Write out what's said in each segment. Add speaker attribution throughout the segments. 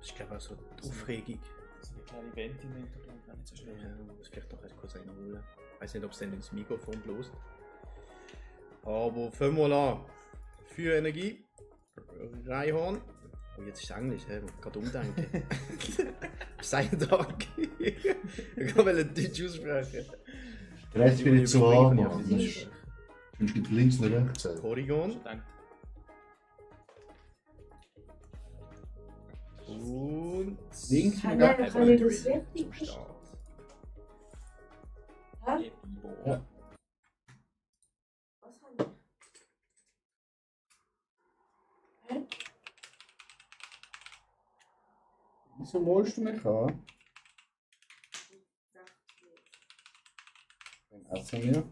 Speaker 1: Das ist glaube ich auch so die Aufregung.
Speaker 2: Das ist ein kleines Event im Hintergrund, wenn nicht so schlimm.
Speaker 1: Ja, muss vielleicht doch kurz einholen. Ich weiß nicht, ob es dann ins Mikrofon bloßt. Aber fangen wir an. Für Energie. Reinhorn. Oh, jetzt ist es Englisch, ich muss gerade umdenken. Sein Dank. Ich wollte Deutsch aussprechen.
Speaker 3: Rechts bin ich zu warm.
Speaker 1: Ja,
Speaker 3: Sonst gibt es links und rechts.
Speaker 1: Polygon.
Speaker 2: Danke.
Speaker 1: Und
Speaker 3: Links
Speaker 4: Kann
Speaker 3: und
Speaker 4: ich
Speaker 3: rechts.
Speaker 4: kann ich das
Speaker 1: zum
Speaker 4: richtig?
Speaker 1: Start.
Speaker 4: Hä?
Speaker 3: Ja.
Speaker 4: Was haben wir? Hä?
Speaker 3: Wieso malst du mich an? Dann essen wir.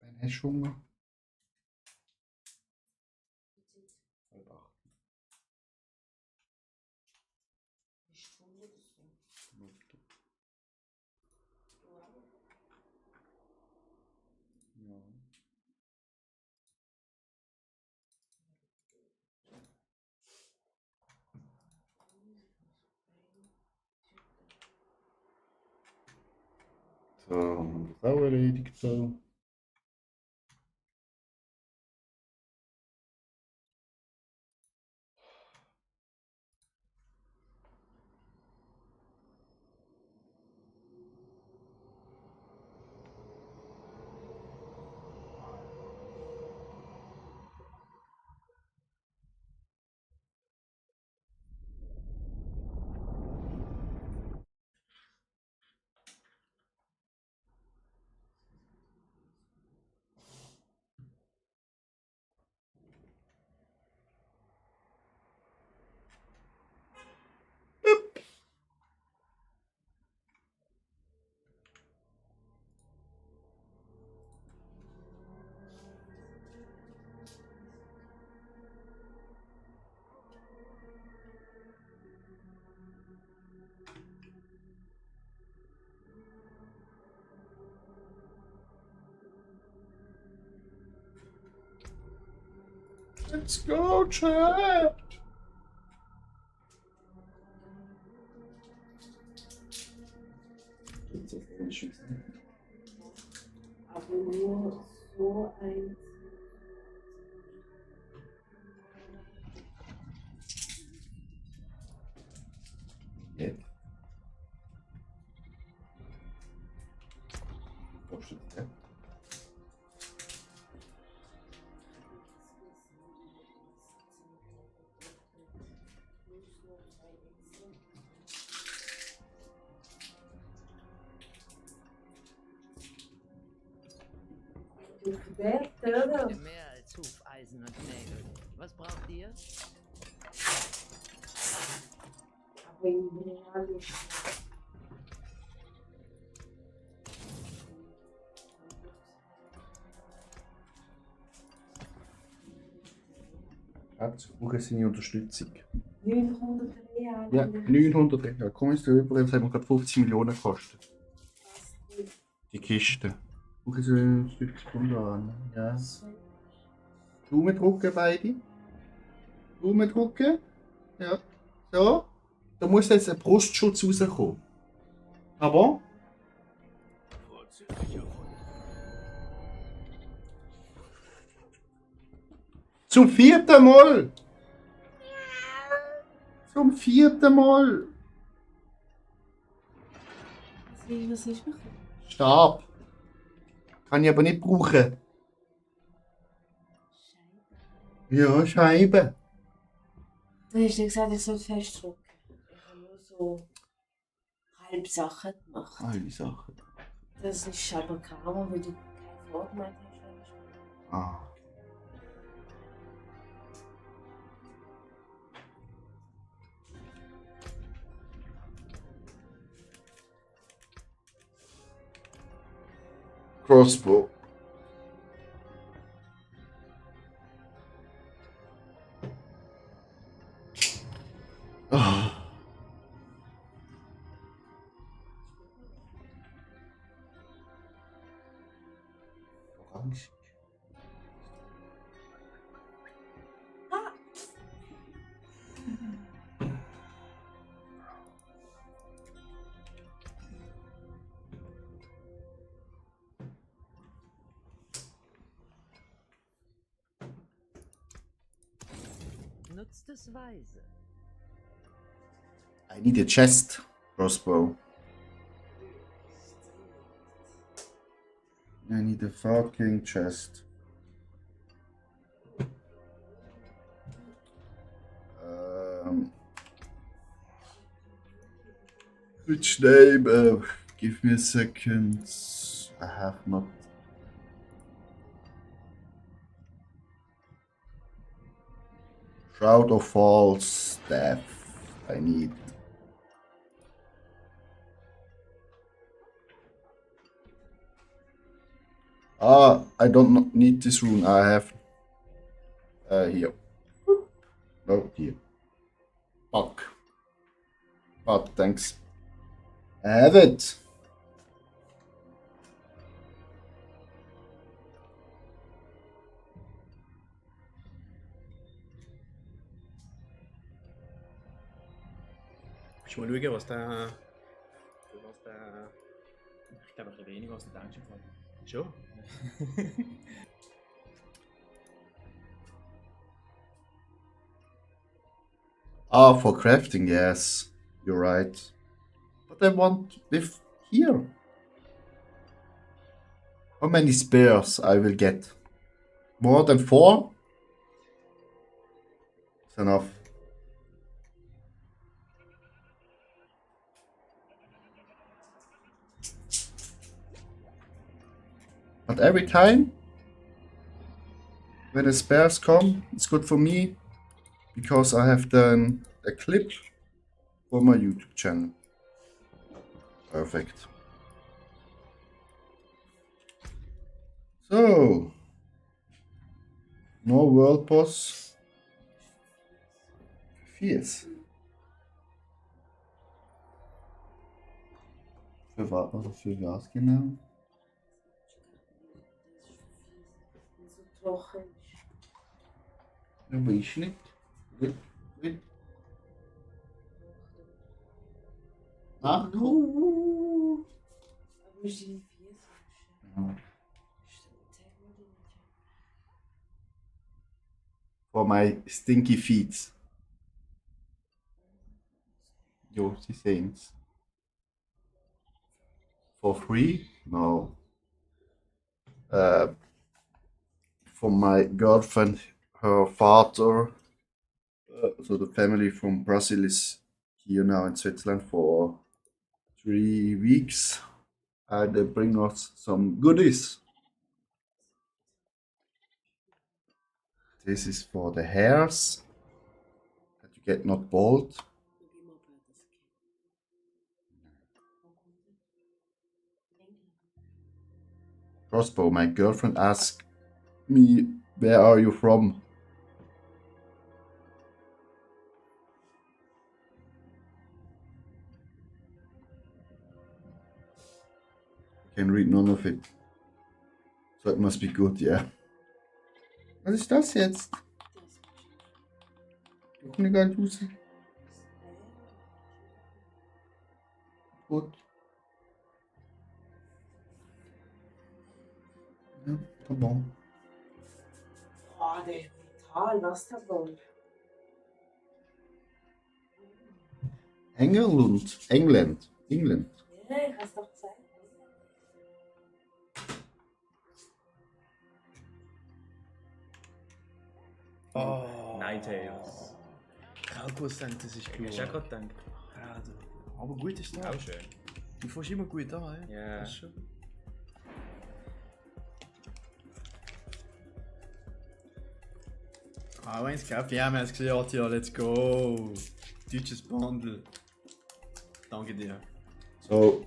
Speaker 3: Wann hast du Hunger? Halb acht. Ja. So, haben wir das auch erledigt. So. Let's go, chat!
Speaker 4: Aber nur so ein.
Speaker 3: Jetzt. Was ist das?
Speaker 4: Wer,
Speaker 5: Ich
Speaker 4: oder?
Speaker 5: möchte mehr als Hufeisen und Nägel. Was braucht ihr?
Speaker 4: Aber in Real ist
Speaker 3: Schatz, ich brauche seine Unterstützung.
Speaker 4: 900 Real.
Speaker 3: Ja, 900 Real. Komm jetzt rüber, das hat mir gerade 50 Millionen gekostet. Die Kiste. Ich brauche so ein Stück Sekunde an. Ja. Daumen drücken beide. Daumen drücken. Ja. So. Da muss jetzt ein Brustschutz rauskommen. Aber. Zum vierten Mal! Zum vierten Mal!
Speaker 4: Was ist noch?
Speaker 3: Stab. Kann ich aber nicht brauchen. Ja, Scheibe.
Speaker 4: Du hast ja gesagt, ich soll festdrücken. Ich habe nur so halbe Sachen gemacht.
Speaker 3: Alle Sachen.
Speaker 4: Das ist aber kaum, weil du keine Vorgemeinde hast.
Speaker 3: Ah. Crossbow. Ah. Angst.
Speaker 5: Nutzt es weise.
Speaker 3: I need a chest crossbow. I need a fucking chest. Which name? Give me a second. I have not. Shroud of False Staff. I need. I don't need this rune. I have here. No, here. Fuck. God, thanks. I have it.
Speaker 1: Ich mal schauen, was der. Was der.
Speaker 2: Ich glaube, ein bisschen weniger als du denkst. Im Fall.
Speaker 1: Schon?
Speaker 3: For crafting, yes. You're right. But I want with here. How many spears I will get? More than 4? It's enough. But every time when the spares come, it's good for me because I have done a clip for my YouTube channel. Perfect. So, no world boss. Fierce. Für was genau?
Speaker 4: So trocken.
Speaker 3: Ja, weiß nicht. Gut. Ah,
Speaker 4: Aber wir sind vier so.
Speaker 3: For my stinky feet. Jo, sie sehen's. For free? No. For my girlfriend, her father, so the family from Brazil is here now in Switzerland for 3 weeks, and they bring us some goodies. This is for the hairs, that you get not bald. Crossbow, my girlfriend asked me, where are you from? I can read none of it. So it must be good, yeah. Was ist das jetzt? Ich kann gar nicht raus. Gut. Ja, tá bom.
Speaker 4: Oh, der ist brutal, was da wohl?
Speaker 3: England. England.
Speaker 4: Ja, ich hab's doch gesagt.
Speaker 1: Oh.
Speaker 2: Ninetales.
Speaker 1: Kalkuscent, das ist
Speaker 2: Ich
Speaker 1: cool.
Speaker 2: habe auch gerade gedacht.
Speaker 1: Aber gut ist das.
Speaker 2: Auch schön.
Speaker 1: Du fährst immer gut an, ja?
Speaker 2: Ja.
Speaker 1: Das ist schon. Ah, eins gekauft. Ja, wir haben es gesehen, ja, let's go. Deutsches Bundle. Danke dir.
Speaker 3: So,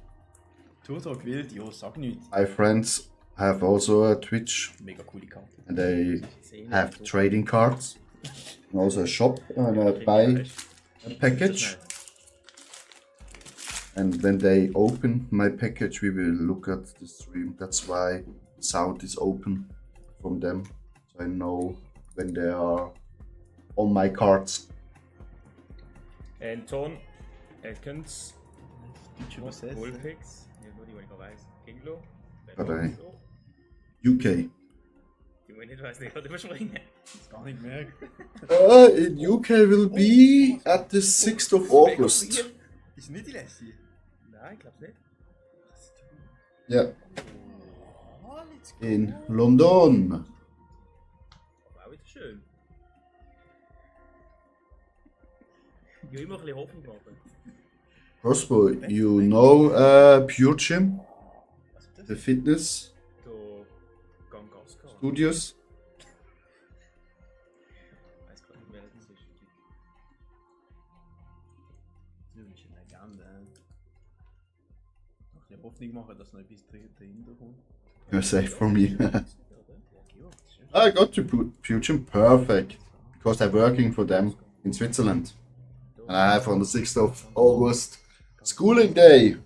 Speaker 1: Turtok wild, jo, sag nichts.
Speaker 3: my friends have also a Twitch
Speaker 1: Mega coole Karte.
Speaker 3: and they
Speaker 1: Sehen
Speaker 3: have trading cards. And also a shop and buy a package. And when they open my package, we will look at the stream. That's why south is open from them. So I know when they are on my cards.
Speaker 2: Anton, Elkins,
Speaker 1: Deutsch übersetzen.
Speaker 2: Wolfix, ja, nur die, die ich noch weiss. Kinglo,
Speaker 3: Okay. UK.
Speaker 2: Die, die ich nicht weiss, die kann überspringen.
Speaker 1: Das gar nicht merken.
Speaker 3: In UK will be at the 6th of August.
Speaker 1: Ist nicht die letzte?
Speaker 2: Nein, ich glaube nicht.
Speaker 3: Ja,
Speaker 1: Oh, let's go.
Speaker 3: in London.
Speaker 2: Aber auch wieder schön. Ja, immer ein bisschen Hoffnung machen.
Speaker 3: Crossbow, you know Pure Gym,
Speaker 1: Was ist das?
Speaker 3: the fitness
Speaker 2: Da Gangaska.
Speaker 3: studios.
Speaker 2: Ich weiß gar nicht mehr, was das ist.
Speaker 1: Das ist eine Legende. Noch ein bisschen Hoffnung machen, dass noch etwas dahinter kommt.
Speaker 3: You're safe for me.
Speaker 1: Ja, Georg, das ist schön.
Speaker 3: I got to Pure Gym perfect because I'm working for them in Switzerland. And I have on the 6th of August schooling day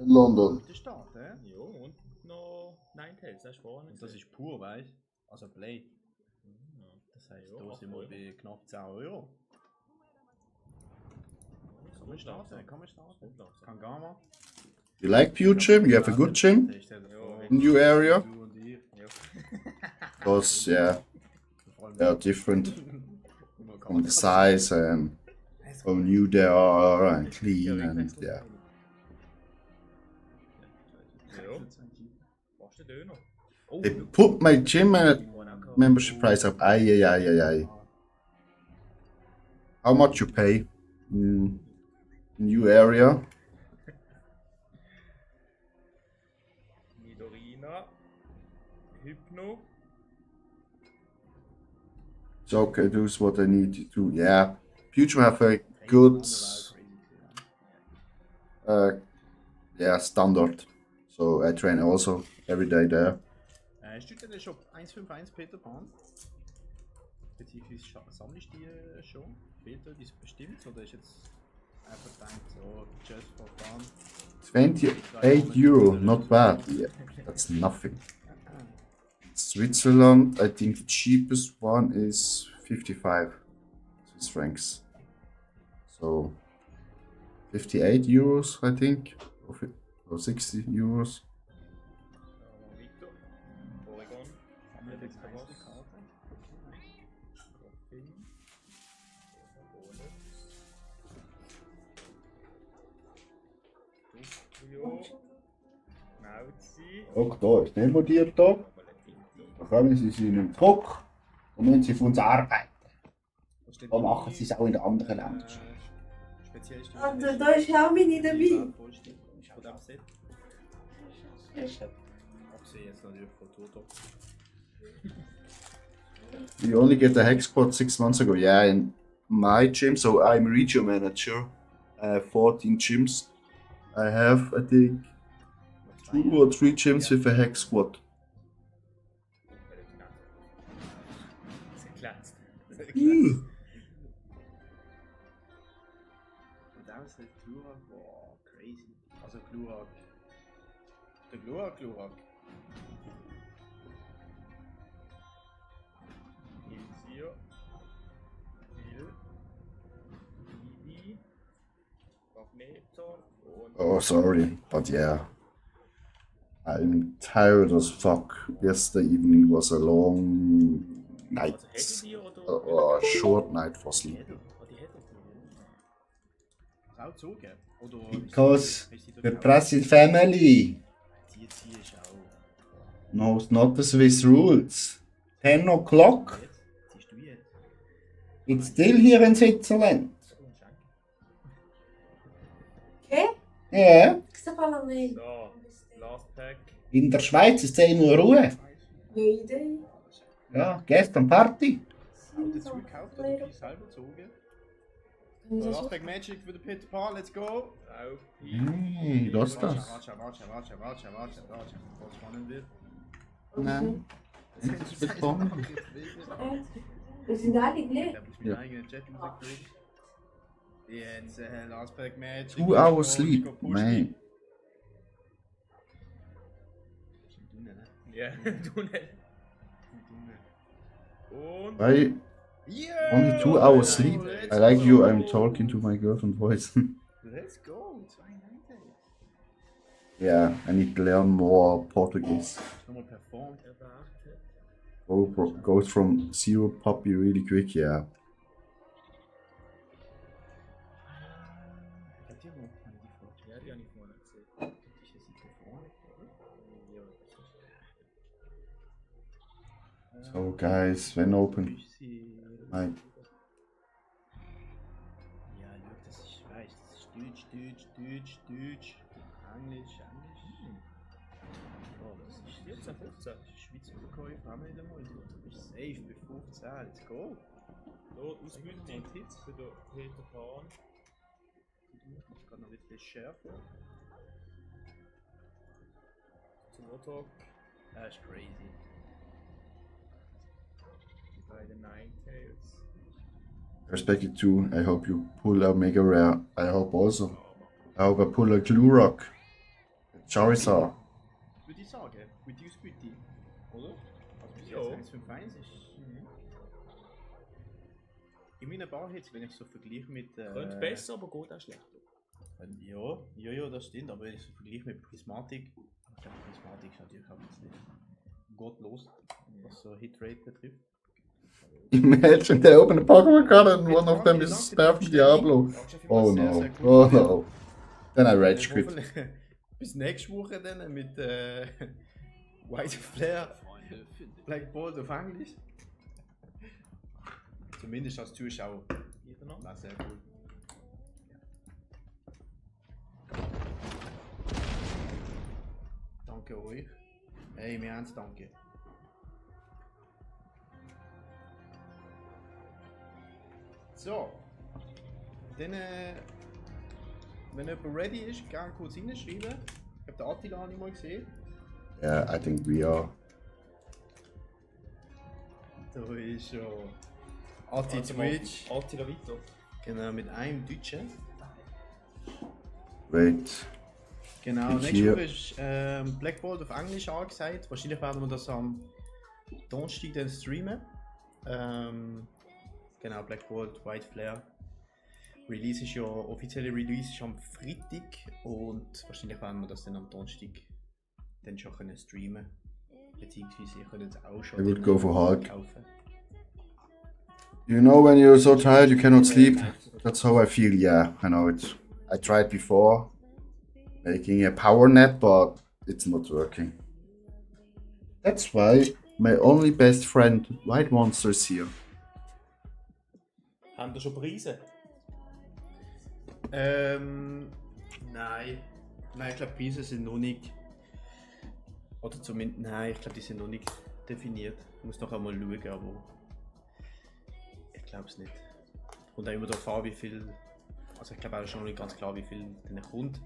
Speaker 3: in London.
Speaker 1: Der Start, hä?
Speaker 2: Ja, und noch Ninetales, das ist vorne.
Speaker 1: Und das ist pur, weißt du? Also Play. Das heißt,
Speaker 2: Ja,
Speaker 1: da sind wir
Speaker 2: 8
Speaker 1: bei knapp 10 Euro. Kann man starten, kann man starten. Kann Gamma.
Speaker 3: You like Pure Gym? You have a good gym in your area?
Speaker 1: Du und ich.
Speaker 3: Because, yeah,
Speaker 1: Vor allem
Speaker 3: they are different
Speaker 1: man kann
Speaker 3: on the size and how new they are and clean and yeah.
Speaker 2: Ja. Machst du den Döner? Oh,
Speaker 3: They put my gym membership price up. Aye. How much you pay in new area?
Speaker 2: Midorina, Hypno,
Speaker 3: So okay, do what I need to do. Yeah, Future have a good standard. So I train also every day there.
Speaker 1: Steht denn der Shop 151 Peter Pan? Beziehungsweise sammelst du die schon? Fehlt dir das bestimmt oder ist jetzt einfach gedacht, so just for fun?
Speaker 3: 28 euro, not bad. Yeah, that's nothing. Switzerland, I think the cheapest one is 55 Swiss francs. So 58 euros, I think, or 60 euros.
Speaker 2: Victor, Oregon, Nauzi,
Speaker 3: Auch da ist nicht modiert da. Da kommen sie in einem Druck und müssen sie von uns arbeiten. Da machen sie es auch in den anderen Ländern.
Speaker 1: Speziell ist
Speaker 4: Und da ist auch meine dabei.
Speaker 1: Von dem Set. Abgesehen jetzt natürlich von Toto.
Speaker 3: You only get the hex squad 6 months ago. Yeah, in my gym, so I'm region manager. I have 14 gyms. I have, I think, 2 or 3 gyms with a hex squad.
Speaker 2: Zerklatzt.
Speaker 1: Und dann ist der Glurak, boah, crazy. Also Glurak. Der Glurak.
Speaker 2: Ilsio, Phil, Bibi, Magneton und
Speaker 3: Oh, sorry, but yeah. I'm tired as fuck. Yesterday evening was a long night.
Speaker 2: also hätte die oder?
Speaker 3: Or a short night for sleeping.
Speaker 2: Oh, die hätte
Speaker 1: Ist auch gezogen? Oder
Speaker 3: Because
Speaker 1: ist sie
Speaker 3: we're
Speaker 1: dort
Speaker 3: pressing family.
Speaker 1: Die ist auch.
Speaker 3: No, it's not the Swiss rules. 10 o'clock.
Speaker 1: Jetzt? Ziehst du jetzt?
Speaker 3: It's still here in Switzerland.
Speaker 4: Okay?
Speaker 3: Ja.
Speaker 4: Ich sag mal nicht.
Speaker 2: So, Last Pack.
Speaker 3: In der Schweiz ist 10 Uhr Ruhe.
Speaker 4: Neue Idee.
Speaker 3: Ja, gestern Party.
Speaker 1: Auch dazu gekauft oder die selber gezogen? So, Last Pack Magic für den Peter Pan, let's go!
Speaker 2: Auf Pi.
Speaker 3: Hey, was ist das?
Speaker 1: Warte, was spannend wird.
Speaker 3: Nein. Nichts bekommen.
Speaker 4: Wir sind alle
Speaker 1: Ich
Speaker 4: gleich.
Speaker 1: habe aus meinem eigenen Chat rausgekriegt. Jetzt Last Pack Magic.
Speaker 3: 2 hours sleep, man.
Speaker 1: unten, ne?
Speaker 2: Ja, du nicht. Und.
Speaker 3: Why
Speaker 1: Yeah!
Speaker 3: only 2 hours sleep? I like you, I'm talking to my girlfriend voice.
Speaker 1: Let's go! 290.
Speaker 3: Yeah, I need to learn more Portuguese.
Speaker 1: Nochmal performt.
Speaker 2: Erwartet.
Speaker 3: Goes from zero puppy really quick, yeah.
Speaker 1: Hat ihr noch eine die Frage?
Speaker 2: Ja, die habe ich vorhin gesehen.
Speaker 1: Ist das nicht performt?
Speaker 2: Ja, das ist.
Speaker 3: So guys, when open.
Speaker 1: Büssi.
Speaker 3: My
Speaker 1: Ja, schau, das ist, weißt du, das ist Deutsch, Deutsch, Deutsch, Deutsch, Englisch, Englisch. Oh, das ist
Speaker 2: 14, 15.
Speaker 1: Schweizer Verkäufer haben wir nicht einmal. Du bist safe bei 15, let's go.
Speaker 2: So, Ausbildung Tipps für den Peter Pan.
Speaker 1: Ich muss gerade noch ein bisschen schärfer.
Speaker 2: Zum Warthog.
Speaker 1: Das ist crazy.
Speaker 2: Bei den Ninetales.
Speaker 3: respect you too. I hope you pull a mega rare. I hope also. I hope I pull a Glurak. Charizard.
Speaker 1: Würde ich sagen, mit die Ausbeute, oder? Also bis
Speaker 2: Ja.
Speaker 1: jetzt 151 ist... In meiner Bar jetzt, wenn ich so vergleiche mit...
Speaker 2: Könnte besser, aber geht auch schlechter.
Speaker 1: Ja, das stimmt, aber wenn ich so vergleiche mit Prismatic... Ich glaube, Prismatic ist natürlich auch jetzt nicht gottlos, was so Hitrate betrifft.
Speaker 3: Imagine they open a Pokemon card and one of them is spam Diablo. Oh no. Oh no. Then I rage quit.
Speaker 1: Hoffentlich bis nächste Woche dann mit White Flare, Black Bolt auf Englisch. Zumindest als Zuschauer.
Speaker 2: Jeder noch?
Speaker 1: Na, sehr cool. Danke euch. Hey, wir haben's, danke. So. Dann, wenn jemand ready ist, gerne kurz hinschreiben. Ich habe den Attila nicht mal gesehen.
Speaker 3: Yeah, I think we are.
Speaker 1: Da ist schon Atti Twitch.
Speaker 2: Attila Vito.
Speaker 1: Genau, mit einem Deutschen.
Speaker 3: Wait.
Speaker 1: Genau,
Speaker 3: Ich
Speaker 1: nächste
Speaker 3: hier.
Speaker 1: Woche ist Black Bolt auf Englisch angesagt. Wahrscheinlich werden wir das am Donnerstag dann streamen. Genau, Black Bolt, White Flare. Release ist ja, offizielle Release ist am Freitag und wahrscheinlich werden wir das dann am Donnerstag dann schon können streamen. Beziehungsweise ihr könnt es auch schon
Speaker 3: I would
Speaker 1: dann
Speaker 3: go for Hulk.
Speaker 1: kaufen.
Speaker 3: You know when you're so tired you cannot sleep? That's how I feel, yeah, I know it. I tried before making a power nap, but it's not working. That's why my only best friend, White Monster, is here.
Speaker 2: Haben wir schon Preise?
Speaker 1: Nein. Nein, ich glaube, Preise sind noch nicht. Oder zumindest, nein, ich glaube, die sind noch nicht definiert. Ich muss noch einmal schauen, aber ich glaube es nicht. Und auch immer darauf an, wie viel. Also, ich glaube auch schon noch nicht ganz klar, wie viel denn kommt.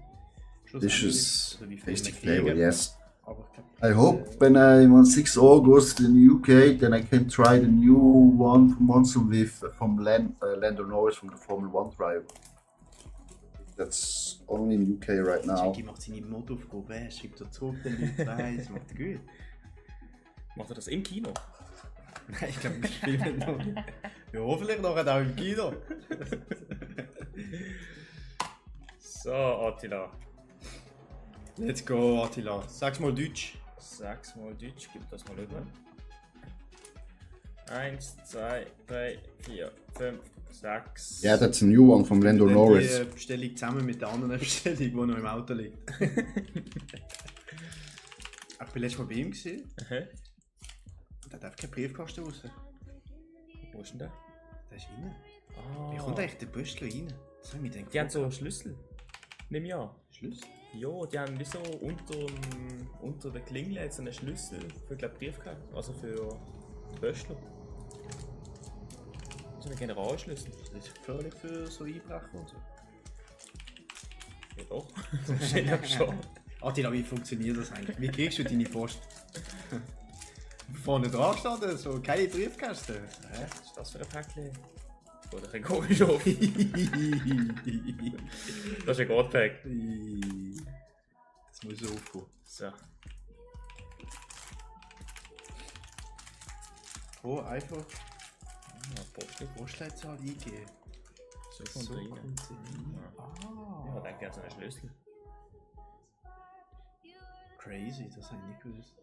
Speaker 3: This is
Speaker 1: Oder wie viel
Speaker 3: tasty
Speaker 1: wir
Speaker 3: flavor,
Speaker 1: kriegen.
Speaker 3: yes.
Speaker 1: Aber ich glaub,
Speaker 3: I hope when I'm on 6 August in UK, then I can try the new one from Monster with from Lando Norris from the Formula 1 drive. That's only in UK right now.
Speaker 1: Jackie macht seine Modaufgabe, schreibt er zurück, den Leuten weiss, macht er gut.
Speaker 2: Macht er das im Kino?
Speaker 1: Nein, ich glaube, wir spielen noch. Ja, hoffentlich noch auch im Kino.
Speaker 2: So, Attila.
Speaker 1: Let's go, Attila. Sag's mal Deutsch.
Speaker 2: 6 mal Deutsch, gib das mal rüber. 1, 2, 3, 4, 5, 6.
Speaker 3: Yeah, that's a new one from Lando
Speaker 1: Dann
Speaker 3: Norris.
Speaker 1: die Bestellung zusammen mit der anderen Bestellung, die noch im Auto liegt. Ich bin letztes Mal bei ihm gesehen.
Speaker 2: Okay.
Speaker 1: Und der hat einfach keinen Briefkasten raus.
Speaker 2: Wo ist denn der?
Speaker 1: Der ist rein.
Speaker 2: Ah,
Speaker 1: Wie kommt eigentlich der Böschler rein? Das habe ich mir gedacht.
Speaker 2: die haben so einen Schlüssel. Nimm ja.
Speaker 1: Schluss.
Speaker 2: Ja, die haben wie so unter der Klingel jetzt einen Schlüssel für glaub, Briefkasten, also für Böschler. So einen Generalschlüssel.
Speaker 1: Das ist gefährlich für so Einbrecher und so.
Speaker 2: Ja doch, wahrscheinlich schon.
Speaker 1: Attila, wie funktioniert das eigentlich? Wie kriegst du deine Post? Vorne dran steht so keine Briefkästen. Hä?
Speaker 2: Was ist das für ein Päckchen? Oder ein komisch auf. Das ist ein Godpack.
Speaker 1: Das muss so aufgehen.
Speaker 2: So.
Speaker 1: Oh, einfach
Speaker 2: Ja, Post.
Speaker 1: Postleitzahl eingeben.
Speaker 2: So kommt
Speaker 1: So
Speaker 2: rein.
Speaker 1: kommt sie rein.
Speaker 2: Ja,
Speaker 1: Ah,
Speaker 2: dann gibt es einen Schlüssel.
Speaker 1: crazy, das habe ich nicht gewusst.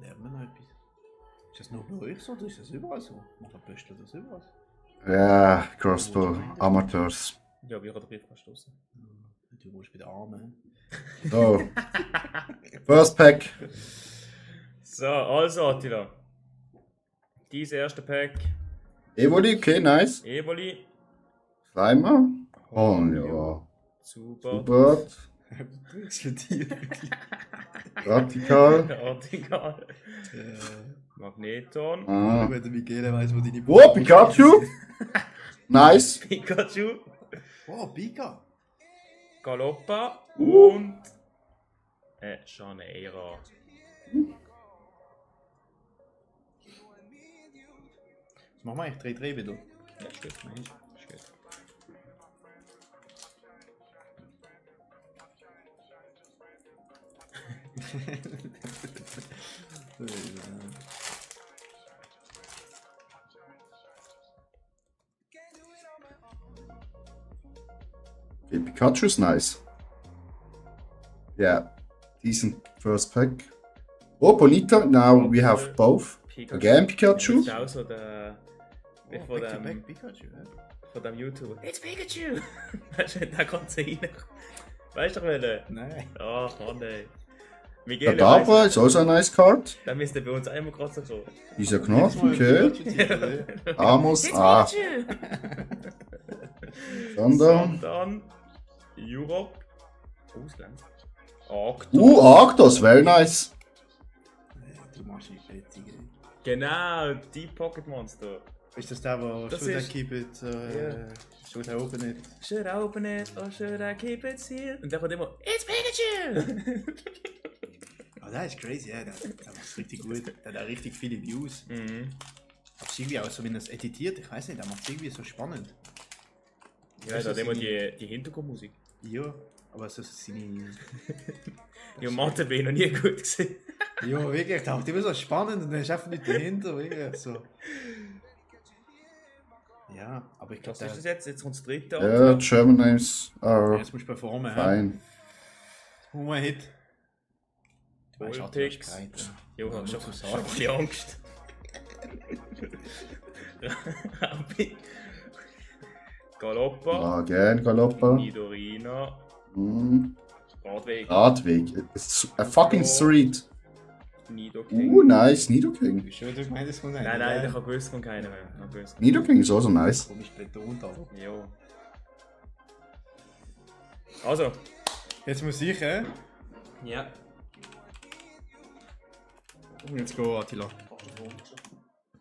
Speaker 1: Lernen wir noch etwas. Ist das nur bei euch so oder ist das überall so? Machen Pöstler das überall?
Speaker 3: Ja, Crossbow, Amateurs.
Speaker 2: Ja, wie kann der Brief stoßen?
Speaker 1: Du musst bei den Armen.
Speaker 3: So. First Pack.
Speaker 2: So, also Attila. Dies erste Pack.
Speaker 3: Evoli, okay, nice.
Speaker 2: Eboli.
Speaker 3: Slimer. Oh, ja.
Speaker 2: Super.
Speaker 3: Super.
Speaker 1: Explodiert.
Speaker 3: Radikal.
Speaker 2: Artikel. Magneton.
Speaker 3: Ah.
Speaker 1: Wenn der Michele weiss, wo deine
Speaker 3: Oh, Pikachu. Nice.
Speaker 2: Pikachu.
Speaker 1: Oh, Pika.
Speaker 2: Galoppa. Und. Shaneira.
Speaker 1: Was machen wir eigentlich? 3-3 wieder?
Speaker 2: Ja, ist gut. Ist gut.
Speaker 3: Okay, Pikachu is nice. Yeah, decent first pack. Oh, Bonita. Now we have both.
Speaker 2: Pikachu.
Speaker 3: Again,
Speaker 2: Das
Speaker 3: Pikachu.
Speaker 2: ist auch so der. Wie
Speaker 1: Oh,
Speaker 2: von
Speaker 1: back-to-back
Speaker 2: dem,
Speaker 1: Pikachu, ja.
Speaker 2: von dem YouTuber. It's Pikachu! Weißt du, da kommt sie rein. Weißt du, welche?
Speaker 1: Nein.
Speaker 2: Ach Mann, ey.
Speaker 3: Kadabra is also a nice card.
Speaker 2: Dann müsste bei uns einmal gerade so kommen.
Speaker 3: Dieser Knopf, okay.
Speaker 1: Okay.
Speaker 3: Amos, ah. Sondern.
Speaker 2: Dann Europe. Ausland. Arctos.
Speaker 3: Arctos, very nice.
Speaker 1: Du machst nicht fertig.
Speaker 2: Genau, die Pocket Monster.
Speaker 1: Ist das der, wo
Speaker 2: Das
Speaker 1: should I
Speaker 2: ist-
Speaker 1: keep it, should I open it?
Speaker 2: Should I open it or should I keep it sealed? Und der kommt immer, It's Pikachu!
Speaker 1: Ah, der ist crazy, ja, der macht richtig gut. Der hat auch richtig viele Views.
Speaker 2: Mhm.
Speaker 1: Aber es ist irgendwie auch so, wenn er es editiert, ich weiß nicht, der macht es irgendwie so spannend.
Speaker 2: Ja, da hat immer die Hintergrundmusik.
Speaker 1: Ja, aber so seine...
Speaker 2: Ja, Mathe bin ich noch nie gut gesehen.
Speaker 1: Ja, wirklich, der macht immer so spannend und dann ist einfach nicht dahinter, wirklich so. Ja, aber ich glaube,
Speaker 2: Was ist das jetzt? Jetzt kommt das dritte.
Speaker 3: Yeah, German names are
Speaker 1: jetzt musst du performen, hä?
Speaker 3: fine.
Speaker 1: Hol mal einen Hit. Du weißt, Attila ist
Speaker 2: Bullpix.
Speaker 1: bereit, ja.
Speaker 2: Jo,
Speaker 1: Ja,
Speaker 2: hab schon
Speaker 1: muss
Speaker 2: schon
Speaker 1: man
Speaker 2: ein bisschen Angst. Galoppa.
Speaker 3: Again, Galoppa.
Speaker 2: Nidorina.
Speaker 3: Mm,
Speaker 2: Radweg.
Speaker 3: Radweg. It's a fucking street.
Speaker 2: Nidoking.
Speaker 3: Nice. Nidoking.
Speaker 1: Bist du schon, du gemeint, es kommt
Speaker 2: Nein, nein, ich habe gewusst von keiner mehr. Ich hab gewusst.
Speaker 3: Nidoking is also nice.
Speaker 1: Komisch betont, aber.
Speaker 2: Jo. Also.
Speaker 1: Jetzt muss ich, hä?
Speaker 2: Ja.
Speaker 1: Jetzt go, Attila.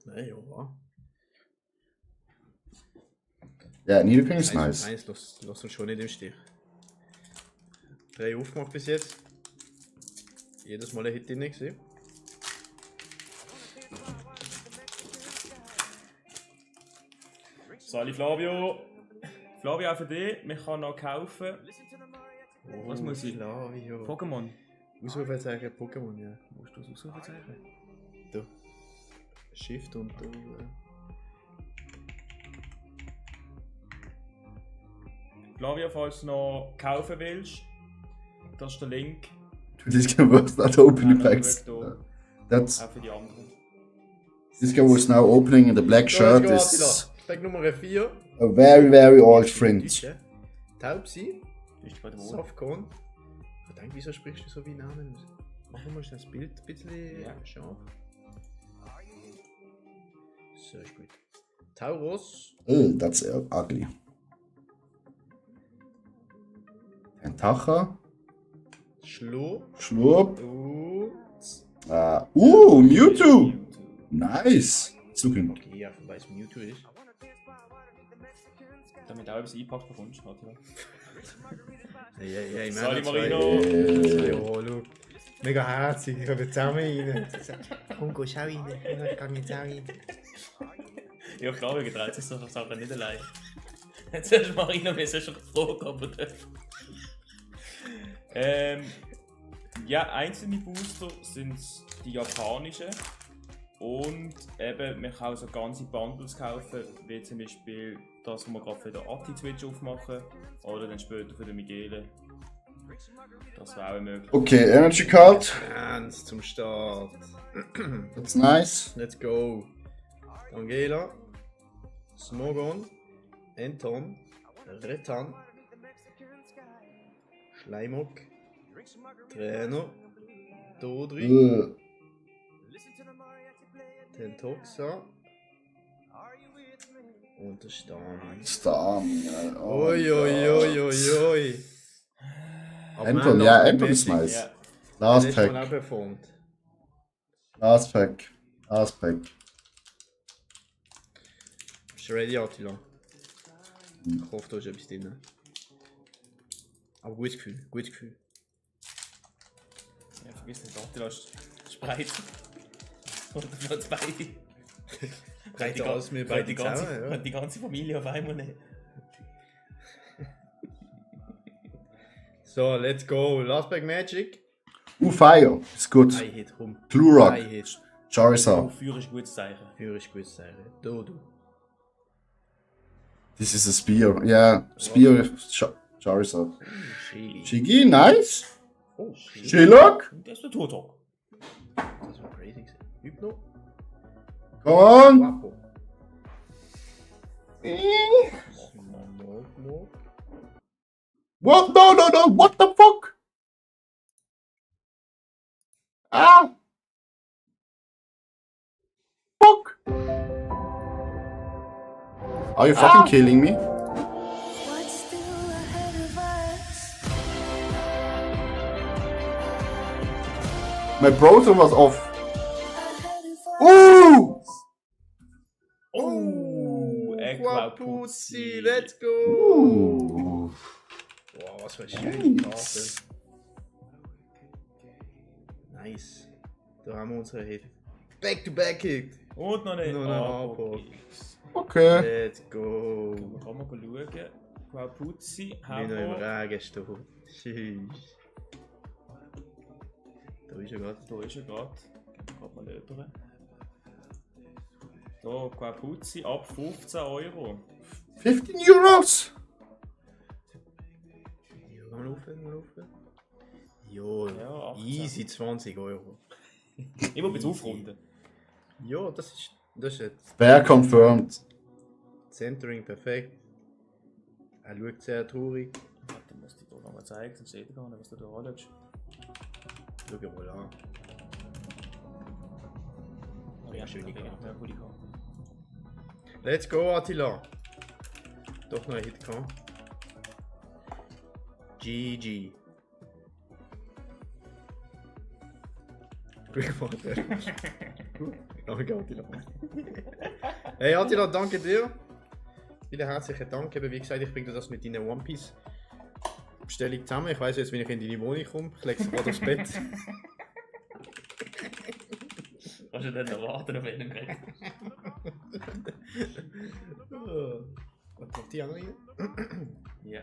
Speaker 1: Nein, ja, wa?
Speaker 3: Yeah, Nidoking is
Speaker 1: Eins,
Speaker 3: nice.
Speaker 1: lass uns schon nicht im Stich. 3 aufgemacht bis jetzt. Jedes Mal ein Hit drin gesehen.
Speaker 2: Sali Flavio. Flavio auch für dich. Man kann noch kaufen. Was muss ich?
Speaker 1: Flavio.
Speaker 2: Pokémon.
Speaker 1: Ausrufezeichen Pokémon, ja.
Speaker 2: Musst du das Ausrufezeichen?
Speaker 1: Da. Shift und da.
Speaker 2: Flavio, falls du noch kaufen willst, das ist der Link.
Speaker 3: This guy was not opening
Speaker 2: Ja,
Speaker 3: packs.
Speaker 2: da.
Speaker 3: That's
Speaker 2: Auch für die anderen.
Speaker 3: this guy was now opening, and the black shirt is
Speaker 1: Pack Nummer 4.
Speaker 3: a very old friend.
Speaker 1: Taubsi.
Speaker 2: Das ist bei der Wohnung.
Speaker 1: Softcon. Ich denke, wieso sprichst du so wie Namen aus? Machen wir das Bild ein bisschen
Speaker 2: Ja.
Speaker 1: scharf. So ist gut. Tauros.
Speaker 3: Oh, that's ugly. Tentacha.
Speaker 1: Schlo.
Speaker 3: Schlurp.
Speaker 1: Und.
Speaker 3: Mewtwo. Nice. It's looking.
Speaker 1: Okay, ja, wobei es Mewtwo ist.
Speaker 2: Damit du auch etwas eingepackt bekommst. Warte mal.
Speaker 1: Ja, ich
Speaker 2: Sali
Speaker 1: zwei-
Speaker 2: Marino.
Speaker 1: zwei Holo. Mega herzig, ich habe jetzt zusammen rein. Komm, geh, schau rein. Ich kann jetzt auch rein.
Speaker 2: Ja, Flavio getrennt sich so Sachen nicht allein. Jetzt hast du Marino müssen schon gefragt, aber darf. Ja, einzelne Booster sind die japanischen. Und eben, man kann auch so ganze Bundles kaufen, wie zum Beispiel das, was wir gerade für den Atti-Twitch aufmachen. Oder dann später für den Michele. Das wäre auch möglich.
Speaker 3: Okay, Energy Card.
Speaker 1: Ganz zum Start.
Speaker 3: That's nice.
Speaker 1: Let's go. Angela, Smogon, Anton, Retan, Schleimok, Trainer, Dodri, Tentoxa und der Stami.
Speaker 3: Stam. Oh,
Speaker 1: Oi.
Speaker 3: Anton, ja, Anton ist nice.
Speaker 2: Ja.
Speaker 3: Last
Speaker 1: Das ist mal auch
Speaker 3: Pack.
Speaker 1: performt.
Speaker 3: Last Pack. Last Pack.
Speaker 1: Bist du ready, Attila? Ich hoffe, da ist etwas drin. Aber gutes Gefühl, gutes Gefühl.
Speaker 2: Ja, vergiss nicht, Attila ist breit. Oder für uns beide.
Speaker 1: Breiter als wir beide zusammen, ja.
Speaker 2: Die ganze Familie auf einmal nehmen.
Speaker 1: So, let's go. Last Pack Magic.
Speaker 3: Fire. Ist gut.
Speaker 1: Ein Hit, komm.
Speaker 3: Glurak.
Speaker 1: Ein Hit.
Speaker 3: Charizard.
Speaker 2: Für ist ein gutes Zeichen.
Speaker 1: Für ich gewusst sagen. Du.
Speaker 3: This is a spear. Yeah, spear. Charizard.
Speaker 1: Shiggy.
Speaker 3: Shiggy, nice.
Speaker 1: Oh, Shiggy.
Speaker 3: Shilok.
Speaker 2: Und das ist der Turtok.
Speaker 1: Das war crazy. Hypno.
Speaker 3: Come on.
Speaker 1: Guapo. No.
Speaker 3: What? No. What the fuck? Ah. Fuck. Are you fucking killing me?
Speaker 6: What's still ahead of us?
Speaker 3: My browser was off.
Speaker 6: Ahead of us.
Speaker 3: Ooh.
Speaker 2: Oh,
Speaker 1: Quapuzzi, let's go.
Speaker 3: Ooh.
Speaker 1: Boah, was für eine schöne Karte. Nice. Da haben wir unsere Hit. Back-to-back Hit.
Speaker 2: Und noch nicht.
Speaker 1: Noch ein Apox.
Speaker 3: Okay.
Speaker 1: Let's go.
Speaker 2: Kann man schauen. Quapuzzi
Speaker 1: Wie
Speaker 2: haben
Speaker 1: noch im
Speaker 2: wir.
Speaker 1: Regen steht. Tschüss. Da ist er gerade.
Speaker 2: Da ist er gerade. Gehen wir gerade mal rüber. So, Quapuzzi ab 15 Euro.
Speaker 3: 15 Euros.
Speaker 1: Ja, mal laufen. Jo,
Speaker 2: Ja, 18.
Speaker 1: easy 20 Euro.
Speaker 2: Ich muss jetzt aufrunden.
Speaker 1: Ja, das ist jetzt
Speaker 3: Bear confirmed.
Speaker 1: Centering perfekt. Er schaut sehr traurig.
Speaker 2: Warte, ich muss dir hier nochmal zeigen, sonst seht ihr gar nicht, was du da anschaust.
Speaker 1: Schau dir mal an.
Speaker 2: Ja,
Speaker 1: schöne Karte.
Speaker 2: Ja, gute Karte.
Speaker 1: Let's go, Attila. Doch noch ein Hit gehabt. GG. Gut gemacht, Danke, Attila. Hey Attila, danke dir. Vielen herzlichen Dank. Eben, wie gesagt, ich bringe dir das mit deiner One Piece Bestellung zusammen. Ich weiss jetzt, wenn ich in deine Wohnung komme. Ich lege es gerade aufs Bett.
Speaker 2: Kannst du dann noch warten auf einen Gerät?
Speaker 1: Was kommt die andere rein?
Speaker 2: Ja.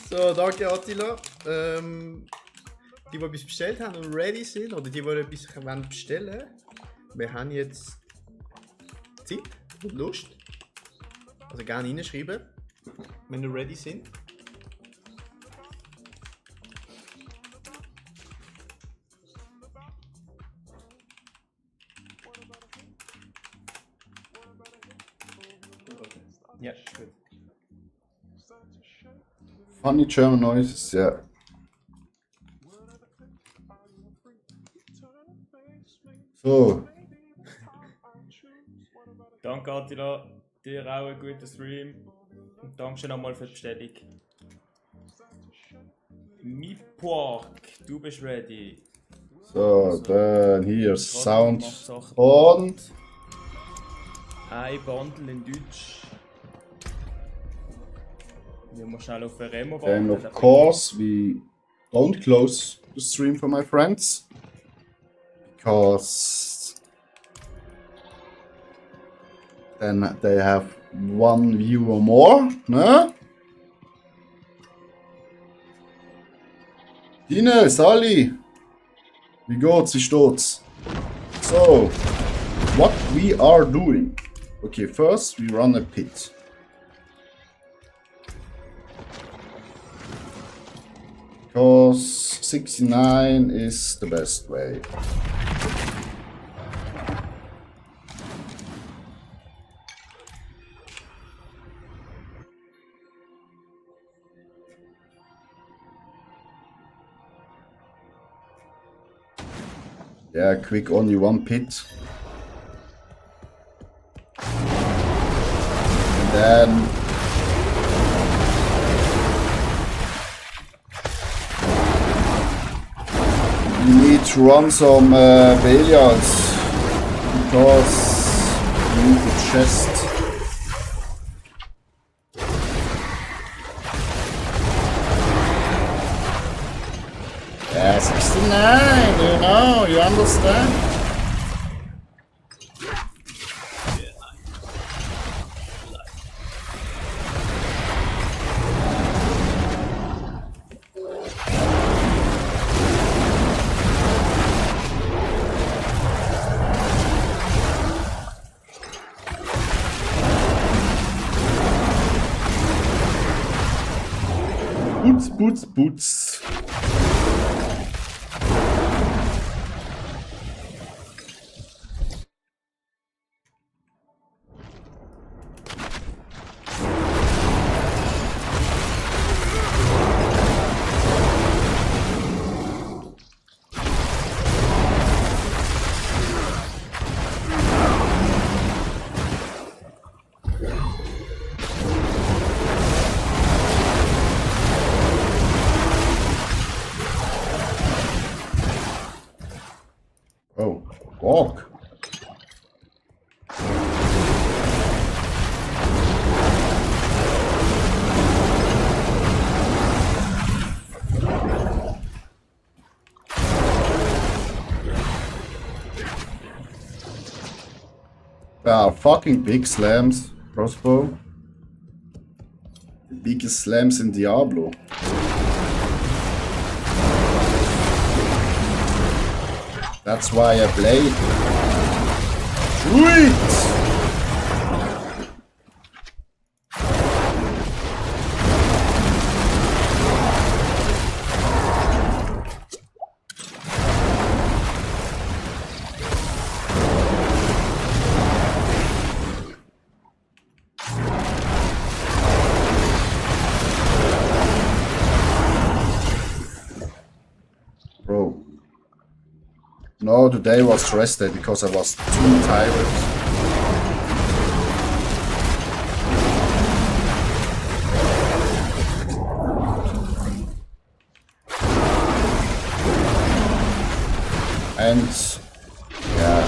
Speaker 1: So, danke Attila. Die etwas bestellt haben und ready sind, oder die etwas bestellen wollen, wir haben jetzt Zeit und Lust. Also gerne reinschreiben, wenn ihr ready sind.
Speaker 2: Ja, gut.
Speaker 3: Funny German noises, yeah. So,
Speaker 2: Danke Attila, dir auch einen guten Stream. Und danke schon nochmal für die Bestellung. Mipork, du bist ready.
Speaker 3: then here
Speaker 2: Macht
Speaker 3: sound
Speaker 2: Sachen.
Speaker 3: on.
Speaker 2: Ein Bundle in Deutsch. Wir müssen schnell auf den Remo
Speaker 3: Then
Speaker 2: warten.
Speaker 3: of course we don't close the stream for my friends. Because then they have one view or more, ne? Dine, Sally! Wie geht's? Wie steht's? So, what we are doing. Okay, first we run a pit. Because 69 is the best way. Yeah, quick, only one pit. And then we need to run some Balials because we need the chest. Yeah, 69, you know, you understand? Boots, boots. Oh, walk. Ah, fucking big slams, crossbow. The biggest slams in Diablo. That's why I played. Sweet! Bro. No, today was rest day because I was too tired. And yeah,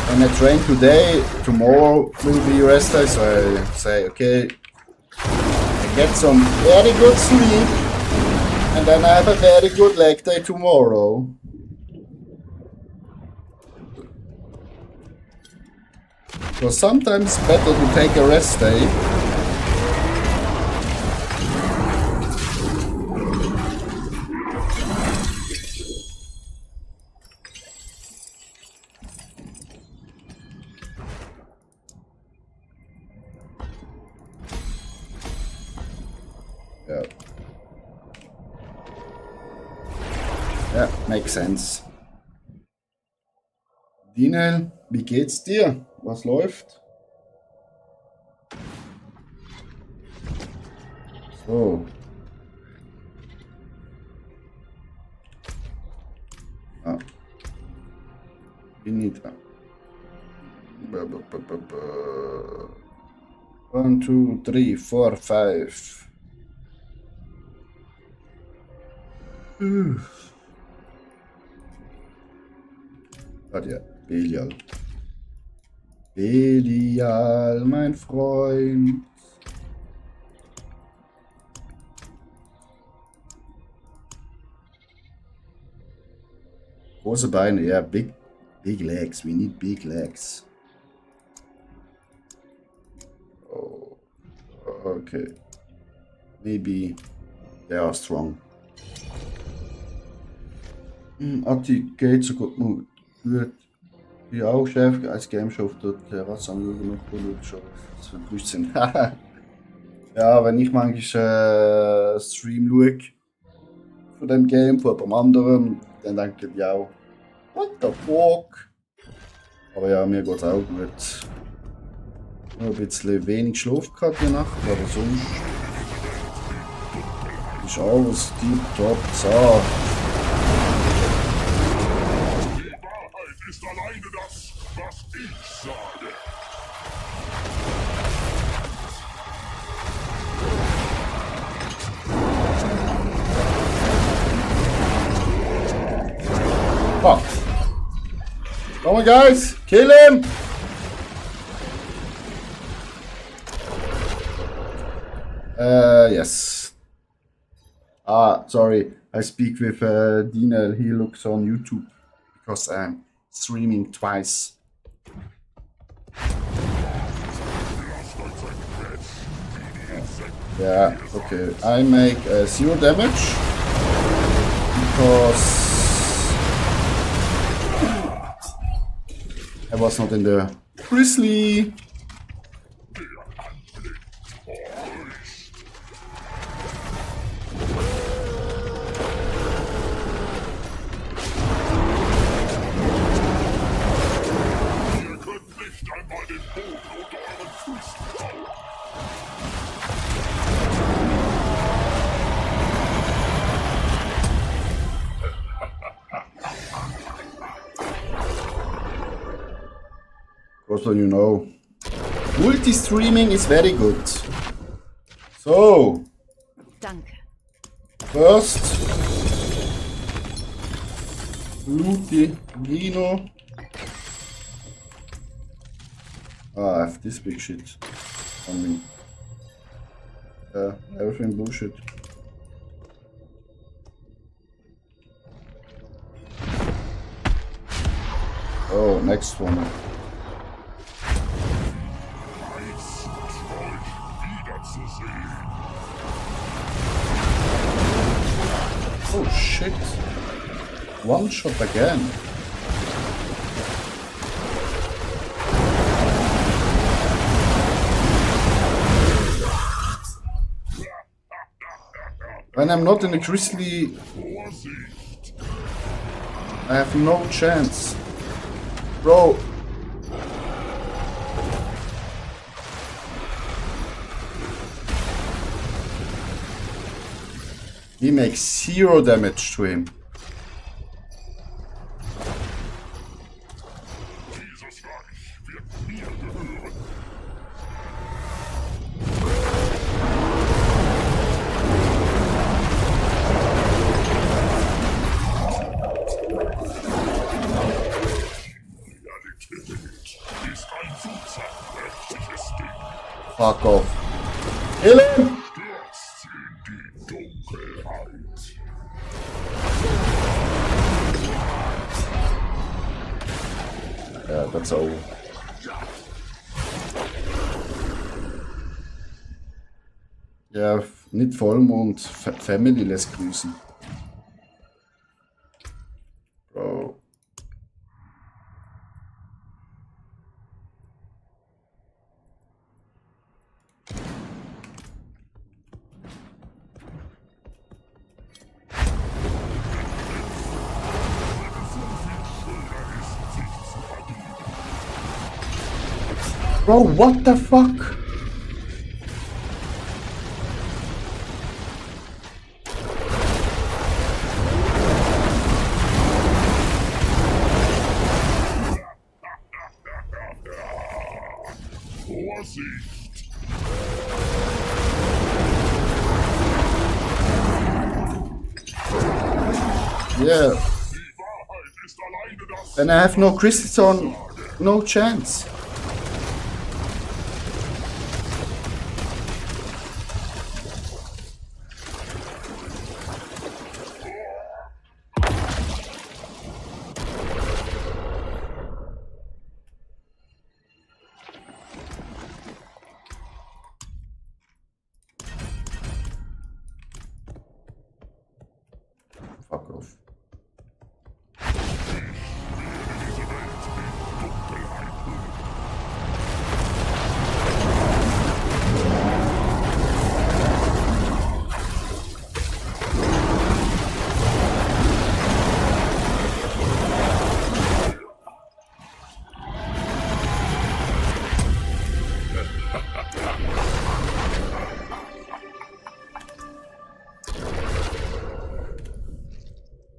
Speaker 3: when I train today, tomorrow will be rest day, so I say, okay, I get some very good sleep. And then I have a very good leg day tomorrow. So sometimes it's better to take a rest day. Yeah. Ja, makes sense. Dinel, wie geht's dir? Was läuft? So. Ah. Bin nicht dran. 1, 2, 3, 4, 5. Warte, Belial. Belial, mein Freund. Große Beine, ja, big legs. We need big legs. Oh, okay. Maybe They are strong. Atti geht so gut. Gut. Ich auch Chef als Game Show auf der Terrasse am Schauen und schon was für Gerüchte sind. Ja, wenn ich manchmal Stream schaue von dem Game, von jemand anderem, dann denke ich auch, what the fuck? Aber ja, mir geht es auch gut. Nur ein bisschen wenig Schlaf gehabt die Nacht, aber sonst ist alles tipptopp. So.
Speaker 7: Ist alleine das, was ich sage.
Speaker 3: Fuck. Come on, guys, kill him! Yes. Sorry. I speak with Dina. He looks on YouTube because I'm streaming twice. Yeah, okay. I make 0 damage because I was not in the Grizzly.
Speaker 7: Ihr könnt nicht einmal den Boden unter euren Füßen bauen.
Speaker 3: Also, you know, multi-streaming is very good. So,
Speaker 5: Danke.
Speaker 3: first, Luti, Rino. I have this big shit on me. Everything bullshit. Oh, next one.
Speaker 7: Heiß, euch wiederzusehen.
Speaker 3: Oh shit. One shot again. When I'm not in a grizzly,
Speaker 7: Vorsicht!
Speaker 3: I have no chance. Bro. He makes 0 damage to him.
Speaker 7: Dieses Reich wird mir gehören. Realität ist ein zugsatzmächtiges Ding.
Speaker 3: Fuck off. Kill him!
Speaker 7: Stürzt in die Dunkelheit.
Speaker 3: Ja, that's all. Ja, nicht Vollmond. Family lässt grüßen. Bro. Bro, what the fuck?
Speaker 7: Vorsicht!
Speaker 3: Yeah.
Speaker 7: Die Wahrheit ist alleine das.
Speaker 3: And I have no crystals on, no chance. drauf.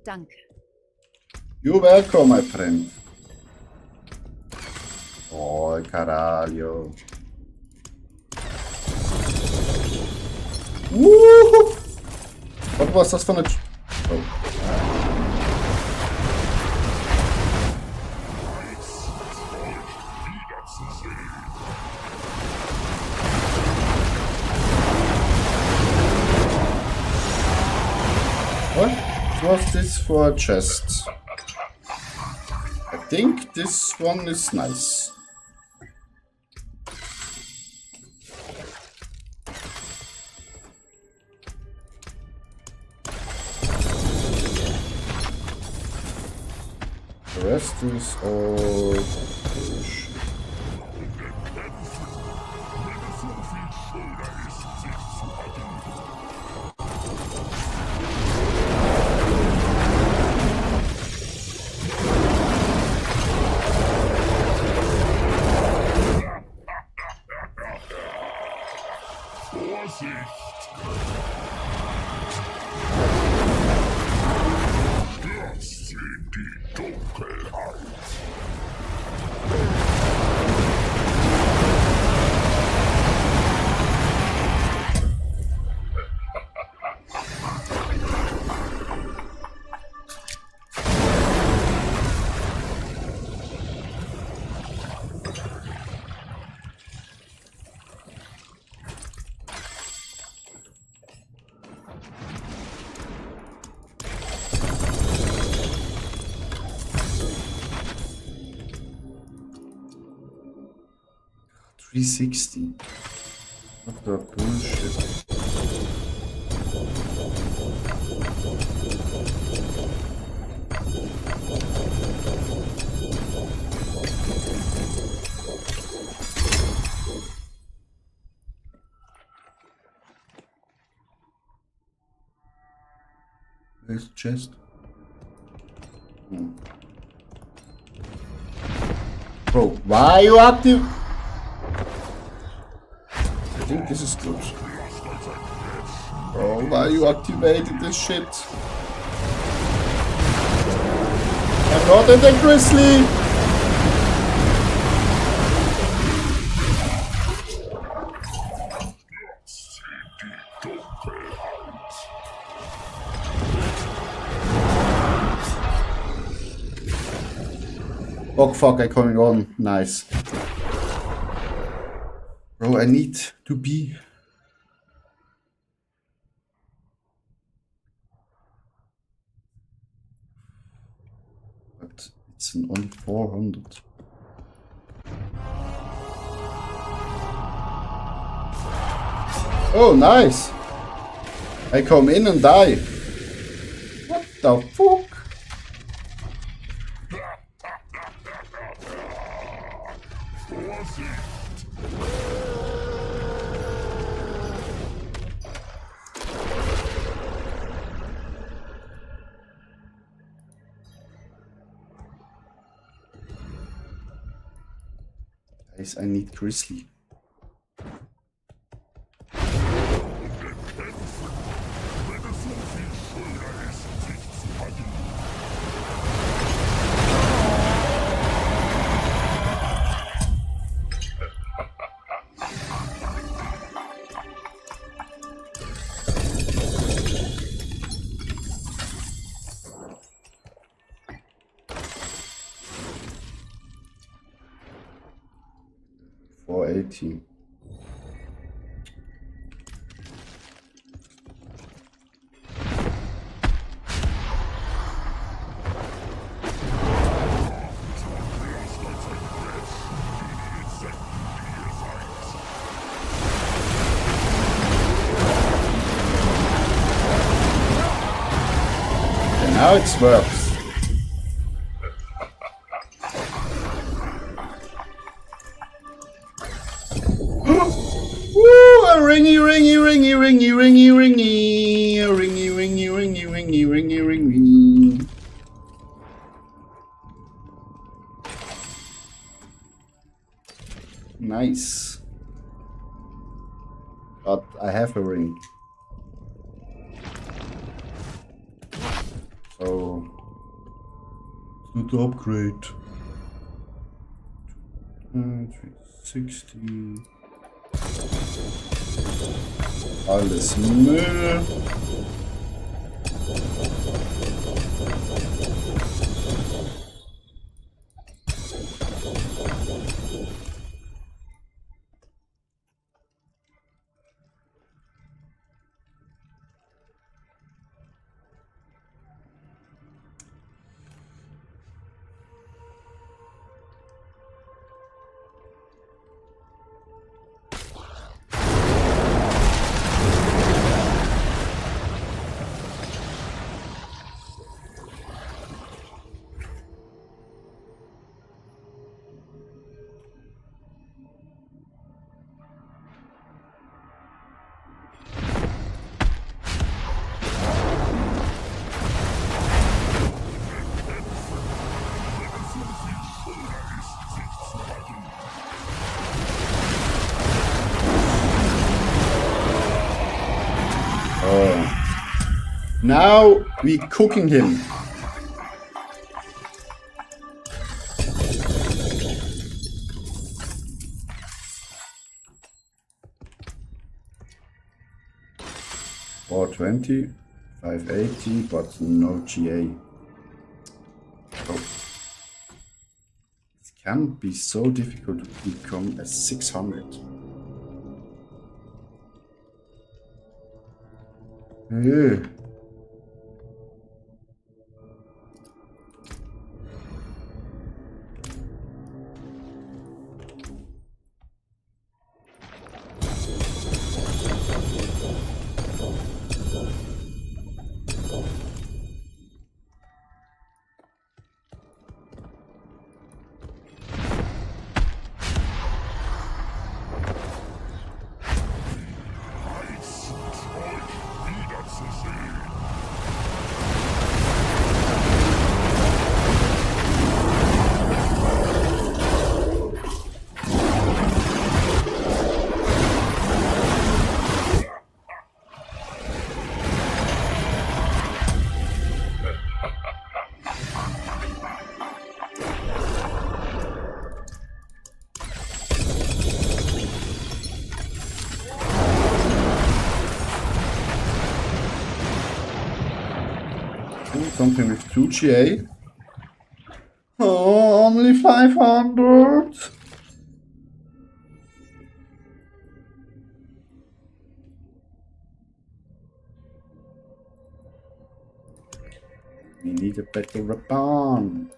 Speaker 5: Danke.
Speaker 3: You're welcome, my friend. Oh, caralho. Was war das für eine... Oh. What was this for a chest? I think this one is nice. The rest is all bullshit.
Speaker 7: Das sind die Dunkelheit.
Speaker 3: $360. What the bullshit. Where's the chest? Bro, why are you active? I think this is good. Bro, why you activated this shit? I'm not in the grizzly! Oh fuck, I'm coming on. Nice. Bro, I need to be... But it's an only 400. Oh, nice! I come in and die. What the fuck? Guys, I need Grizzly. $480. Now it works. Woo! A ringy, ringy, ringy, ringy, ringy, ringy, a ringy, ringy, ringy, ringy, ringy, ringy. Nice. But I have a ring. So let's do the upgrade. 360. Alles Müll. Now we cooking him. $420, $580, but no GA. Oh. It can be so difficult to become a 600. Yeah. Something with 2 GA. Oh, only 500. We need a better weapon.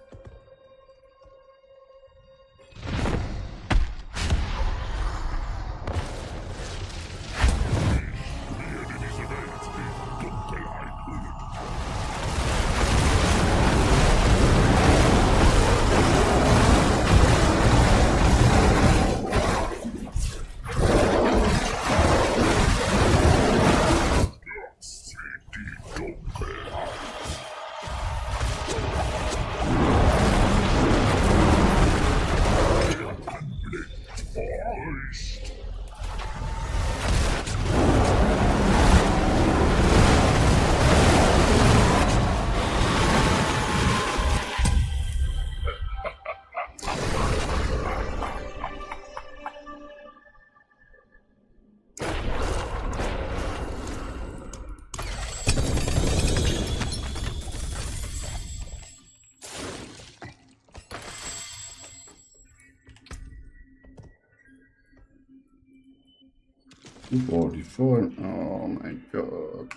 Speaker 3: $244. Oh my god.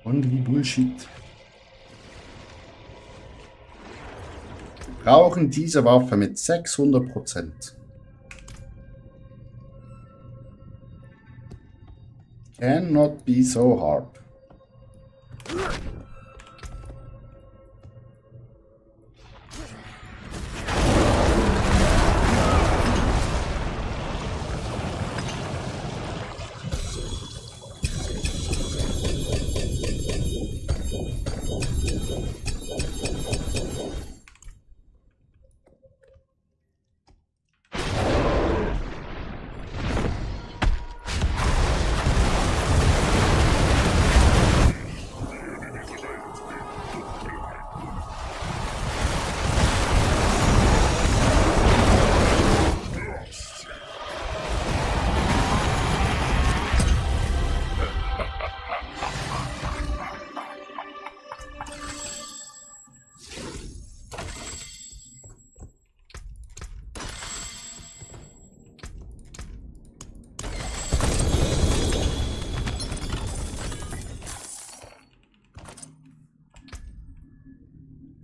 Speaker 3: Und wie Bullshit. Wir brauchen diese Waffe mit 600%. Cannot be so hard.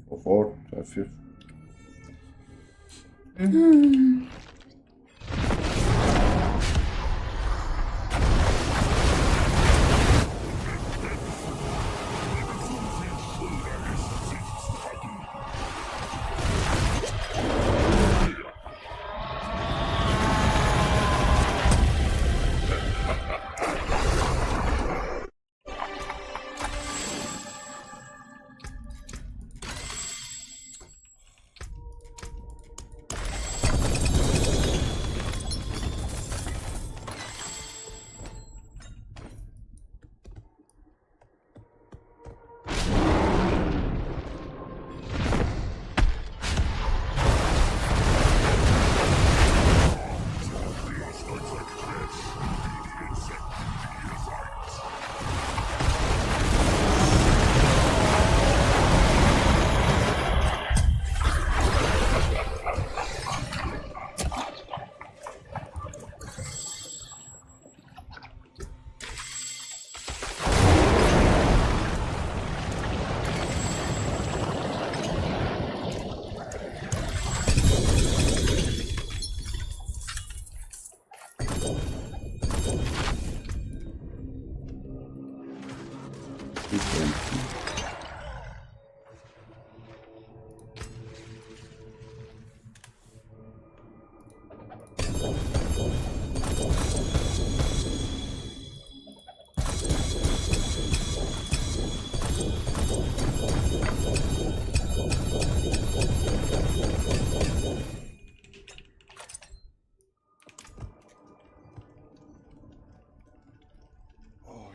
Speaker 3: Sofort dafür.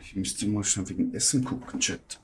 Speaker 3: Ich müsste mal schon wegen Essen gucken, Chat.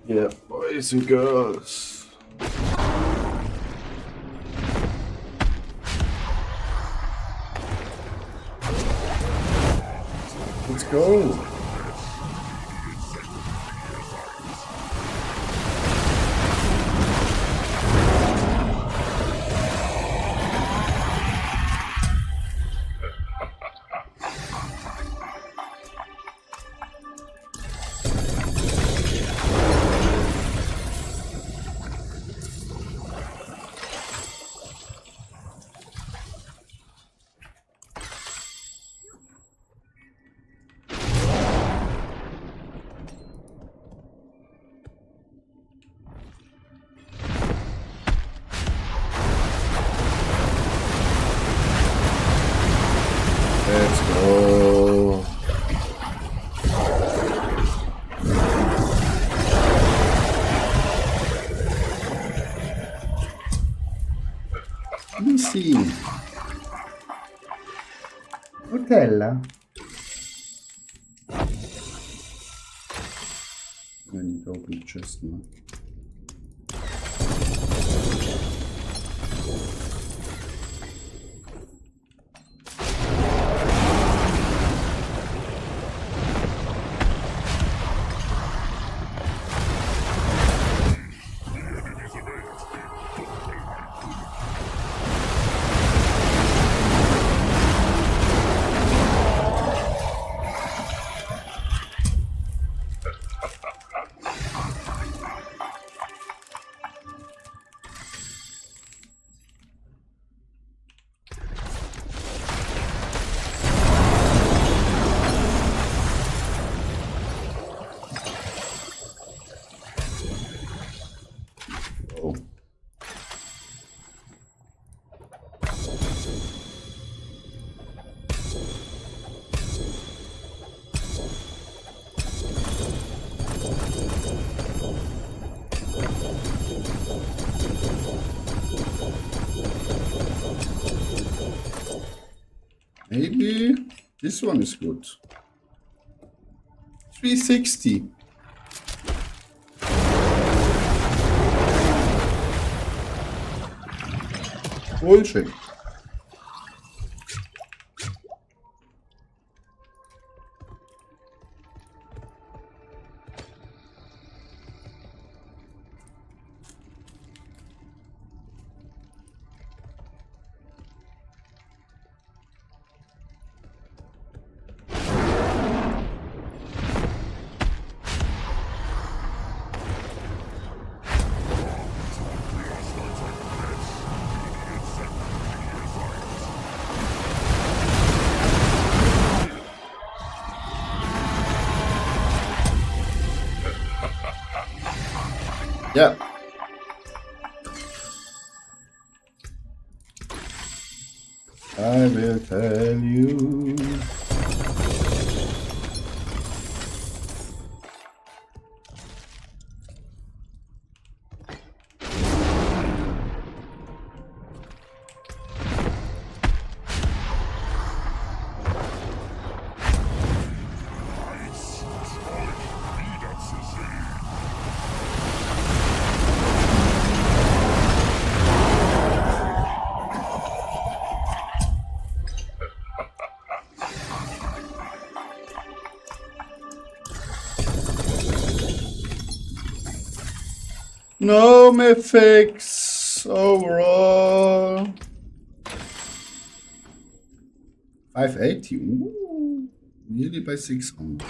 Speaker 3: Yeah, boys and girls. Let's go. Let's go. Easy. Nutella. I need to open the chest now. So. Maybe this one is good. 360. Bullshit. Yeah. I will tell you. No mythics overall. 580. Ooh, nearly by 600.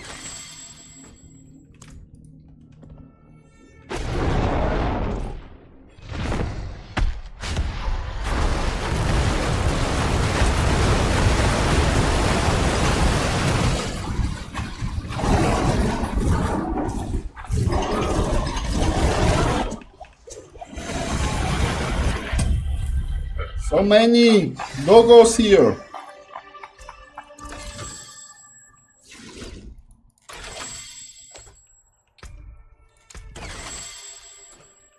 Speaker 3: So many logos here.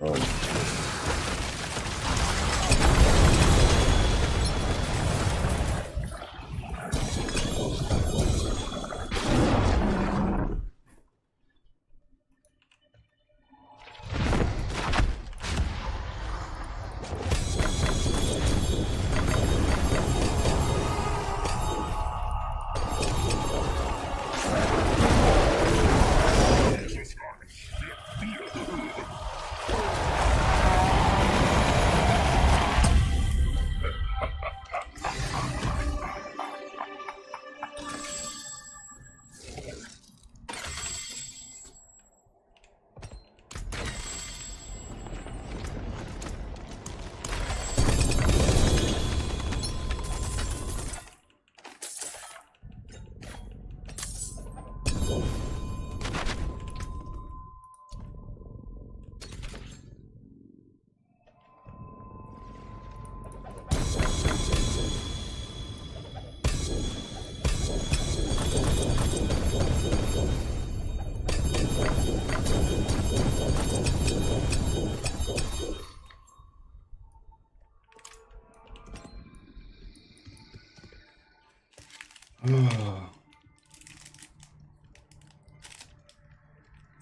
Speaker 3: Oh.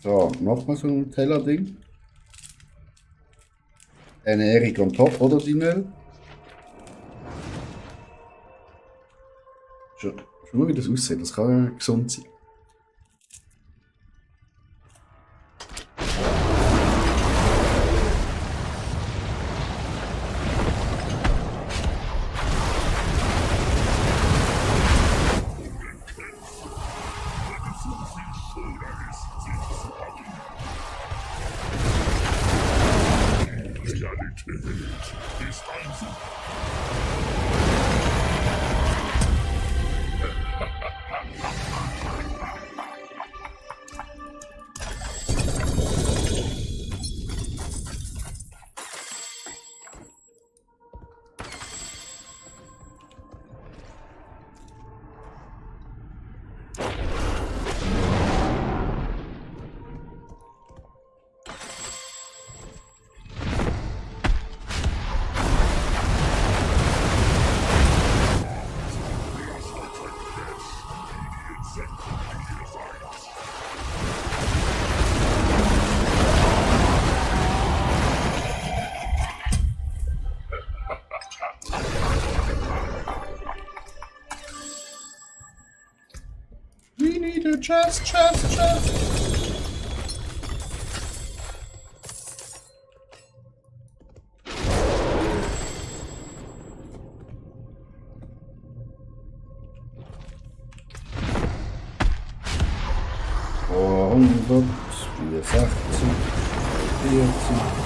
Speaker 3: So, nochmal so ein Teller-Ding. Ernährung on top, oder Dinel? Schau mal, wie das aussieht. Das kann ja gesund sein.
Speaker 7: Ist einfach.
Speaker 3: Chest. Oh, 100, 64, 40.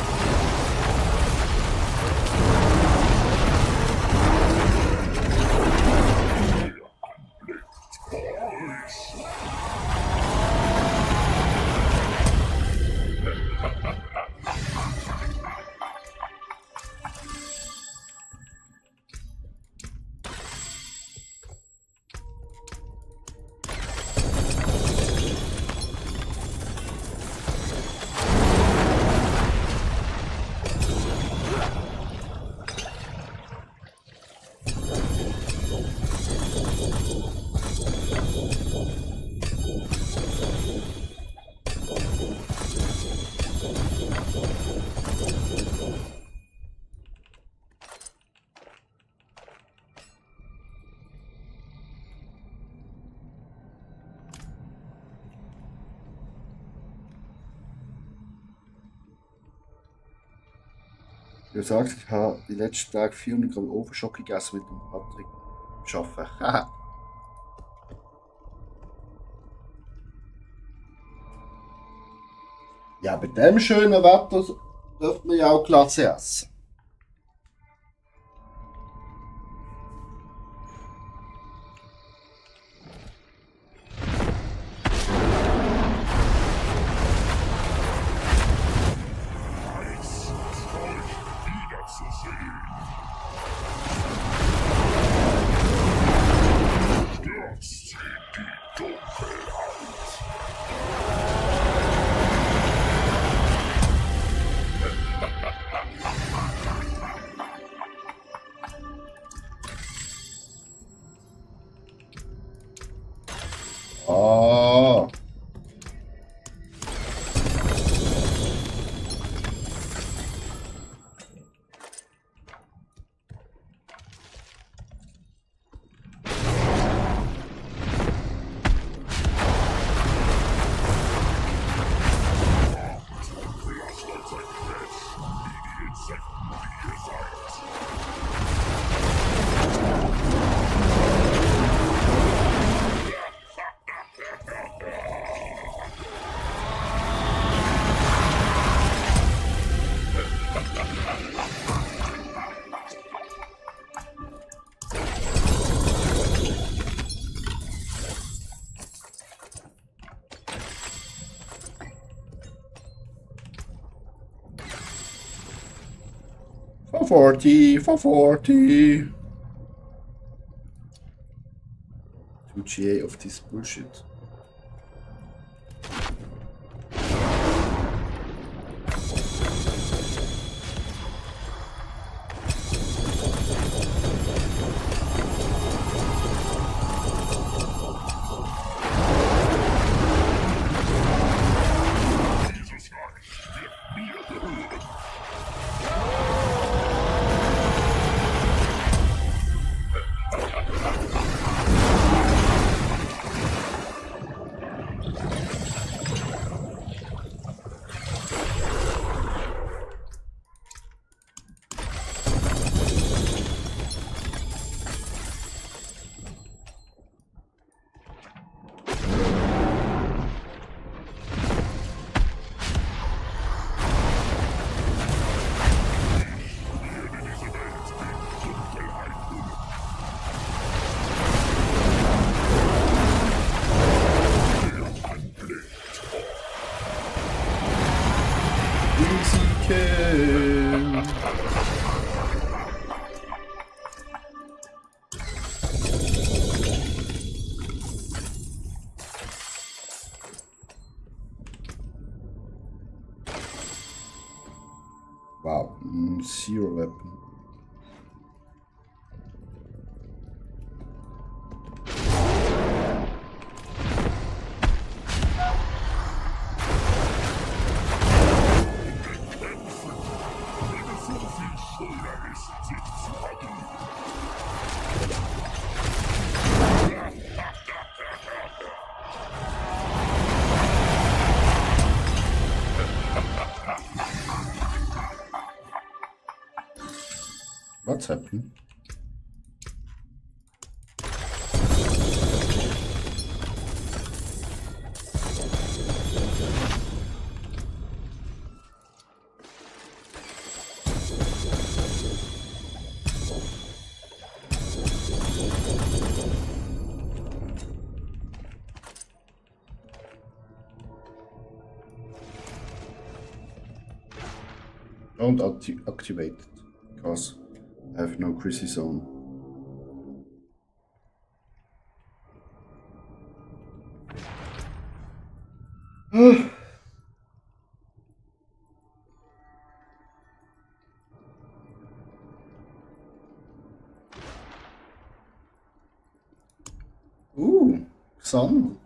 Speaker 3: Du sagst, ich habe die letzten Tage 400 Gramm Ofenschock gegessen mit dem Patrick. Schaffen. Haha. Ja, bei dem schönen Wetter dürfte man ja auch Glatze essen. Oh. For 40, for 40. 2 GA of this bullshit. Wow, zero weapon. What's happening? Don't activate it, because I have no Chrissy zone. Ooh, sun.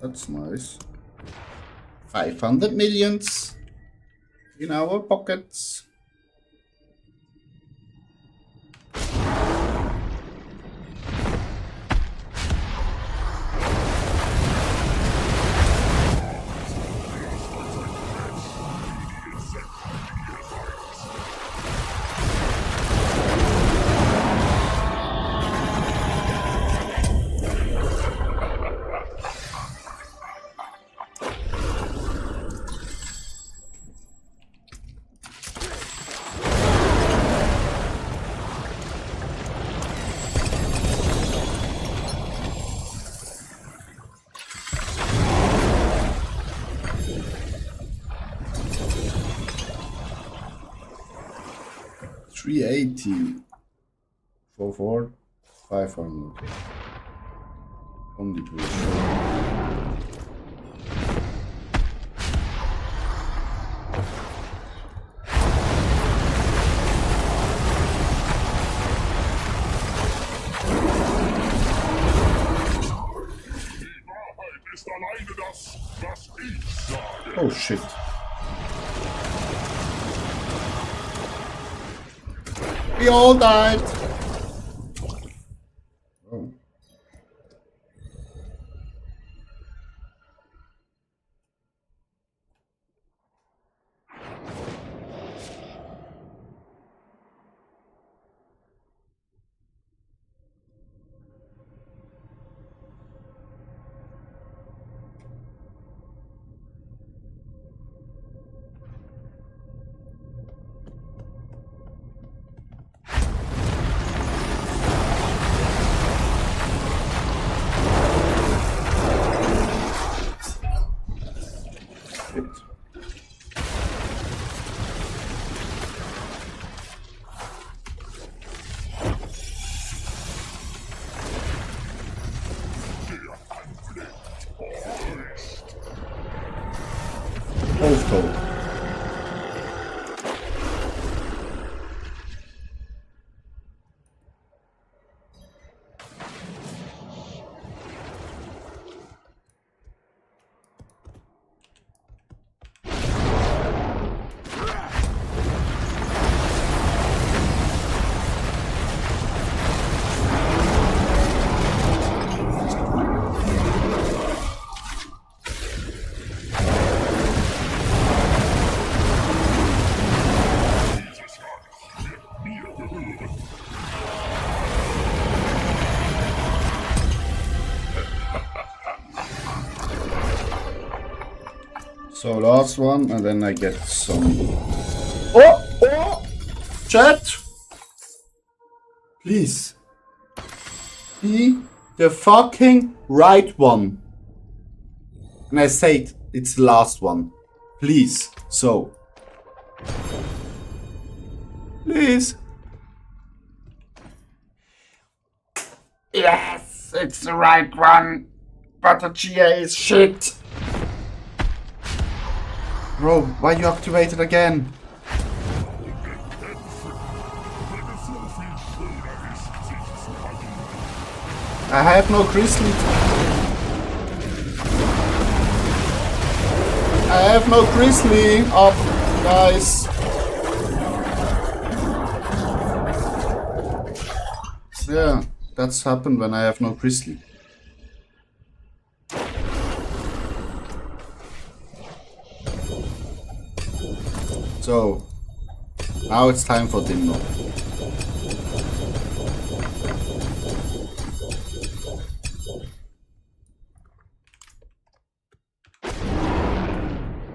Speaker 3: That's nice. 500 millions in our pockets. $380 for 500. Only push.
Speaker 7: Ist alleine das, was ich sage.
Speaker 3: Oh shit. We all died. Oh. Both told. So last one, and then I get some. Oh! Chat! Please. Be the fucking right one. And I said it's the last one. Please. So. Please. Yes, it's the right one. But the GA is shit. Bro, why you activated again? I have no Grizzly. I have no Grizzly up, guys. Yeah, that's happened when I have no Grizzly. So, now it's time for dinner.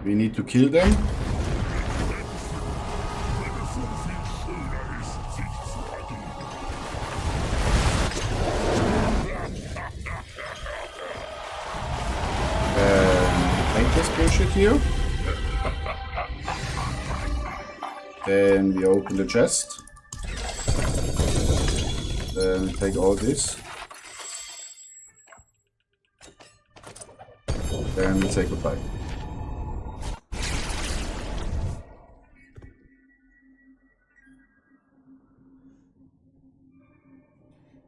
Speaker 3: We need to kill them. Take this bullshit here. Then we open the chest. Then we take all this. Then we say goodbye.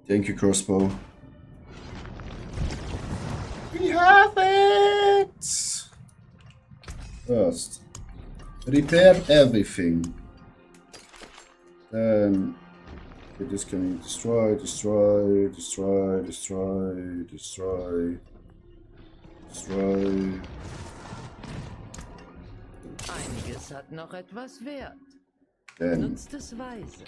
Speaker 3: Thank you, crossbow. We have it! First, repair everything. Then, okay, this can be destroy, destroy, destroy, destroy, destroy, destroy.
Speaker 5: Einiges hat noch etwas Wert.
Speaker 3: Then,
Speaker 5: Nutzt es weise.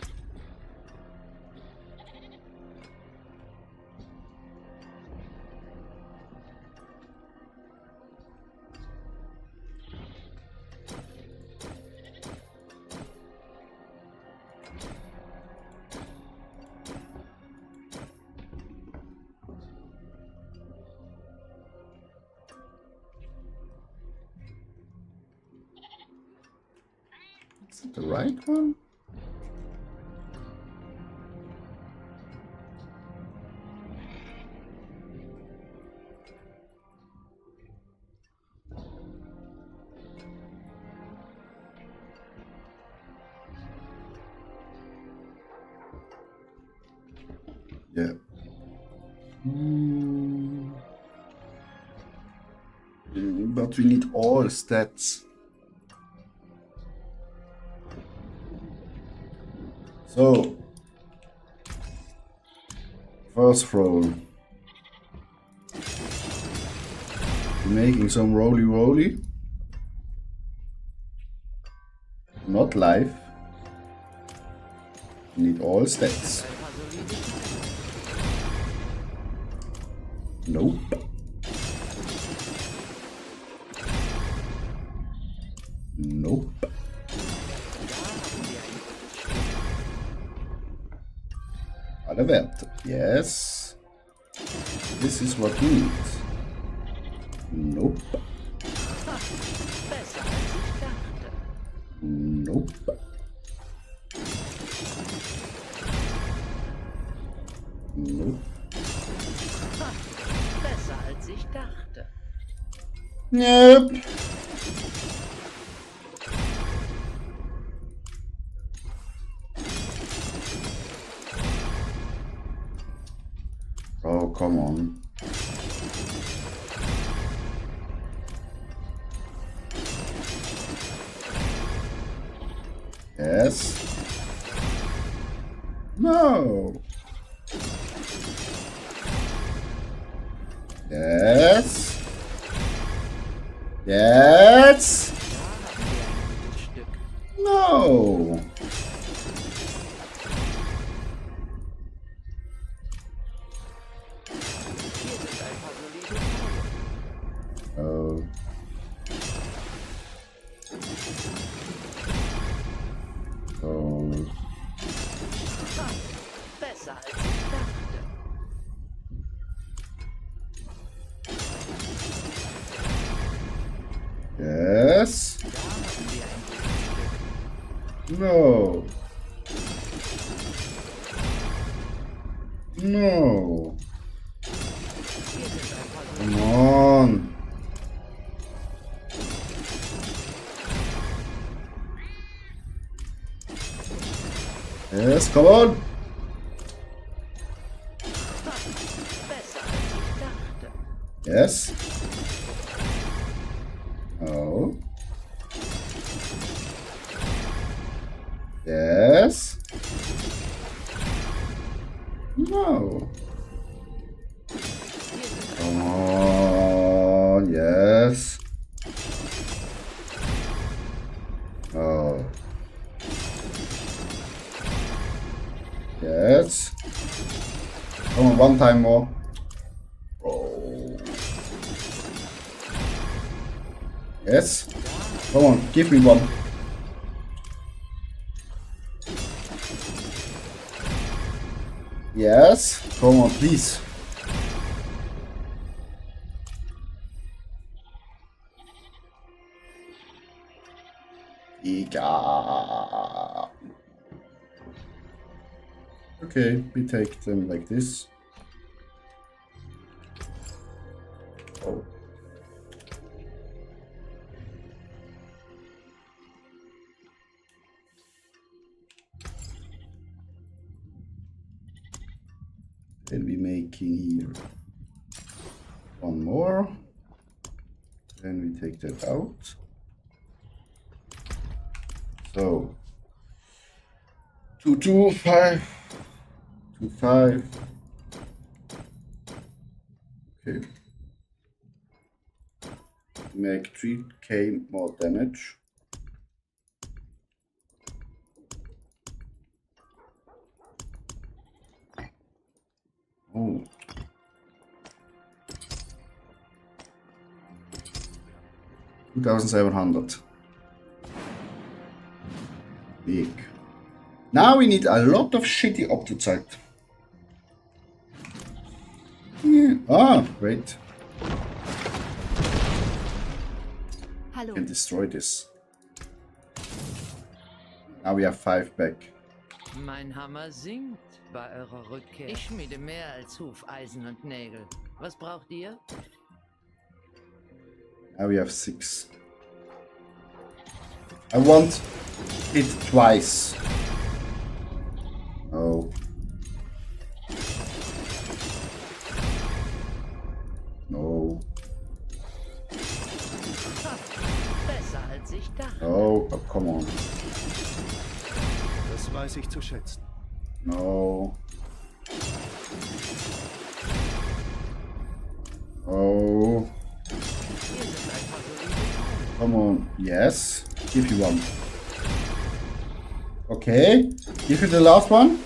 Speaker 3: is it the right one? Yeah. But we need all stats. So, first roll. Making some roly. Not live. Need all stats. Nope. Nope. Alle Werte. Yes. This is what we need. Nope.
Speaker 5: Besser als ich dachte.
Speaker 3: Nope. Nope.
Speaker 5: Besser als ich dachte.
Speaker 3: Nope. Oh, come on. Yes. No. Yes. Yes. No. Oh. Oh.
Speaker 5: Besser als ich dachte.
Speaker 3: Yes. No. No. Come on. Yes, come on.
Speaker 5: Besser als ich dachte.
Speaker 3: Yes. Oh. Yes. No. Come on. Yes. Oh. Yes. Come on, one time more. Oh. Yes. Come on, give me one. Yes. Come on, please. Egal. Okay, we take them like this. Oh. Then we making here one more. Then we take that out. So 2, 2, 5, 2, 5. Okay. Make 3k more damage. Oh. $2,700. Big. Now we need a lot of shitty Optozeit. Yeah. Ah, great.
Speaker 5: Hallo.
Speaker 3: Can destroy this. Now we have 5 back.
Speaker 5: Mein Hammer singt bei eurer Rückkehr. Ich schmiede mehr als Hufeisen und Nägel. Was braucht ihr?
Speaker 3: Now we have 6. I want it twice. No. No.
Speaker 5: Besser als ich dachte.
Speaker 3: No. Oh, come on.
Speaker 8: Das weiß ich zu schätzen.
Speaker 3: No. Oh.
Speaker 5: Ihr seid einfach so liebe.
Speaker 3: Come on. Yes. Give you one. Okay. Give you the last one.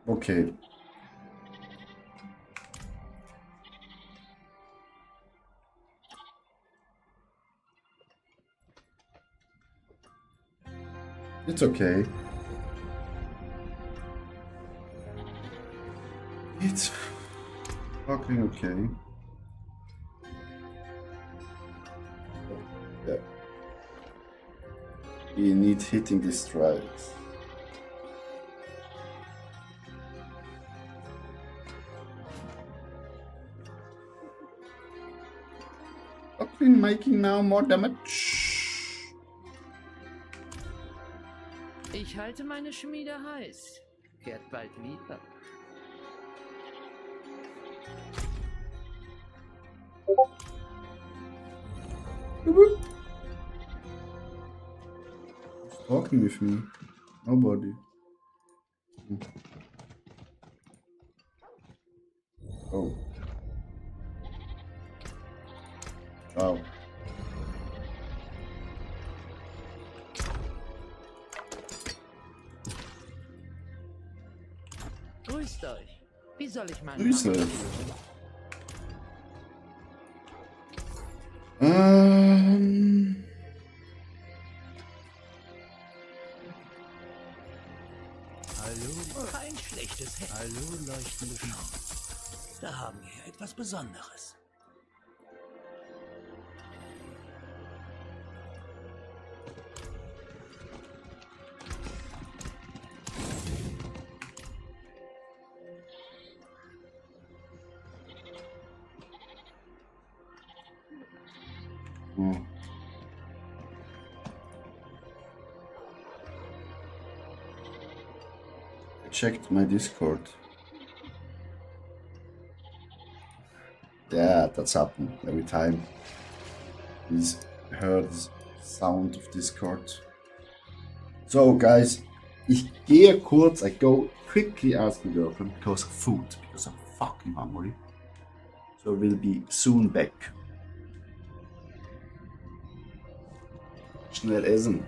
Speaker 3: Okay. It's okay. It's fucking okay. Yeah. We need hitting these strikes. Okay, making now more damage.
Speaker 5: Ich halte meine Schmiede heiß. Kehrt bald wieder.
Speaker 3: Who's talking with me? Nobody. Oh. Wow.
Speaker 5: Grüßt euch. Wie soll ich meinen
Speaker 3: Grüße.
Speaker 5: Hammer?
Speaker 8: Hallo,
Speaker 5: Kein schlechtes Hemd.
Speaker 8: hallo, leuchtende Schaum. Da haben wir etwas Besonderes.
Speaker 3: Oh. I checked my Discord. Yeah, that's happened every time. Please heard the sound of Discord. So guys, ich gehe kurz, I go quickly ask my girlfriend because of food, because I'm fucking hungry. So will be soon back. Schnell essen.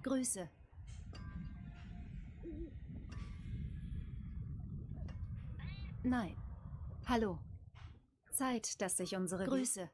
Speaker 9: Grüße. Nein. Hallo. Zeit, dass sich unsere Grüße.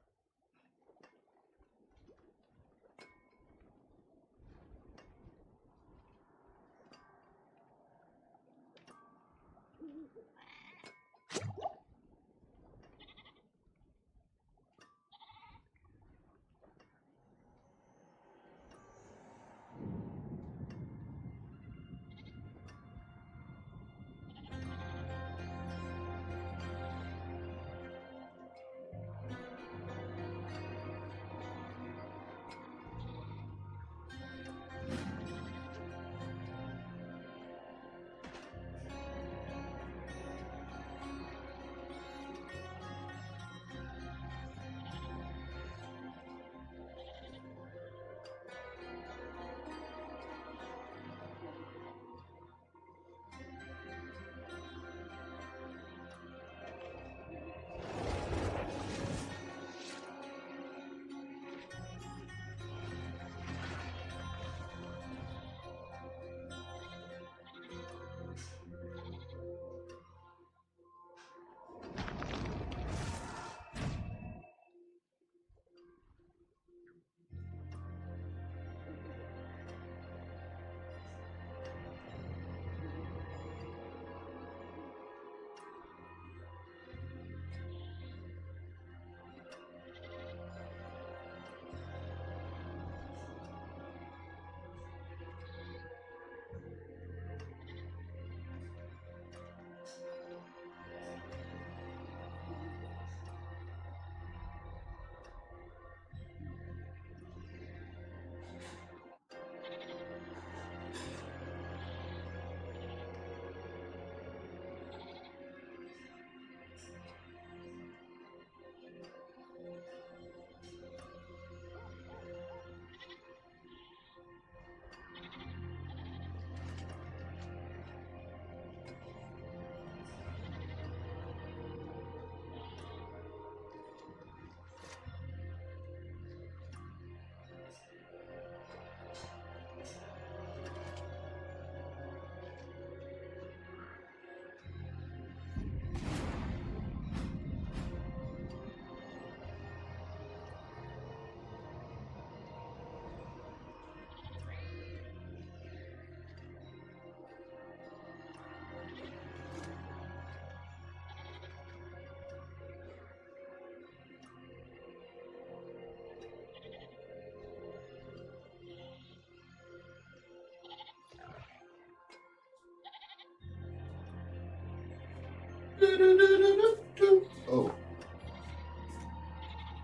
Speaker 3: Oh.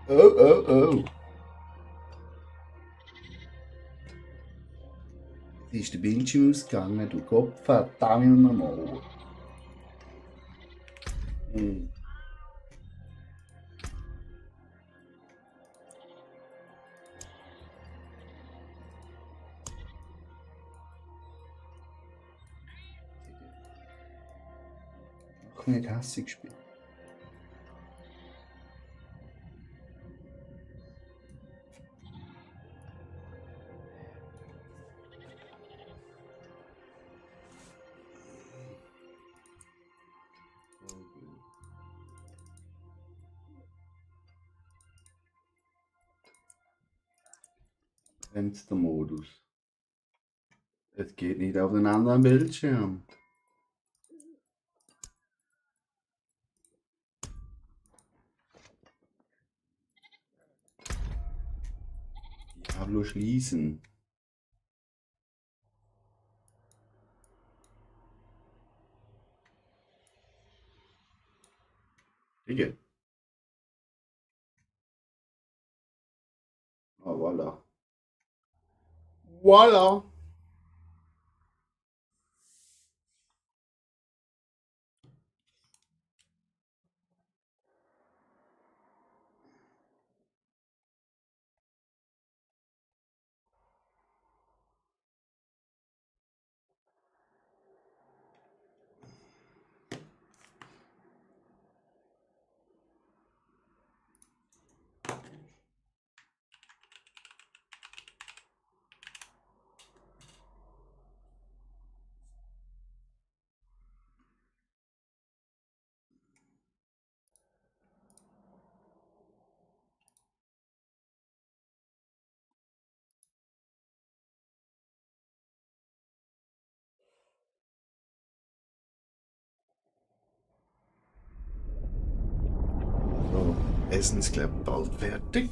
Speaker 3: Oh. Jetzt ist der Bildschirm ausgegangen, du Kopf, verdammt nochmal. Mach nicht hässig spielen. Fenstermodus. Es geht nicht auf den anderen Bildschirm. Diablo schließen. Digga. Ah, voilà. Voilà. Essen ist, glaube ich, bald fertig.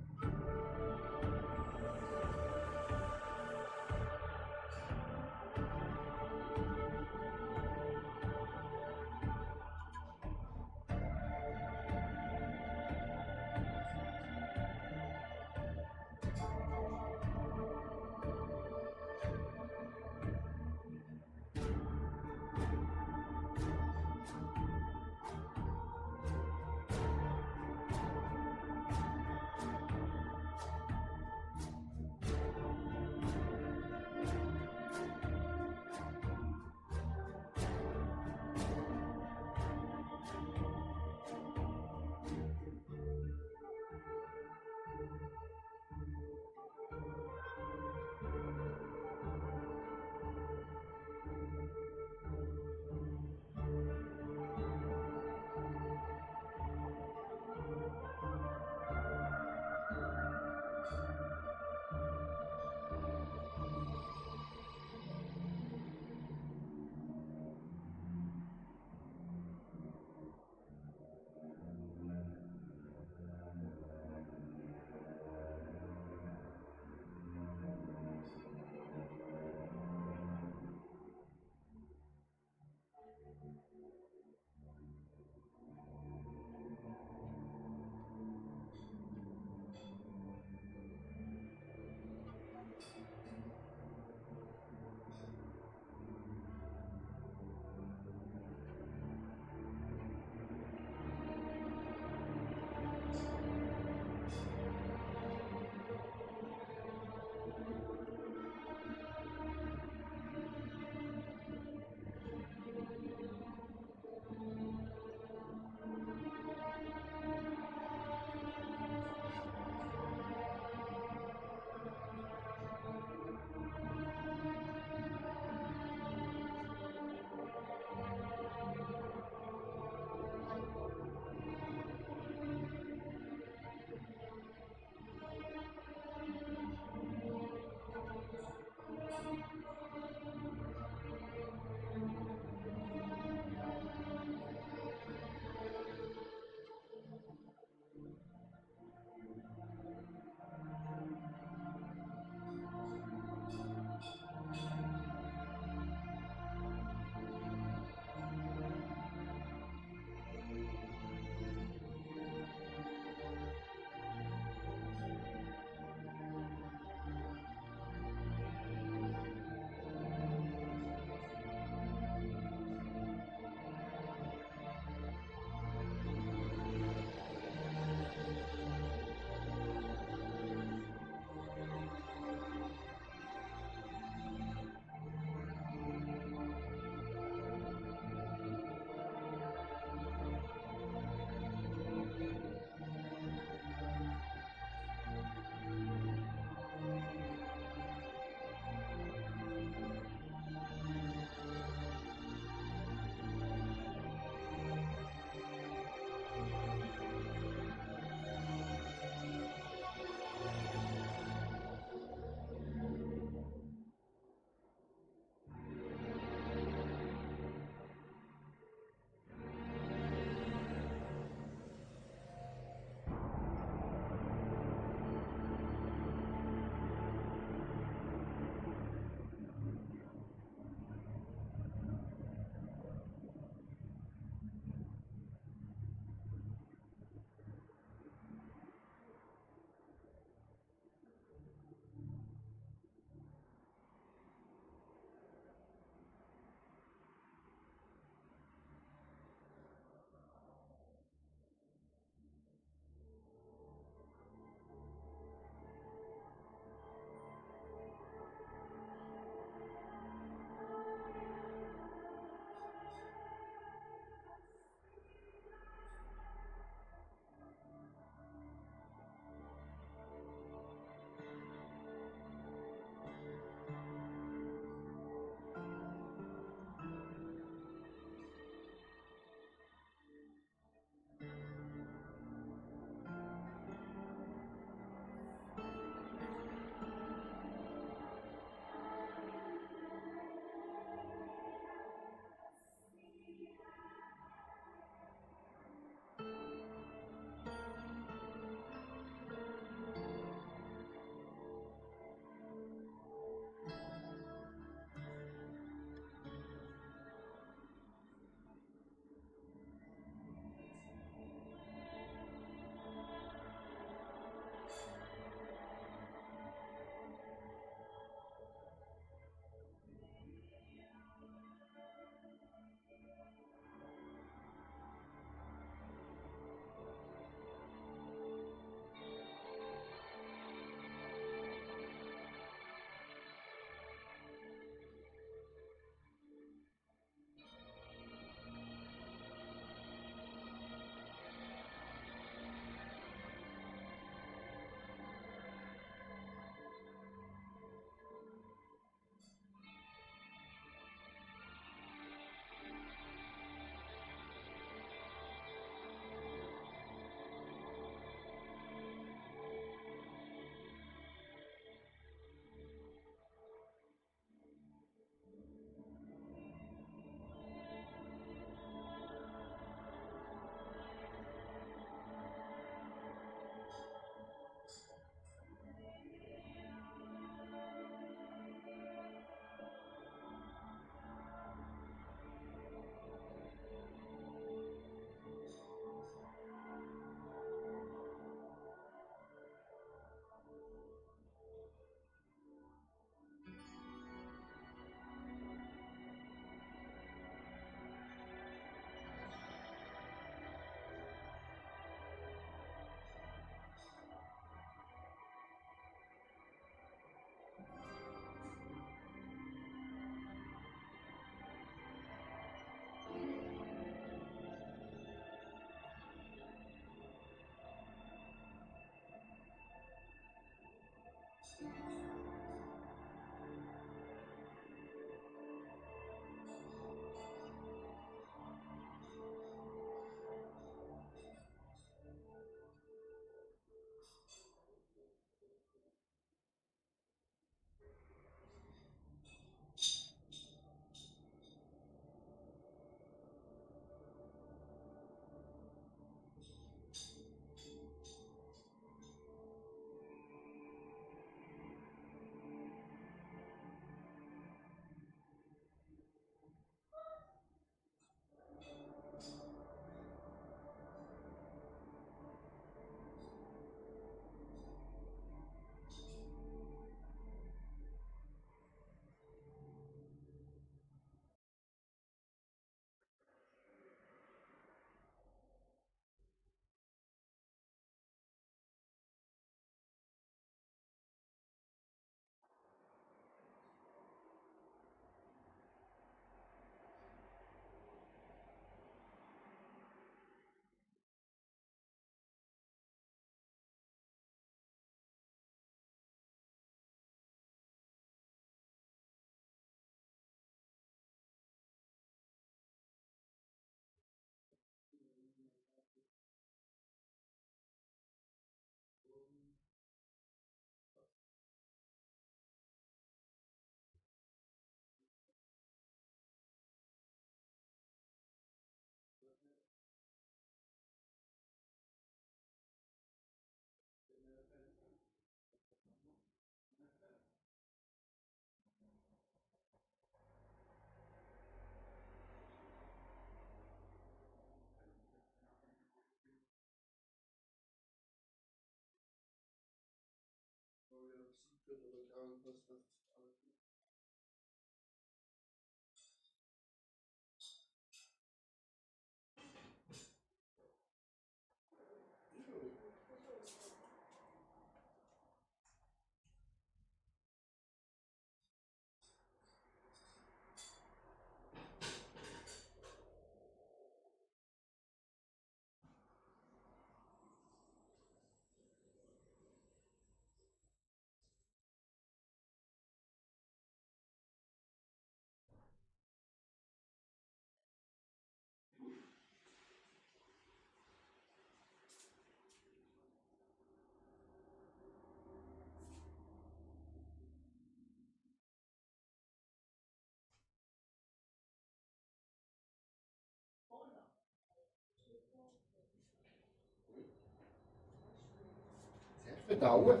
Speaker 3: Verdauen.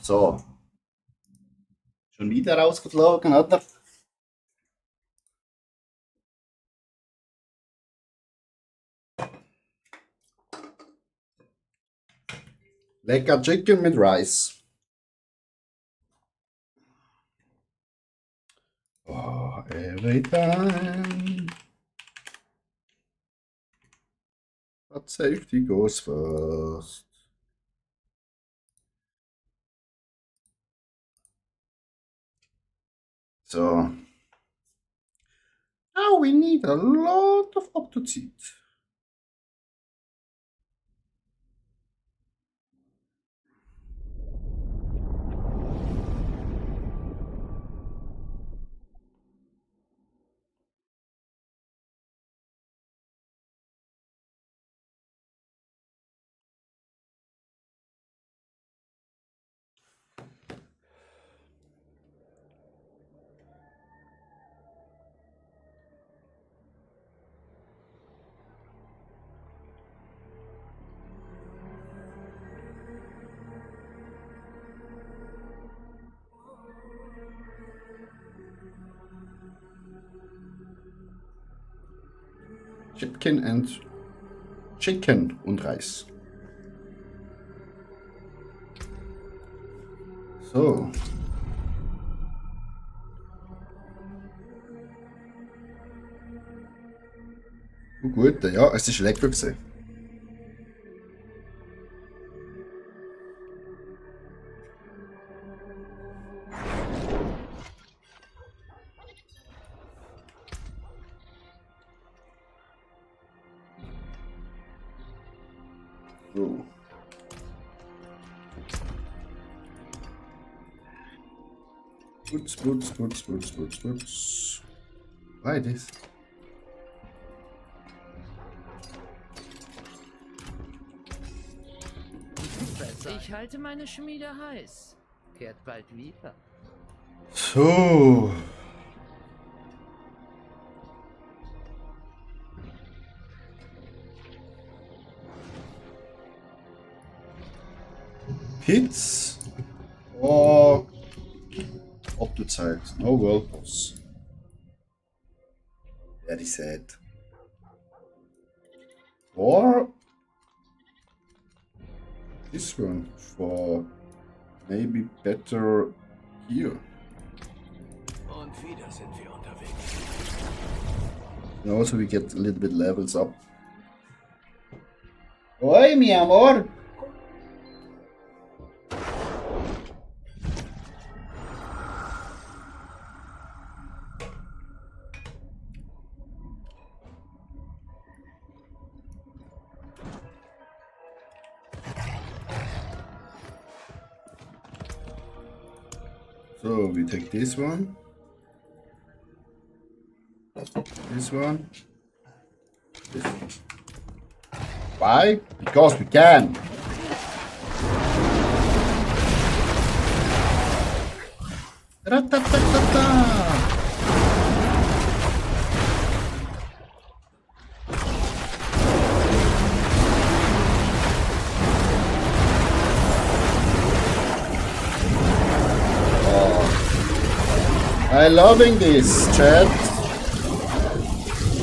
Speaker 3: So. Schon wieder rausgeflogen, oder? Lecker Chicken mit Rice. Oh, every time. But safety goes first. So. Now we need a lot of Optozid. Chicken und Reis. So. Gut, ja, es ist lecker gewesen. So. Putz. Beides.
Speaker 5: Ich halte meine Schmiede heiß. Kehrt bald wieder.
Speaker 3: So. Hits. Oh. Optozeit. No world boss. Very sad. Or this one for maybe better here.
Speaker 8: Und wieder sind wir unterwegs.
Speaker 3: And also we get a little bit levels up. Oi, mi amor! So we take this one. This one. This one. Why? Because we can. Ratatatata. I'm loving this, chat.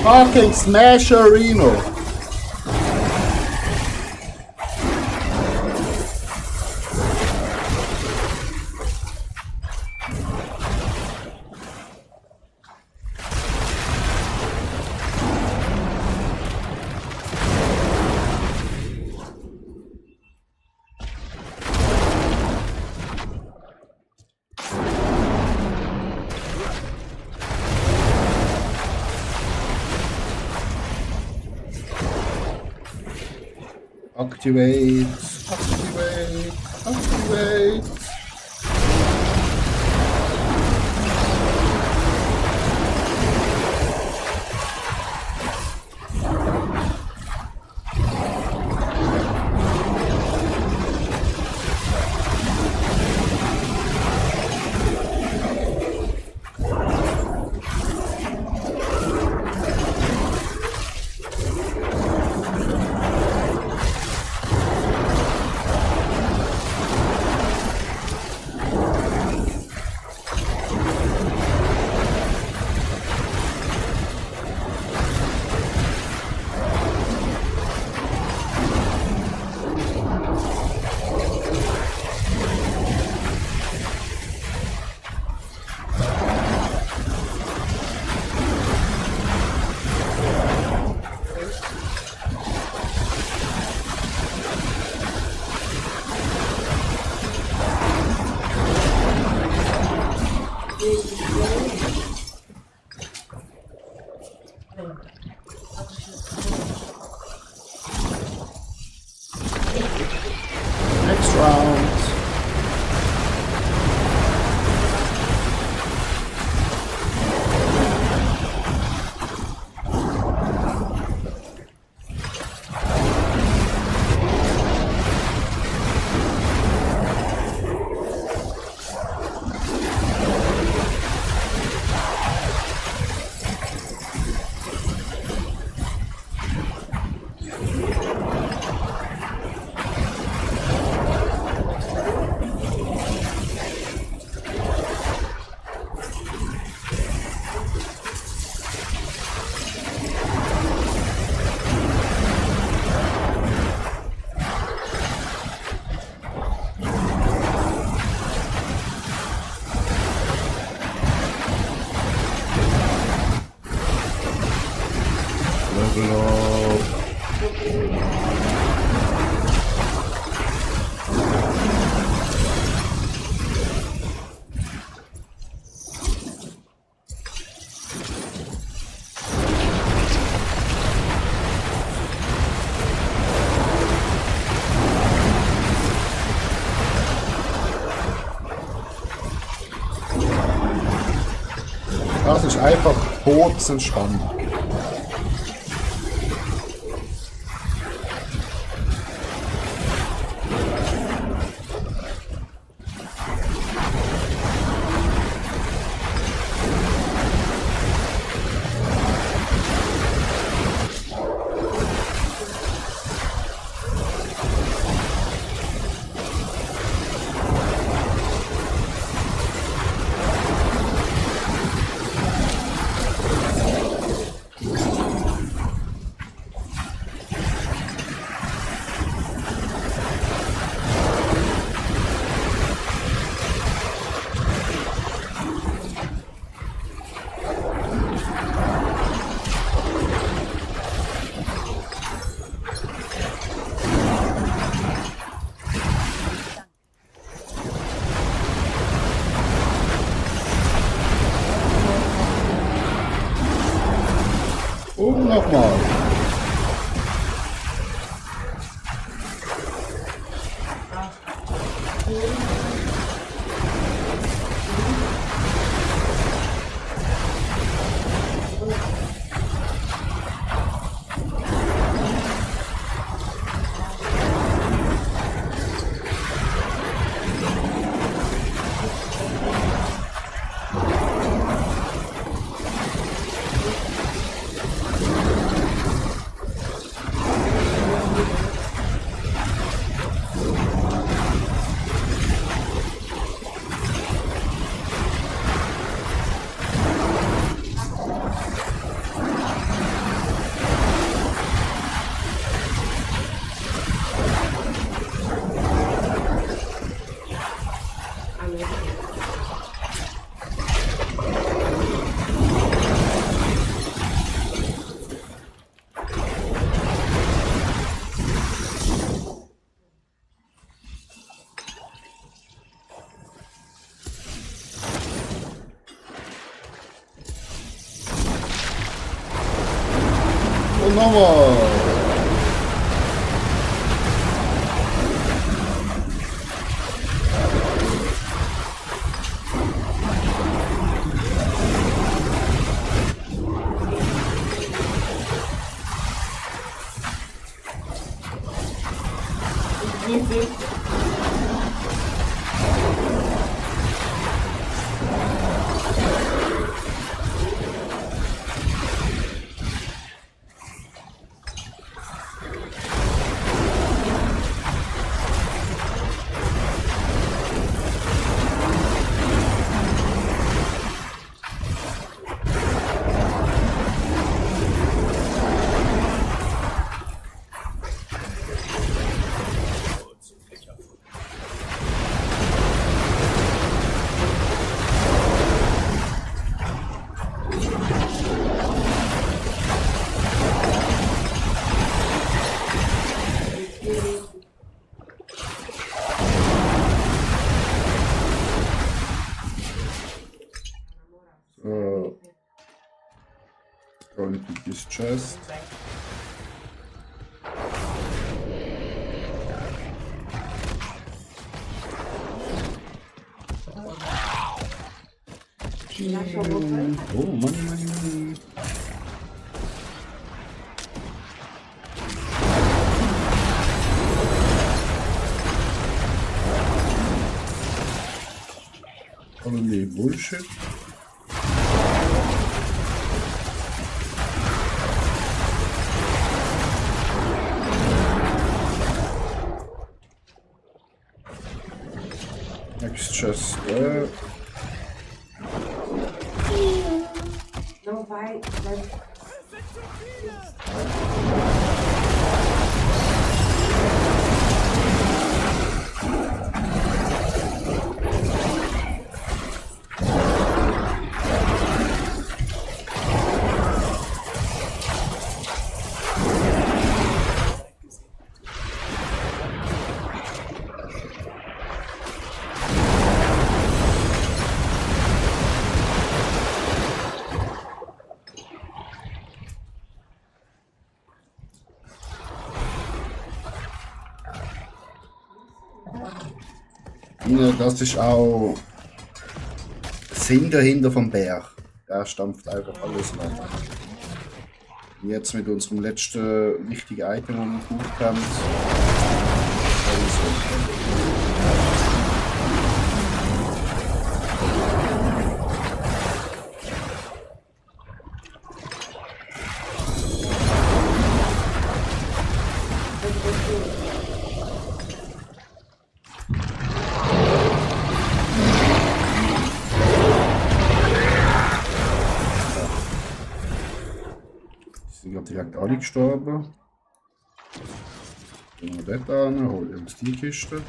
Speaker 3: Fucking Smasherino. Activate. Activate. Activate. Next round. Level up. Das ist einfach todsentspannend. Und nochmal. Und nochmal. Going to this chest. Oh, money. Holy bullshit. Next chest there.
Speaker 4: No, vai.
Speaker 3: Ja, das ist auch Sinn dahinter vom Bär. Der stampft einfach alles weg. Und jetzt mit unserem letzten wichtigen Item, das wir gekauft haben. Sind gerade direkt alle gestorben. Gehen wir dort an, holen uns die Kiste.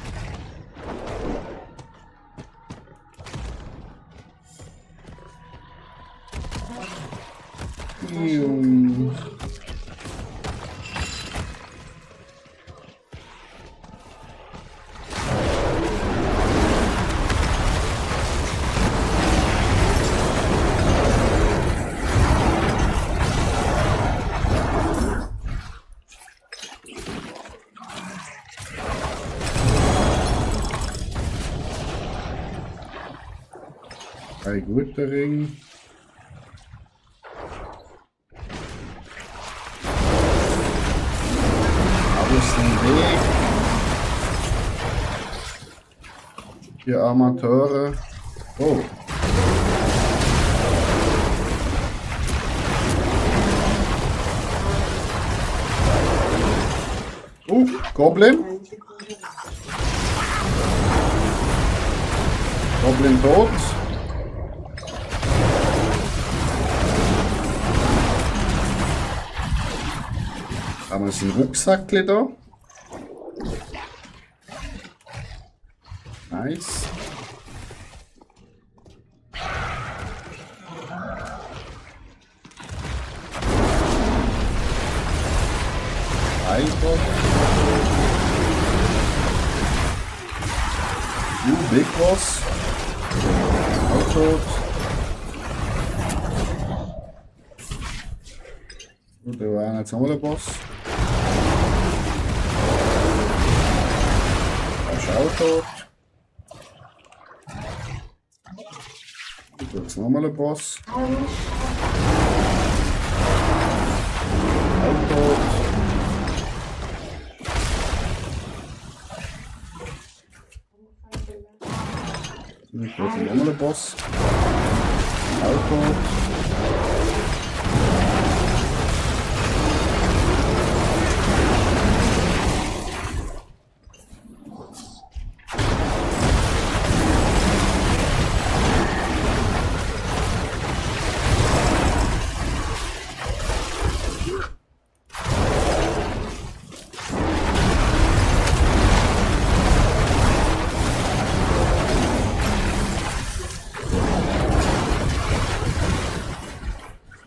Speaker 3: Ein guter Ring. Alles im Weg. Hier Amateure. Oh. Goblin. Goblin tot. Haben wir seinen Rucksack da. Nice. Einfach. Big Boss. Auch tot. Gut, da war jetzt nochmal der Boss. Er ist auch tot. Gut, jetzt nochmal der Boss. Auch tot. Ich brauche nochmal einen Boss. Auto.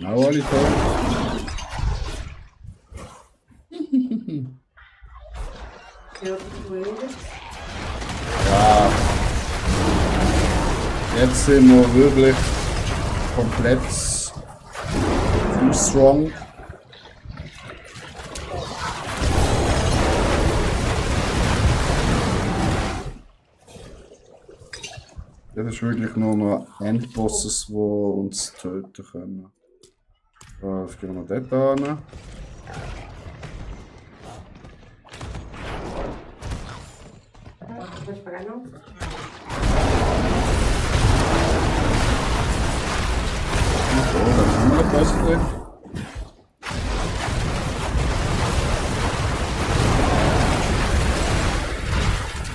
Speaker 3: Auch alle tot. Ja. Jetzt sind wir wirklich komplett too strong. Das ist wirklich nur noch Endbosses, die uns töten können. Jetzt gehen wir noch dort hin. So, dann haben wir den Boss drin.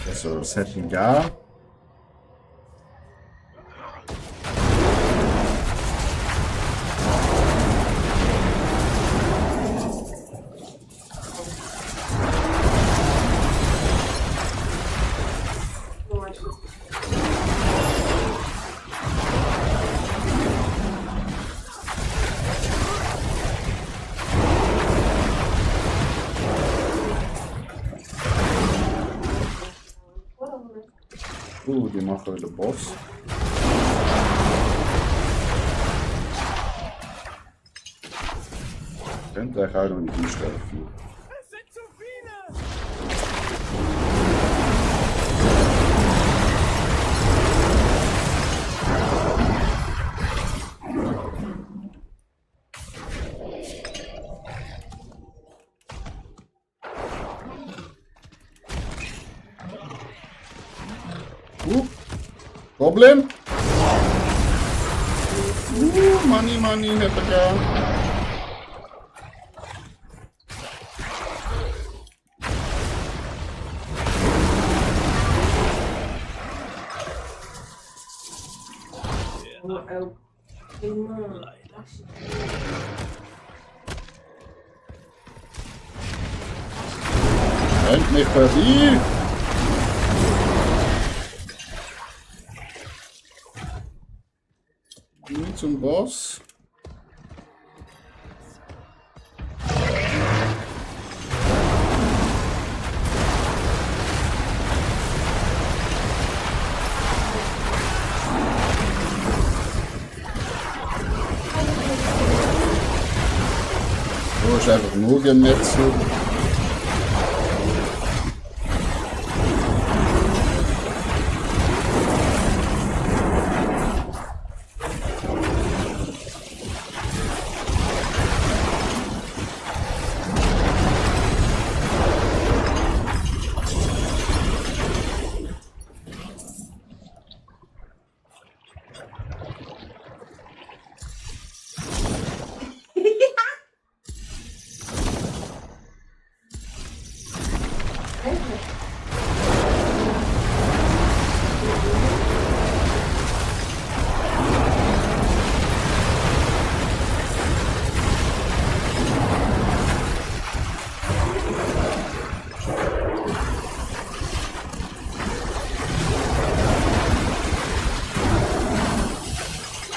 Speaker 3: Also, das hätten wir ja. Die machen wieder Boss. Könnte ich auch noch nicht einstellen. Problem? Money, hätte ich ja. Rennt mich vorbei! Zum Boss. So ist einfach nur gemetzelt.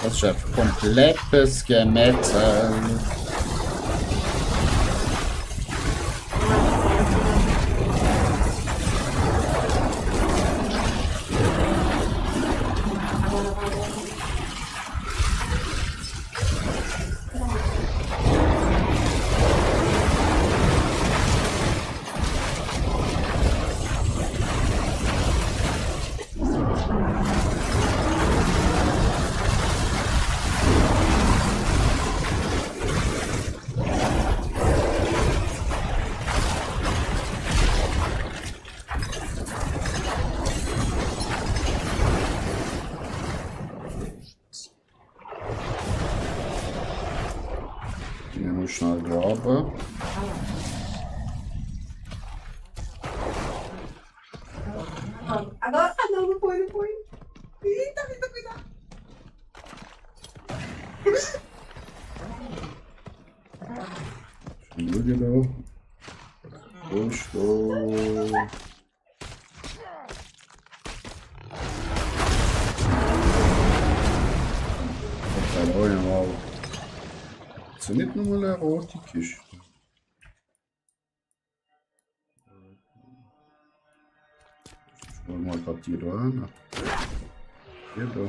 Speaker 3: Das ist ein komplettes Gemetzel. aber.
Speaker 4: Agora, não foi, não foi. Eita, eita, cuidado.
Speaker 3: Schau genau. Rohstoff. Oh ja, wow. Das ist nicht nur eine rote Kiste. Schauen wir mal gerade die da an. Hier da.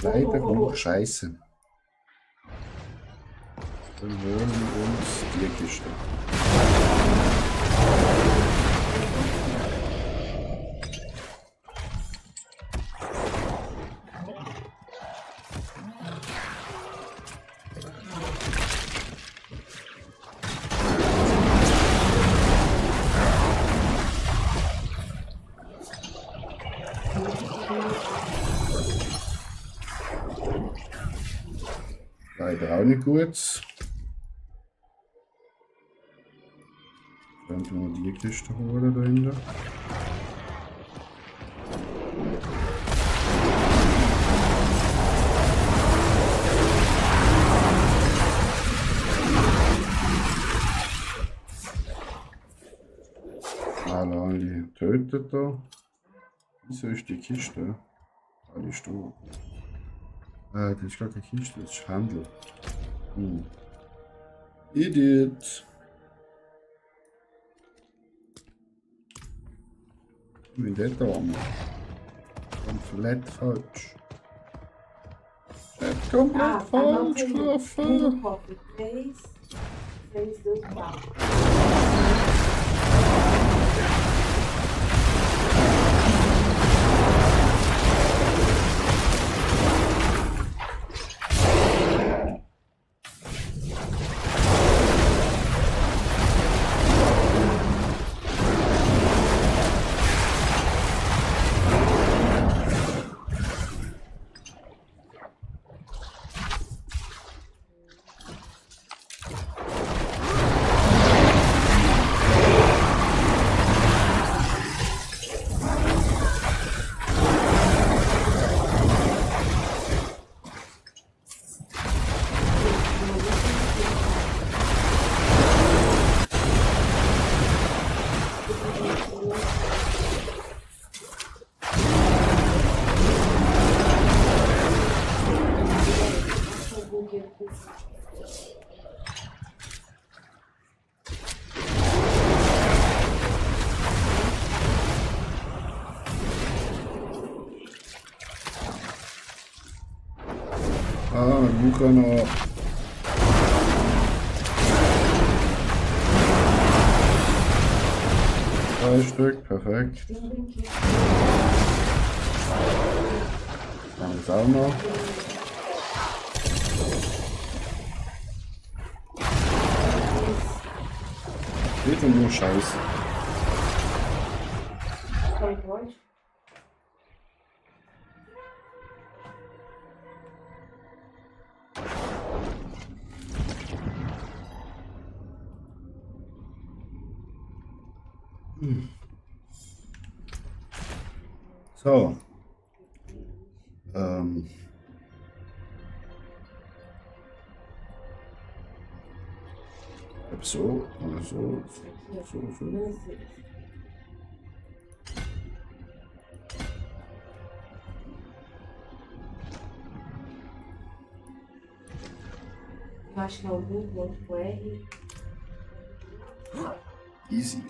Speaker 3: Leider hoch scheiße. Dann holen wir uns die Kiste. Leider auch nicht gut. Dann tun wir die Kiste holen da hinten. Alle tötet da. Wieso ist die Kiste? Alle ist da. Das ist gar keine Kiste, das ist Handel. Idiot. Wie der da machen? Komplett falsch. Komplett falsch gelaufen.
Speaker 4: Fez 2, 4.
Speaker 3: Luca noch. Drei Stück, perfekt. Dann ist auch noch. Geht nur Scheiße. So. So, oder so, so.
Speaker 4: Eu acho que é algum ponto com R.
Speaker 3: Easy.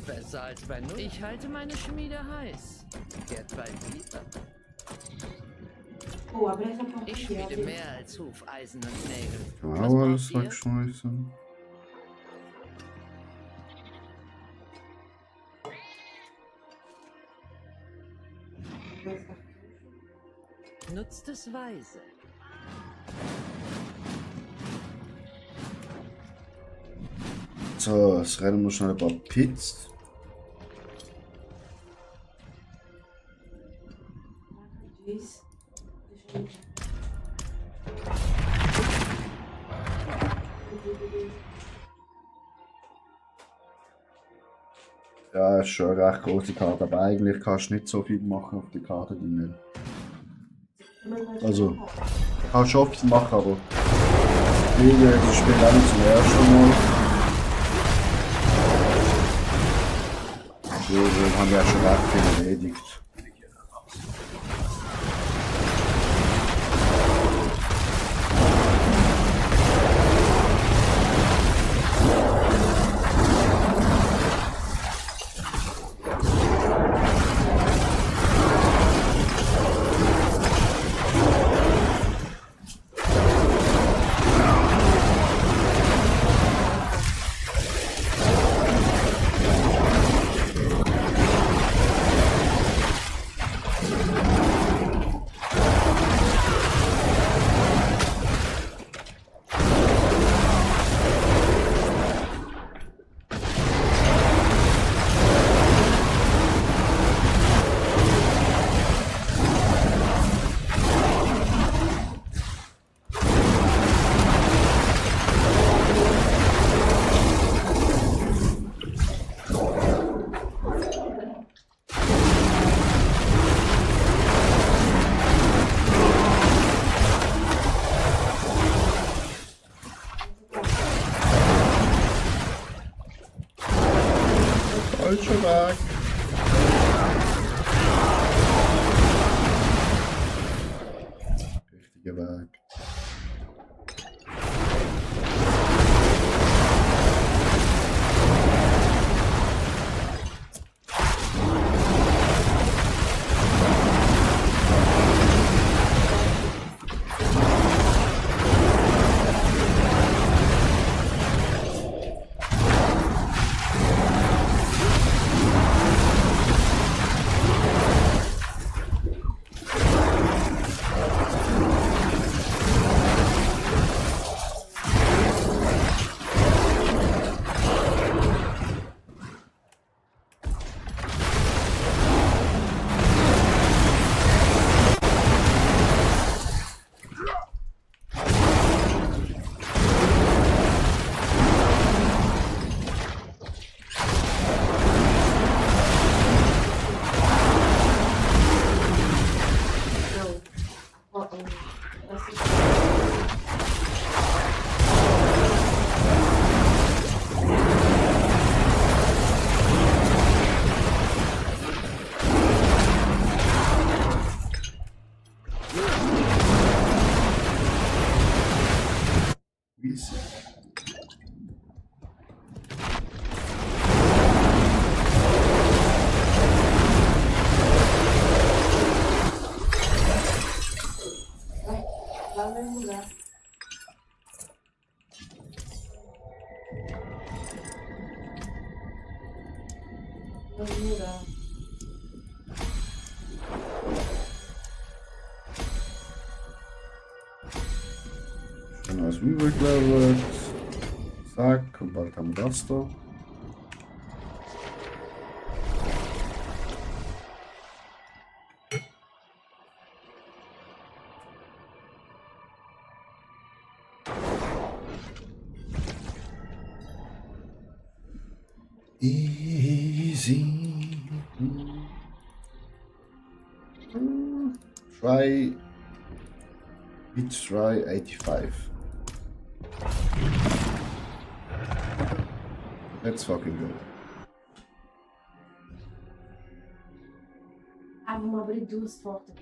Speaker 5: Besser als bei Null. Ich halte meine Schmiede heiß. Kehrt bald wieder.
Speaker 4: Oh, aber ich habe noch
Speaker 5: Ich schmiede mehr als Hufeisen und Nägel.
Speaker 3: Kann
Speaker 5: Was
Speaker 3: man auch alles
Speaker 5: braucht ihr?
Speaker 3: wegschmeißen.
Speaker 5: Nutzt es weise.
Speaker 3: So, jetzt rennen wir schnell ein paar Pits. Ja, ist schon eine recht große Karte, aber eigentlich kannst du nicht so viel machen auf die Karte drin. Also, kannst schon viel machen, aber das Spiel auch nicht zum ersten Mal. So haben wir ja schon recht viel erledigt. Falscher Weg. Richtiger Weg. Easy. Dann als Übriglevelt. Zack, und bald haben wir das da. Easy. Try. Let's try 85. Let's fucking go.
Speaker 4: Ah, vou abrir duas portas.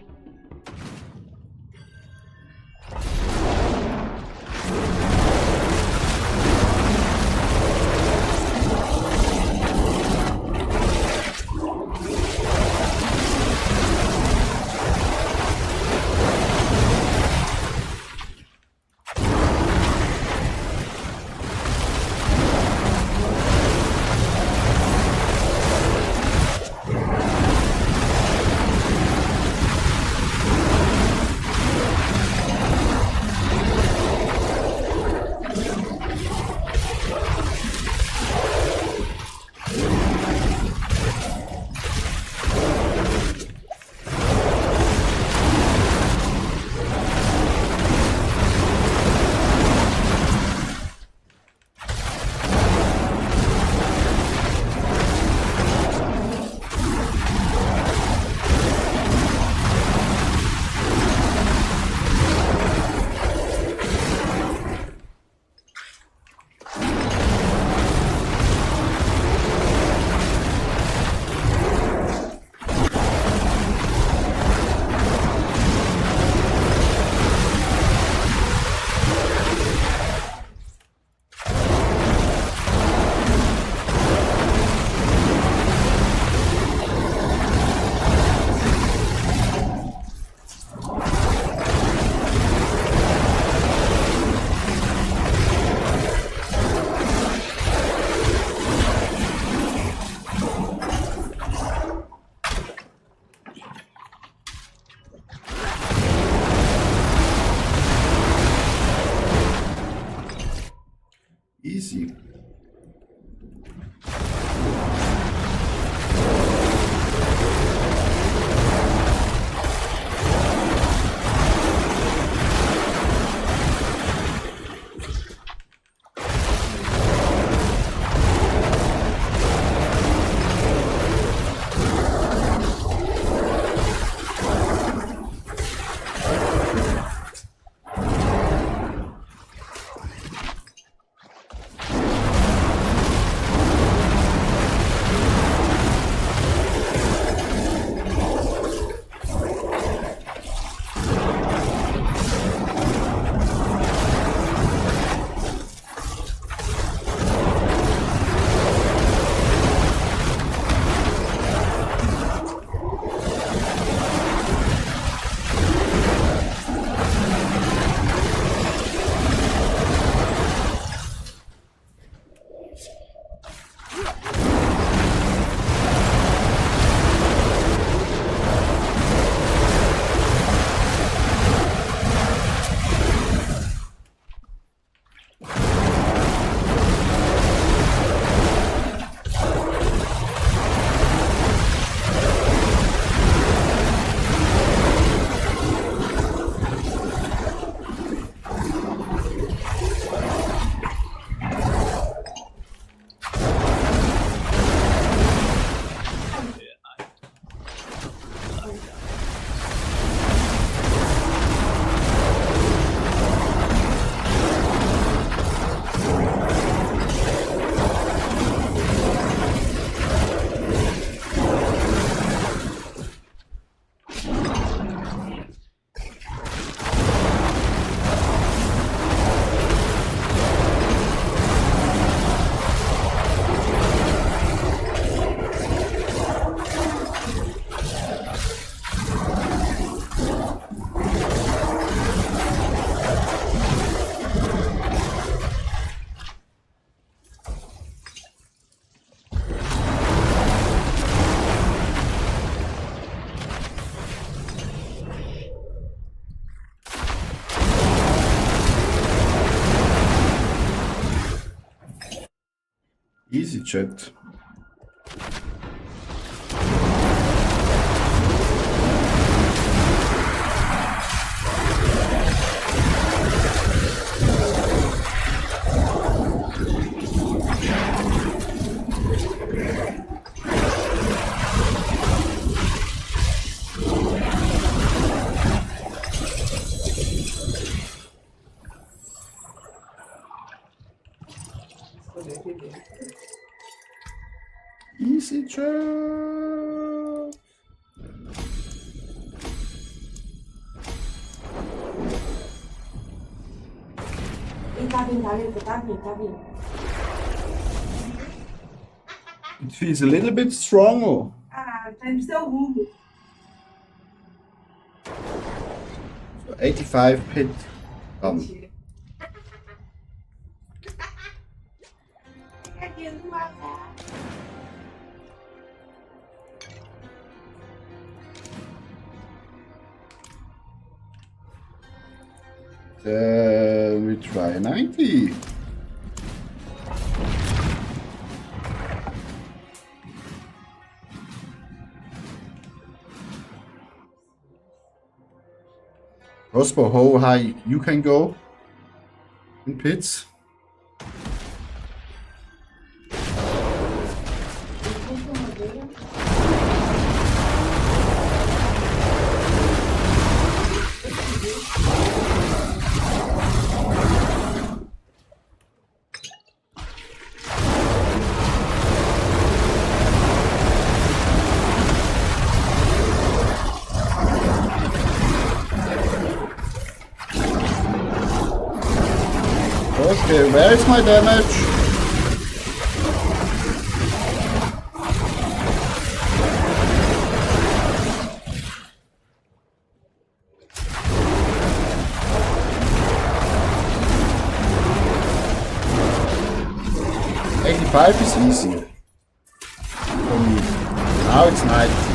Speaker 3: Easy. EasyJet. Bishop. It feels a little bit stronger. So 85 pit. Then we try 90. Crossbow, how high you can go in pits? Okay, where is my damage? '85 is easy for me. Now it's 90.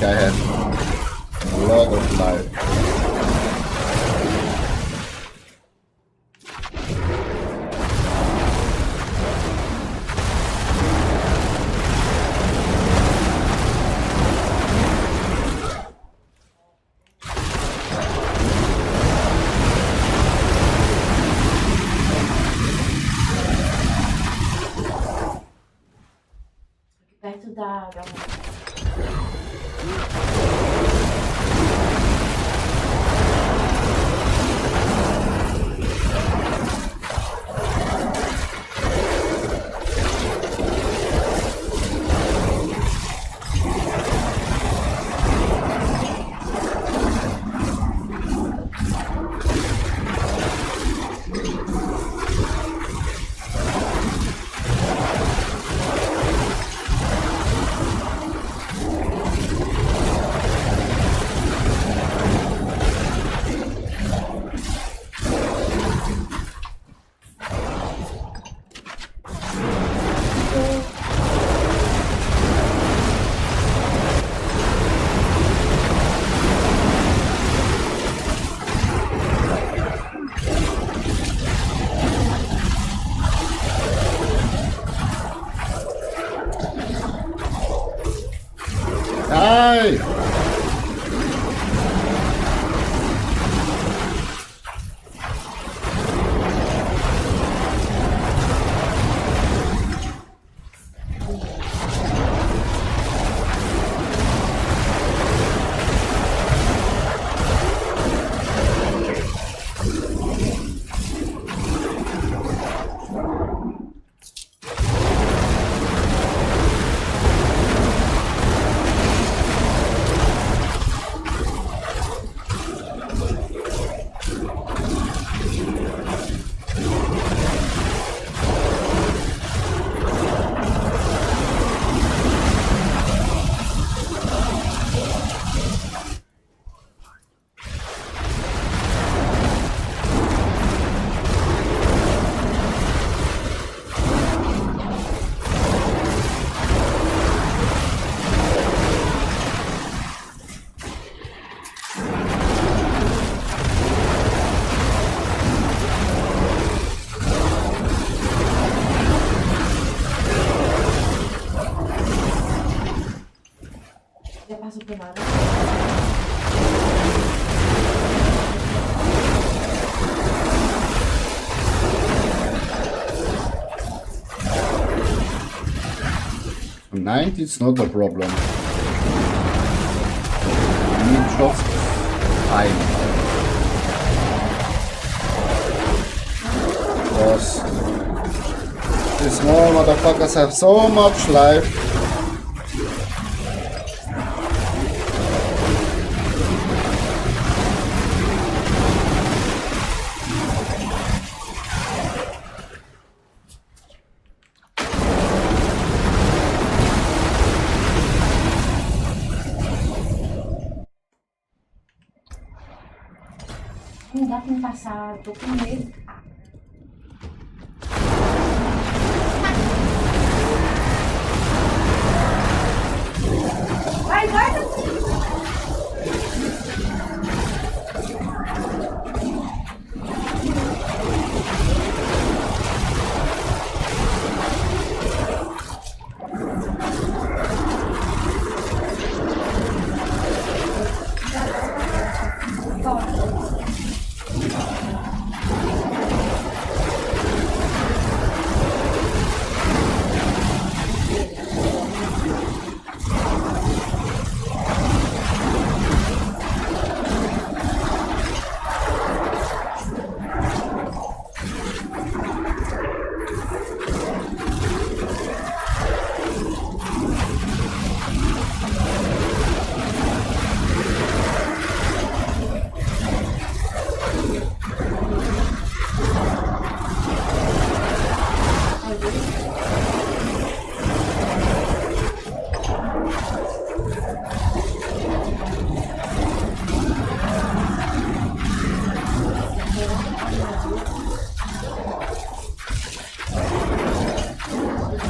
Speaker 3: I have a lot of life.
Speaker 4: Perto da
Speaker 3: die!
Speaker 4: Ya paso por nada.
Speaker 3: From 90 it's not a problem. I mean, just fine. Because the small motherfuckers have so much life.
Speaker 4: Não dá pra passar, tô com medo. Vai, vai!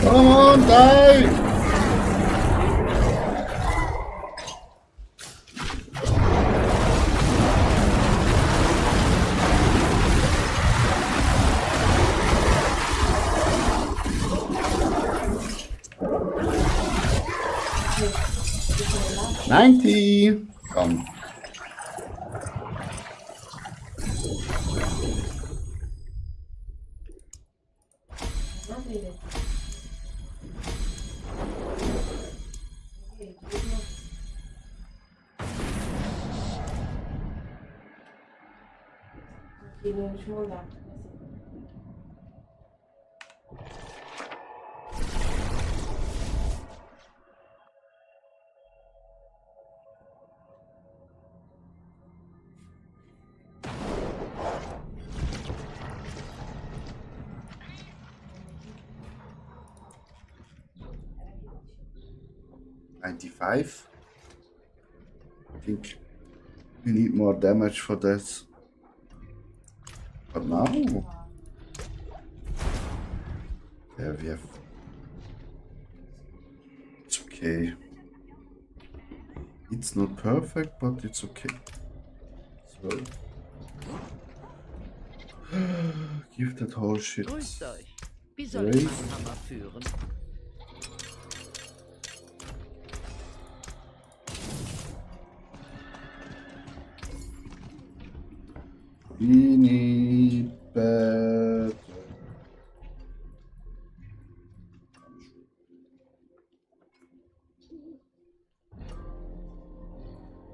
Speaker 3: Come on, die! $90! Komm.
Speaker 4: Deixa eu mandar.
Speaker 3: $95. I think we need more damage for this. But now, yeah, we have. It's okay. It's not perfect, but it's okay. So, give that whole shit.
Speaker 5: Grüßt euch. Wie soll
Speaker 3: Rafe.
Speaker 5: ich meinen Hammer führen?
Speaker 3: Beanie Bad.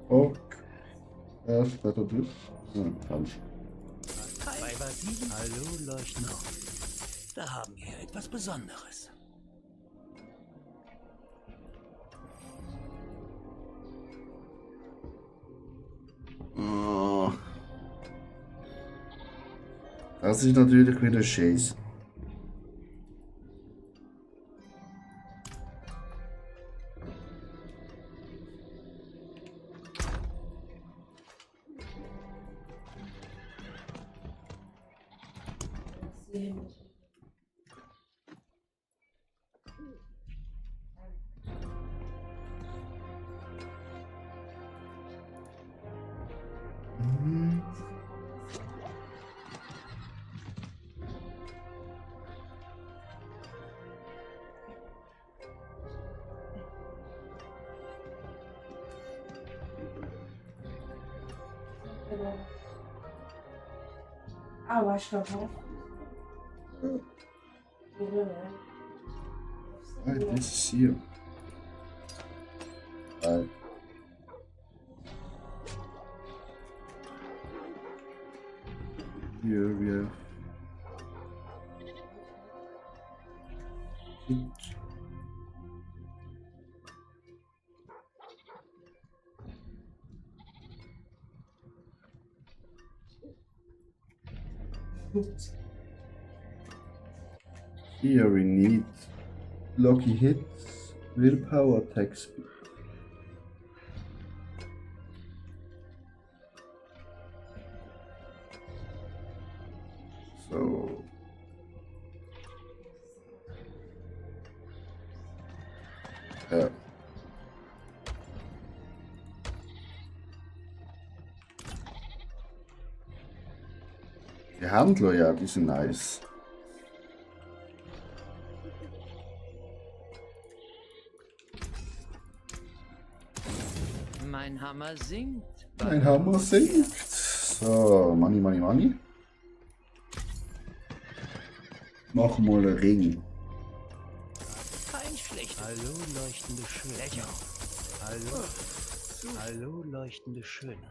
Speaker 3: Ok. Erst weiter durch. Falsch.
Speaker 8: Bei Basilisk. Hallo, Leuchten auf. Da haben wir etwas Besonderes.
Speaker 3: Oh. Das ist natürlich wieder scheiße.
Speaker 4: Ah, eu acho que eu vou.
Speaker 3: Ah, this is here. Here we have it. Here we need lucky hits, willpower, attack speed. So. Ja. Die Handler, ja, die sind nice.
Speaker 5: Mein Hammer singt.
Speaker 3: Mein Hammer singt. So, Money, Money, Money. Mach mal einen Ring.
Speaker 8: Kein schlecht. Hallo, leuchtende Schönheit. Hallo, leuchtende Schönheit.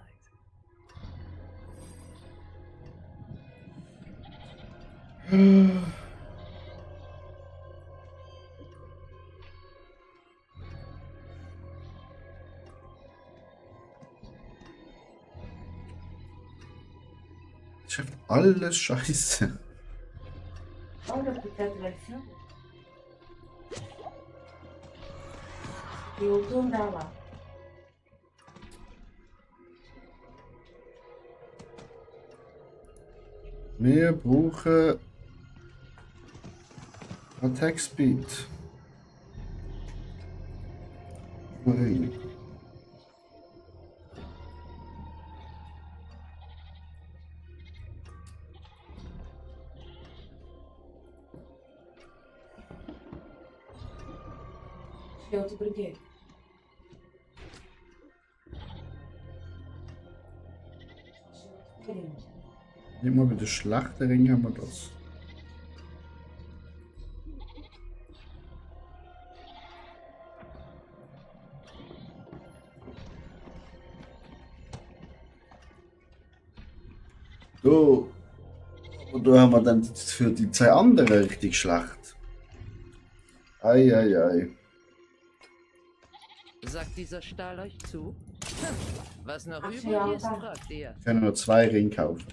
Speaker 3: Schafft alles scheiße.
Speaker 4: Olha, peut-être vai ser. Eu tô andando lá.
Speaker 3: Wir brauchen Attack Speed. Ring.
Speaker 4: Eu te briguei.
Speaker 3: Immer bei der Schlachtring haben wir das. So. Und da haben wir dann für die zwei anderen richtig Schlacht. Ei, ei, ei.
Speaker 5: Sagt dieser Stahl euch zu? Was noch
Speaker 4: Ach,
Speaker 5: übrig
Speaker 4: ja,
Speaker 5: ist,
Speaker 4: da.
Speaker 5: fragt ihr.
Speaker 3: Können wir 2 Ringe kaufen.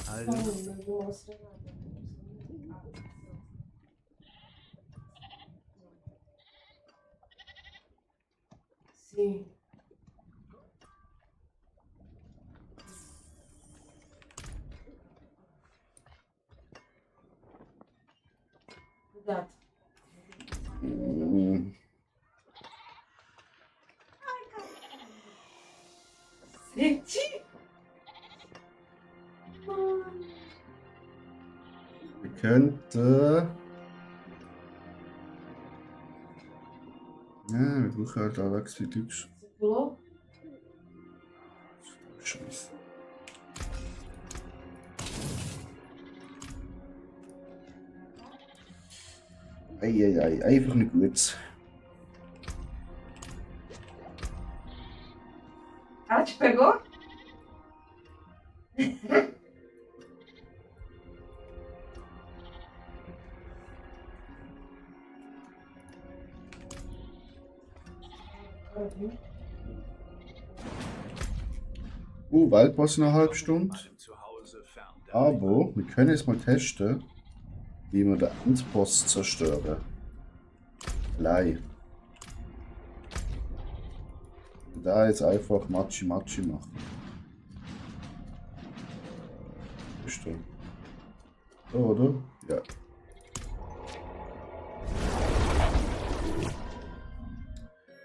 Speaker 8: Hallo.
Speaker 4: Sim. Cuidado. Senti?
Speaker 3: Wir könnten. Ja, wir brauchen halt Alex für Glücks.
Speaker 4: Você pulou?
Speaker 3: Eieiei, einfach nicht gut.
Speaker 4: Ah, te pegou?
Speaker 3: Bald was eine halbe Stunde. Aber wir können jetzt mal testen, wie wir den Endboss zerstören. Allein. Da jetzt einfach Matschi machen. Ist da. So, oder? Ja.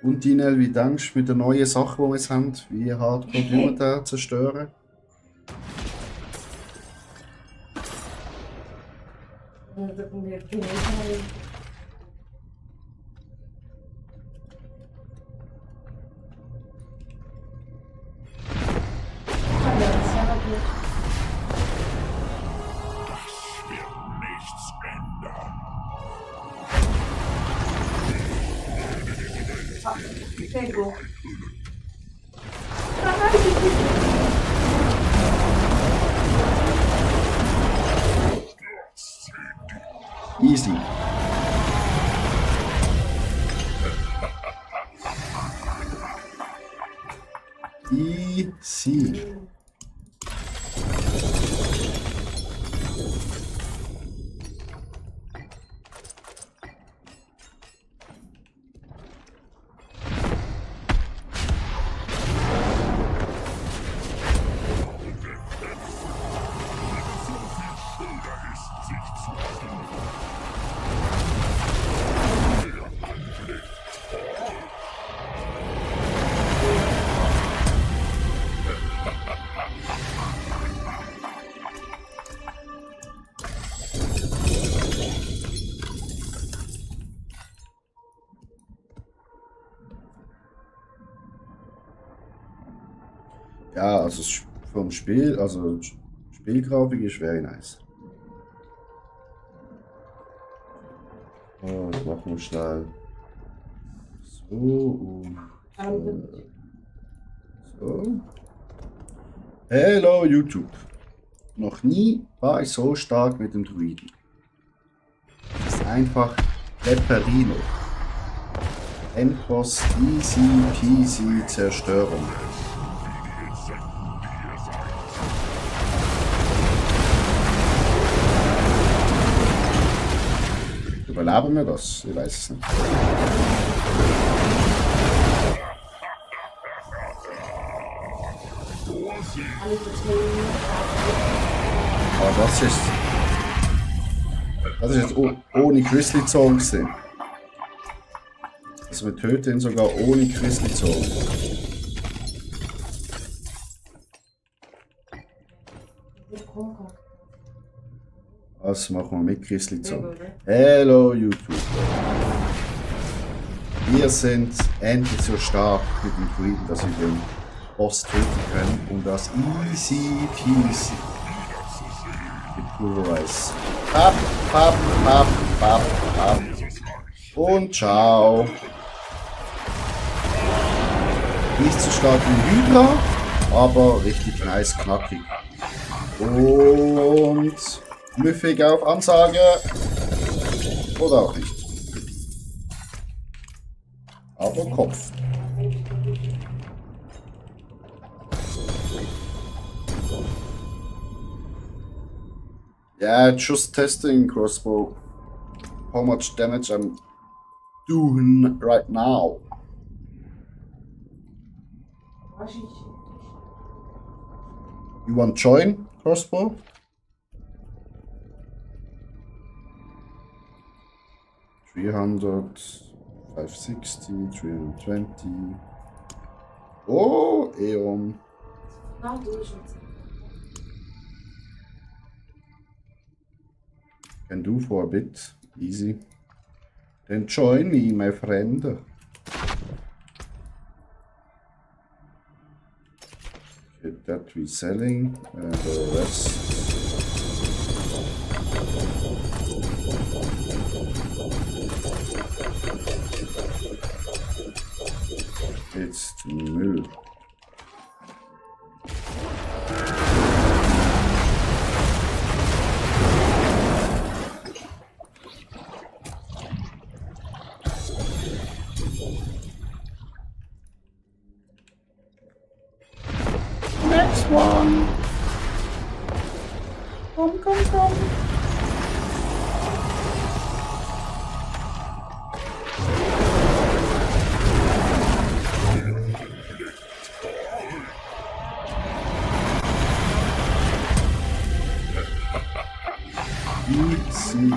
Speaker 3: Und Dinel, wie denkst du mit der neuen Sache, die wir jetzt haben, wie hardcore wir den zerstören?
Speaker 7: Nichts ändern.
Speaker 4: Pegou.
Speaker 3: Easy. Easy. Ja, also vom Spiel, also Spielgrafik ist very nice. Oh, das machen wir schnell. So und so. Hello YouTube. Noch nie war ich so stark mit dem Druiden. Das ist einfach Pepperino. Endboss easy peasy Zerstörung. Überleben wir das? Ich weiß es nicht. Aber das ist jetzt ohne Grizzly Zone gewesen. Also wir töten ihn sogar ohne Grizzly Zone. Was machen wir mit Grizzly Zone? Hello YouTube. Wir sind endlich so stark mit dem Druiden, dass wir den Boss töten können und das easy peasy. Pulverize. Ab, ab, ab, ab, ab. Und ciao. Nicht so stark wie Hydra, aber richtig nice, knackig. Und müffig auf Ansage. Oder auch nicht. Aber Kopf. Yeah, just testing crossbow. How much damage I'm doing right now. You want join crossbow? $300, $560, $320. Oh, Eon. Can do for a bit, easy. Then join me, my friend. Okay, that we're selling, and the rest. geht's zum Müll. Next one. Komm. Easy.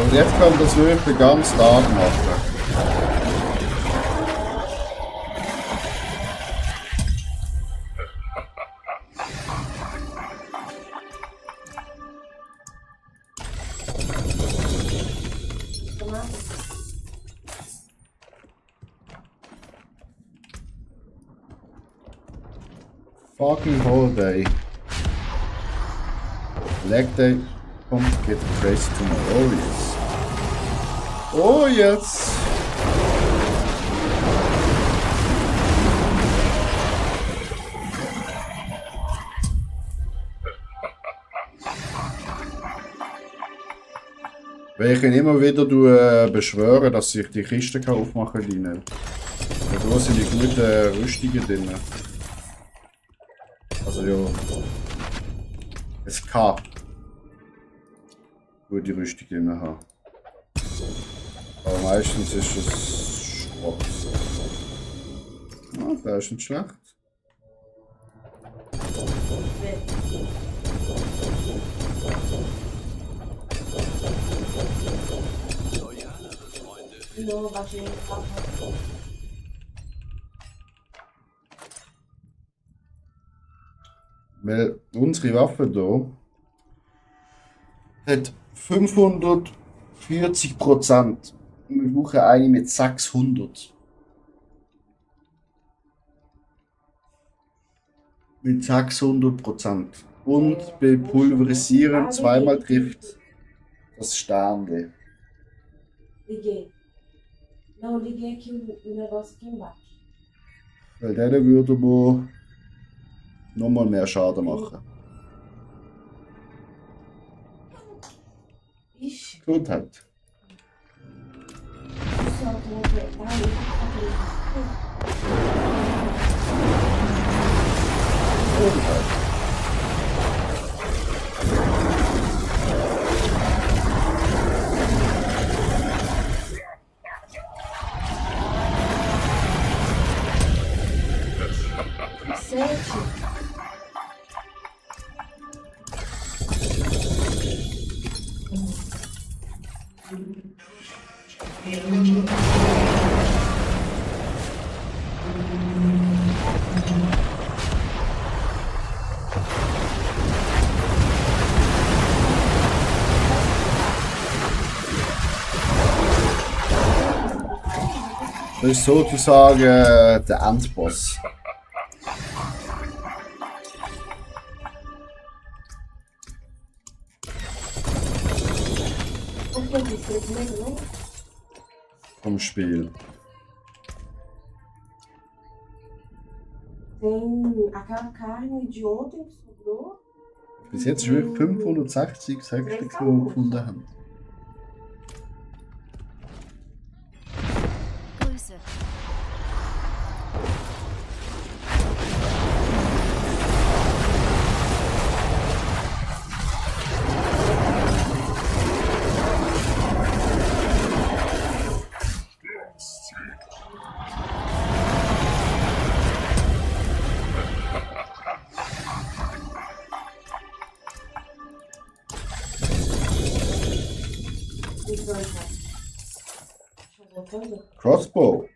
Speaker 3: Und jetzt kann das wirklich den ganzen Tag machen. Fucking holiday. Leg day. Kommt, get crazy tomorrow. Oh yes. Oh yes. Weil ich ihn immer wieder beschwöre, dass ich die Kiste aufmachen kann. Da sind die guten Rüstungen drin. Also ja. Es kann gute Rüstung drin haben. Aber meistens ist es Schrott. Ah, der ist nicht schlecht. Weil unsere Waffe hier hat 540%. Wir brauchen eine mit 600. Mit 600%. Und bei Pulverisieren zweimal trifft das Sternle.
Speaker 4: Liguei aqui o negócio aqui embaixo.
Speaker 3: Weil der würde wo nochmal mehr Schaden machen.
Speaker 4: Ixi,
Speaker 3: Gesundheit.
Speaker 4: o sol tem que apertar e
Speaker 3: Gesundheit. Das ist sozusagen der Endboss. Vom Spiel.
Speaker 4: tem aquela carne de ontem que sobrou.
Speaker 3: Bis jetzt ist wirklich 560 Säckchen, die wir gefunden haben.
Speaker 9: Grüße.
Speaker 3: Crossbow.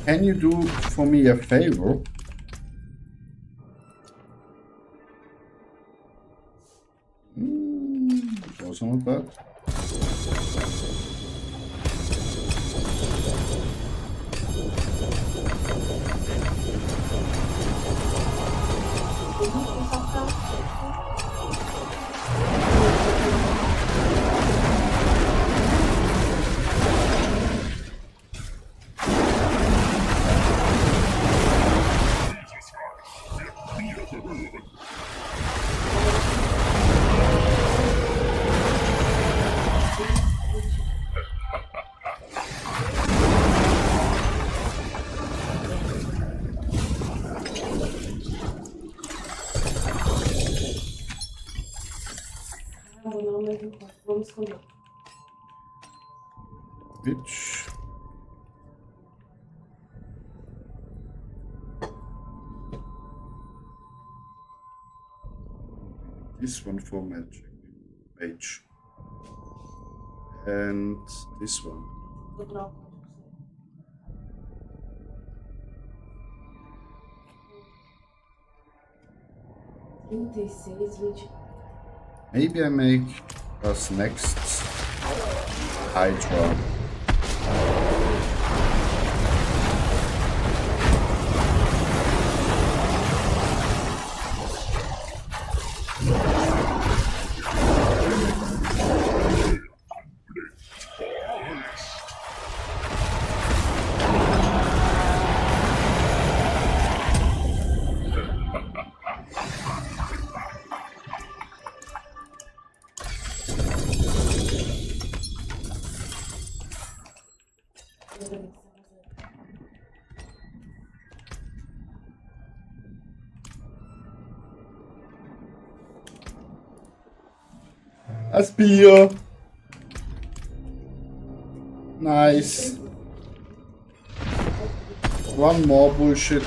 Speaker 3: Can you do for me a favor? It's also not bad. Which? This one for magic. Mage. And this one. Maybe I make us next Hydra. A spear. Nice. One more bullshit.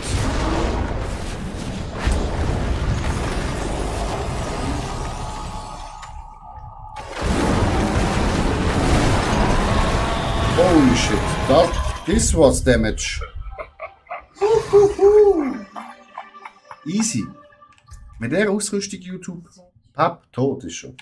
Speaker 3: Holy shit. This was damage. Easy. Mit der Ausrüstung YouTube. Papp, tot ist schon.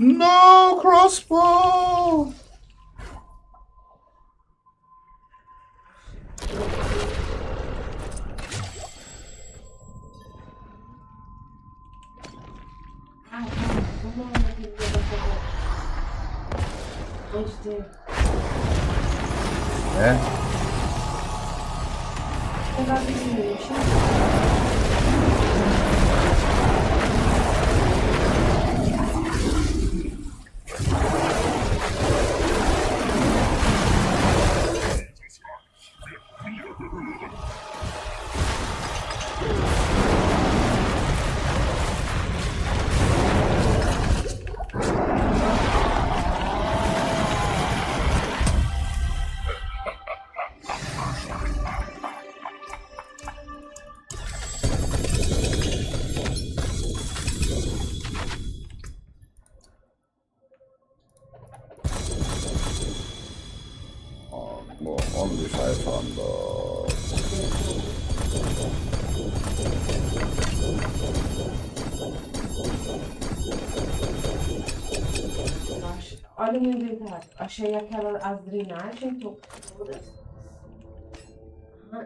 Speaker 3: No crossbow! Yeah. Only 500.
Speaker 4: Olha o meu inventário. Achei as drenagens, todas.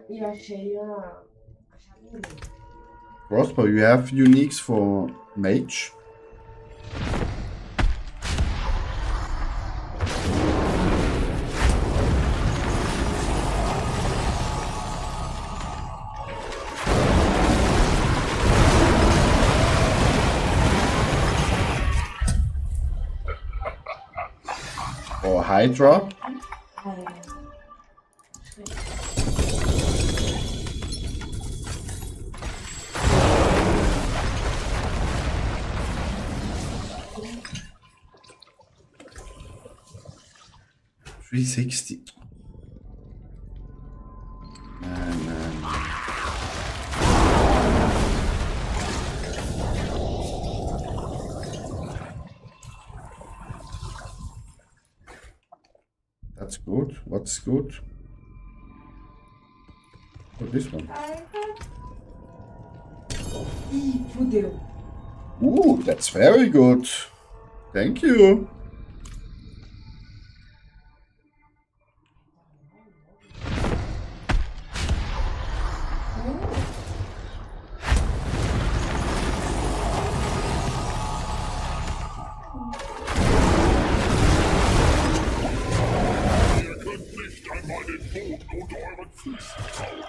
Speaker 4: E achei a chave.
Speaker 3: Crossbow, you have uniques for mage? Or Hydra? $360. Man. That's good. What's good? Oh, this one.
Speaker 4: Ih, fudeu.
Speaker 3: Ooh, that's very good. Thank you.
Speaker 7: Ihr könnt nicht einmal den Boden unter euren Füßen kauen.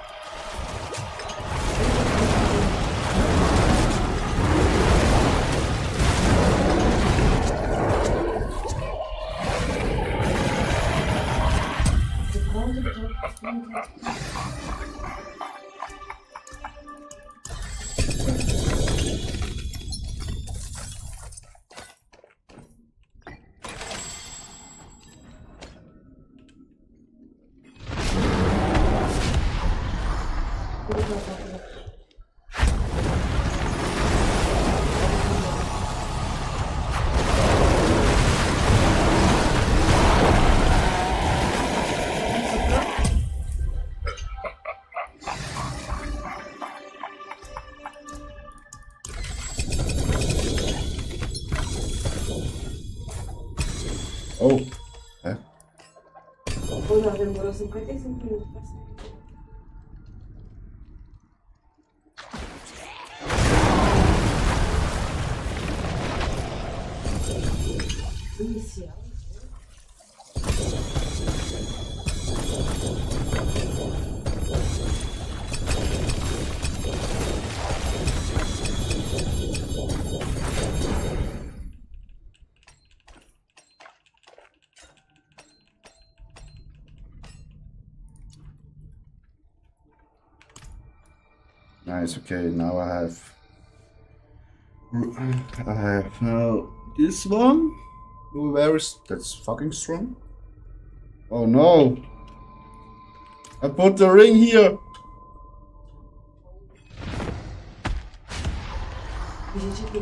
Speaker 3: Oh. Hä?
Speaker 4: Porra, demorou 55 minutos pra sair. Inicial.
Speaker 3: Nice, okay, now I have now this one. Oh, where is that's fucking strong? Oh no! I put the ring here!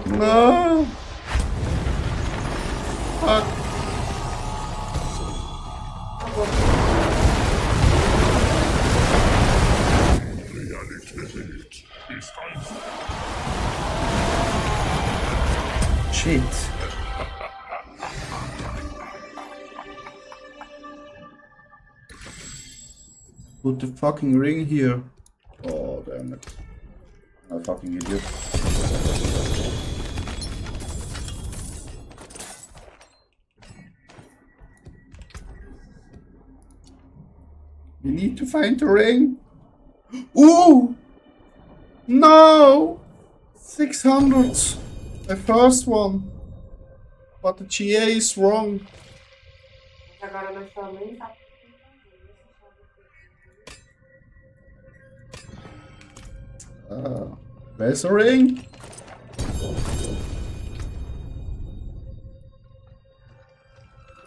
Speaker 3: No! Fuck!
Speaker 7: Realität ist einfach.
Speaker 3: Shit! Put the fucking ring here. Oh damn it. I'm a fucking idiot. We need to find the ring. Ooh! No! 600! My first one. But the GA is wrong.
Speaker 4: Agora nós também tá.
Speaker 3: Where's the ring?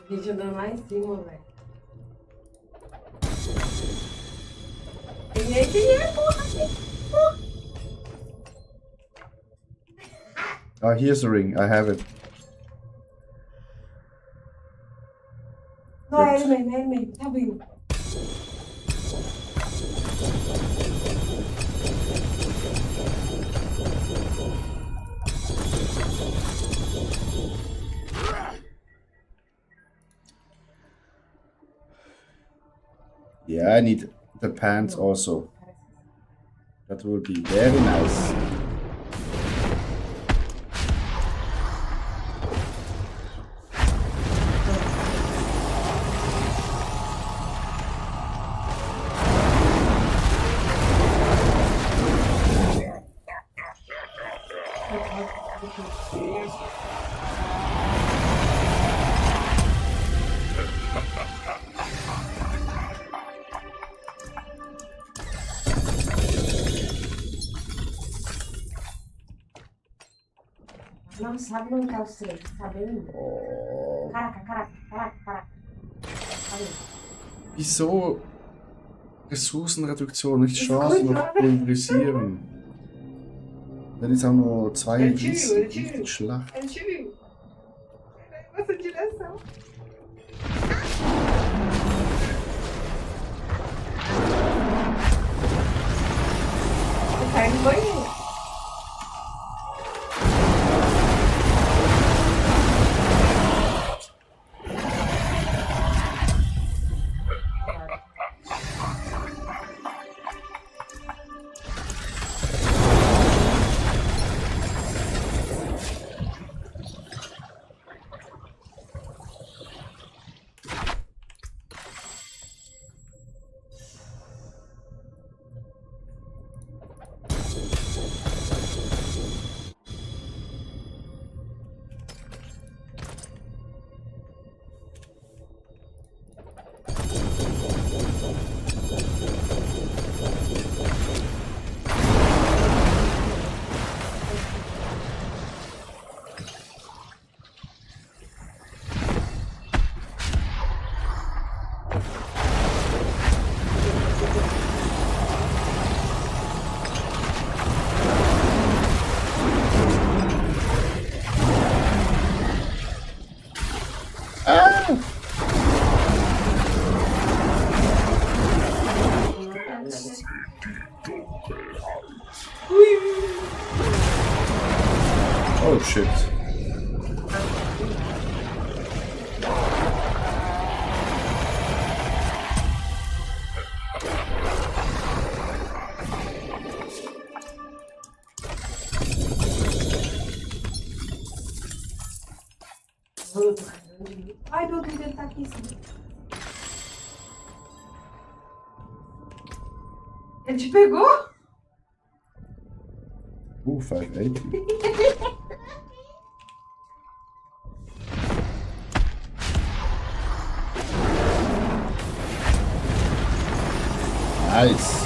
Speaker 4: O vídeo anda lá em cima, velho. Quem é, porra?
Speaker 3: Oh, here's the ring. I have it.
Speaker 4: Não, é ele mesmo, tá vindo.
Speaker 3: Yeah, I need the pants also. That will be very nice.
Speaker 4: Não sabe não tá o três, sabe ainda?
Speaker 3: Oh.
Speaker 4: Caraca. Aí.
Speaker 3: Wieso Ressourcenreduktion nicht Chancen auf Pulverisieren? Wenn jetzt auch nur zwei Riesen Schlacht.
Speaker 4: A gente viu. Essa direção.
Speaker 3: Oh shit.
Speaker 4: Ai, meu Deus, ele tá aqui em cima. Ele te pegou?
Speaker 3: 580. Nice.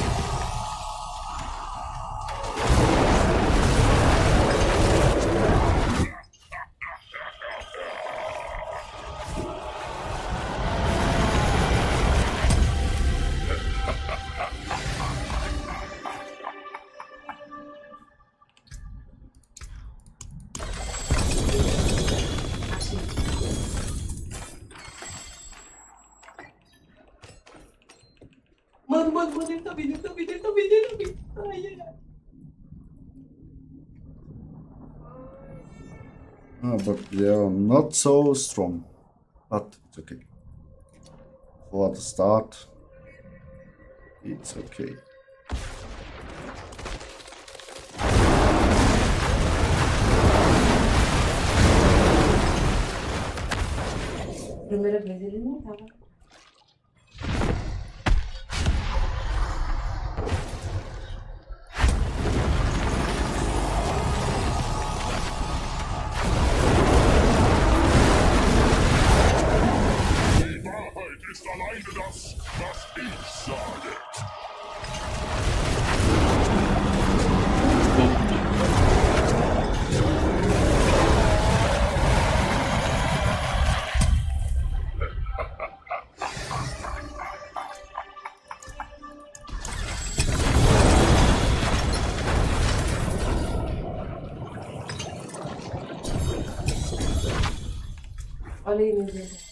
Speaker 4: Mano, ele tá vindo, ele tá vindo, ele tá vindo, ele tá vindo. Ai, ai.
Speaker 3: But they are not so strong. But it's okay. For the start, it's okay.
Speaker 4: Primeira vez ele não tava.
Speaker 7: Die Wahrheit ist alleine das, was ich sage.
Speaker 4: Olha aí, meu Deus.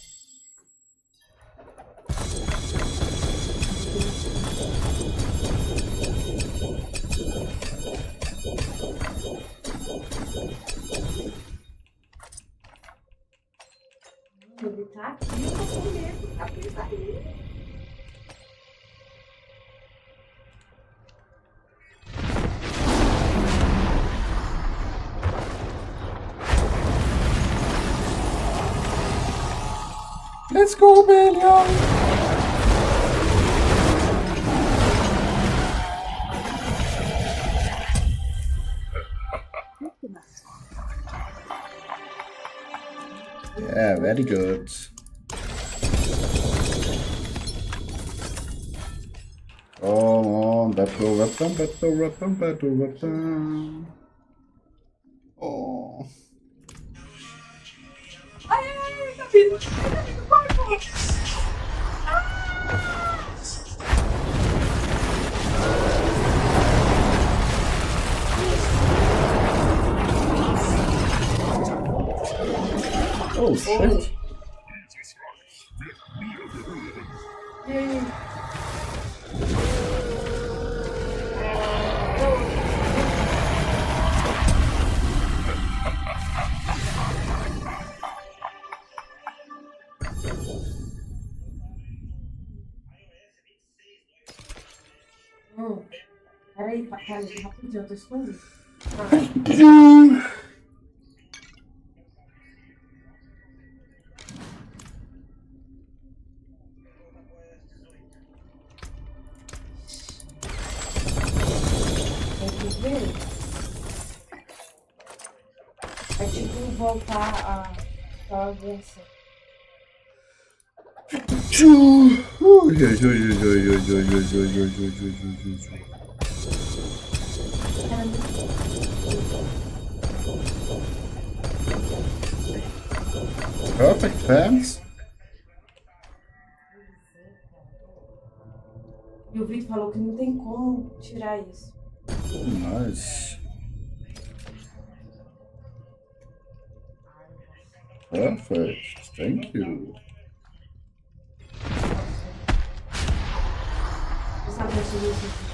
Speaker 4: Ele tá aqui, eu tô com medo, tá aqui, tá aí.
Speaker 3: Let's go, Belial! Yeah, very good. Come on, battle weapon, battle weapon, battle weapon. Oh.
Speaker 4: Ai, tá vindo, corre, corre.
Speaker 3: Oh shit.
Speaker 7: Dieses Reich wird mir gehören.
Speaker 4: Peraí, peraí, rapidinho, eu tô escondido. Tem que ver. É tipo voltar a bagunça.
Speaker 3: Perfect fans.
Speaker 4: E o Vitor falou que não tem como tirar isso.
Speaker 3: Nice. Perfect. Thank you.
Speaker 4: Você sabe isso?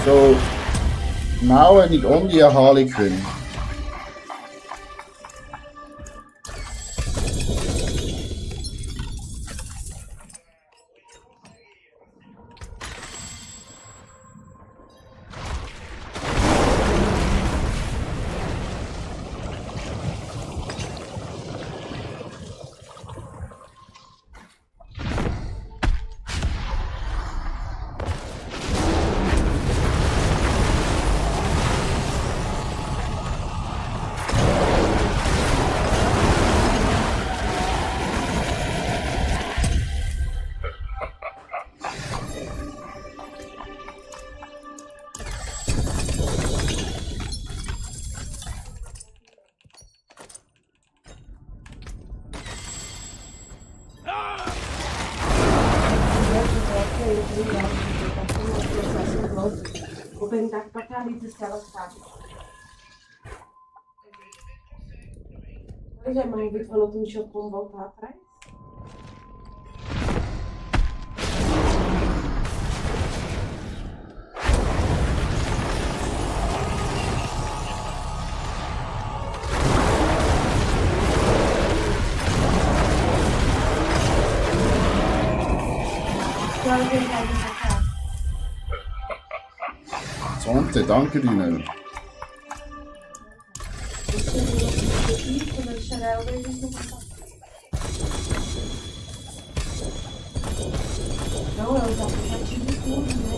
Speaker 3: So now I need only a Harlequin.
Speaker 4: Vou perguntar pra Thalita se ela sabe. Pois é, mas o Vitor falou que não tinha como voltar atrás. Agora que ele vai vir pra cá.
Speaker 3: Sonte, danke Dino.
Speaker 4: Quando ele chegar, eu vejo isso. Não, eu já tive tudo, né?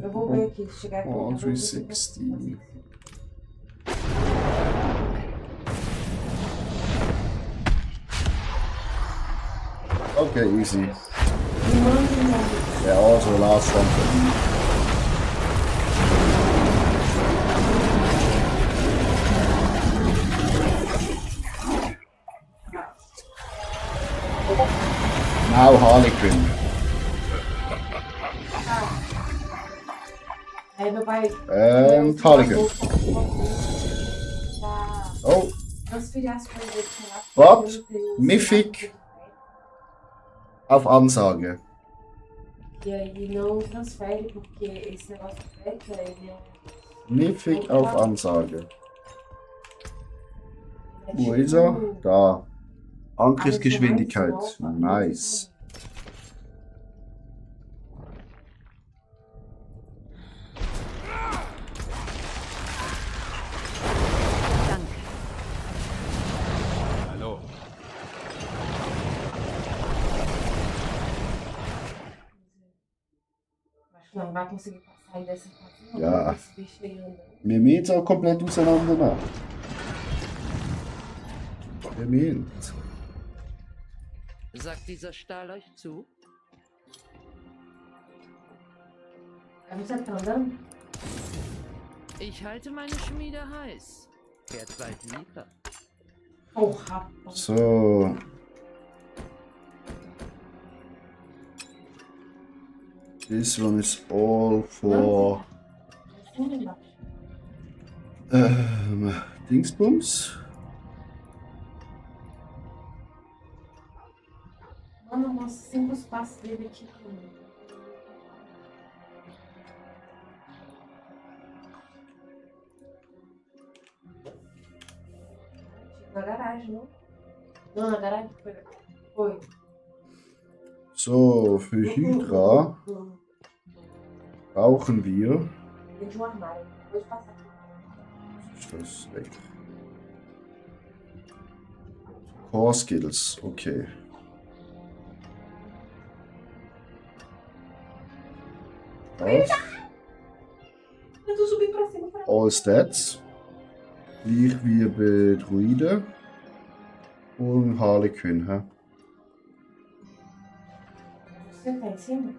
Speaker 4: Eu vou ver aqui, se chegar aqui.
Speaker 3: Oh, 360. Okay, easy. Yeah, also last one for me. Now Harlequin.
Speaker 4: Aí meu pai.
Speaker 3: And Harlequin. Oh,
Speaker 4: Transferir as coisas pra lá.
Speaker 3: but Mythic auf Ansage.
Speaker 4: E aí não transfere, porque esse negócio de pet, ele é.
Speaker 3: Mythic auf Ansage. Wo ist er? Da. Angriffsgeschwindigkeit. Nice.
Speaker 5: Danke.
Speaker 8: Hallo.
Speaker 4: Acho que não vai conseguir sair dessa fase.
Speaker 3: Ja.
Speaker 4: Esse bicho aí andando.
Speaker 3: Wir müssen jetzt auch komplett auseinandernehmen. Wir müssen.
Speaker 5: Sagt dieser Stahl euch zu?
Speaker 4: É você que tá andando?
Speaker 5: Ich halte meine Schmiede heiß. Fährt bald lieber.
Speaker 4: Oh, rapaz.
Speaker 3: So. This one is all for Dingsbums.
Speaker 4: Nossa, 5 espaços dele aqui. Na garagem, não? Não, na garagem foi. Foi.
Speaker 3: So, für Hydra brauchen wir.
Speaker 4: Dentro de um armário. Pode passar.
Speaker 3: Ist das weg? Core Skills, okay. Auf.
Speaker 4: Eu tô subindo pra cima.
Speaker 3: All Stats. Gleich wie bei Druiden und Harlequin. Hä?
Speaker 4: Você tá em cima?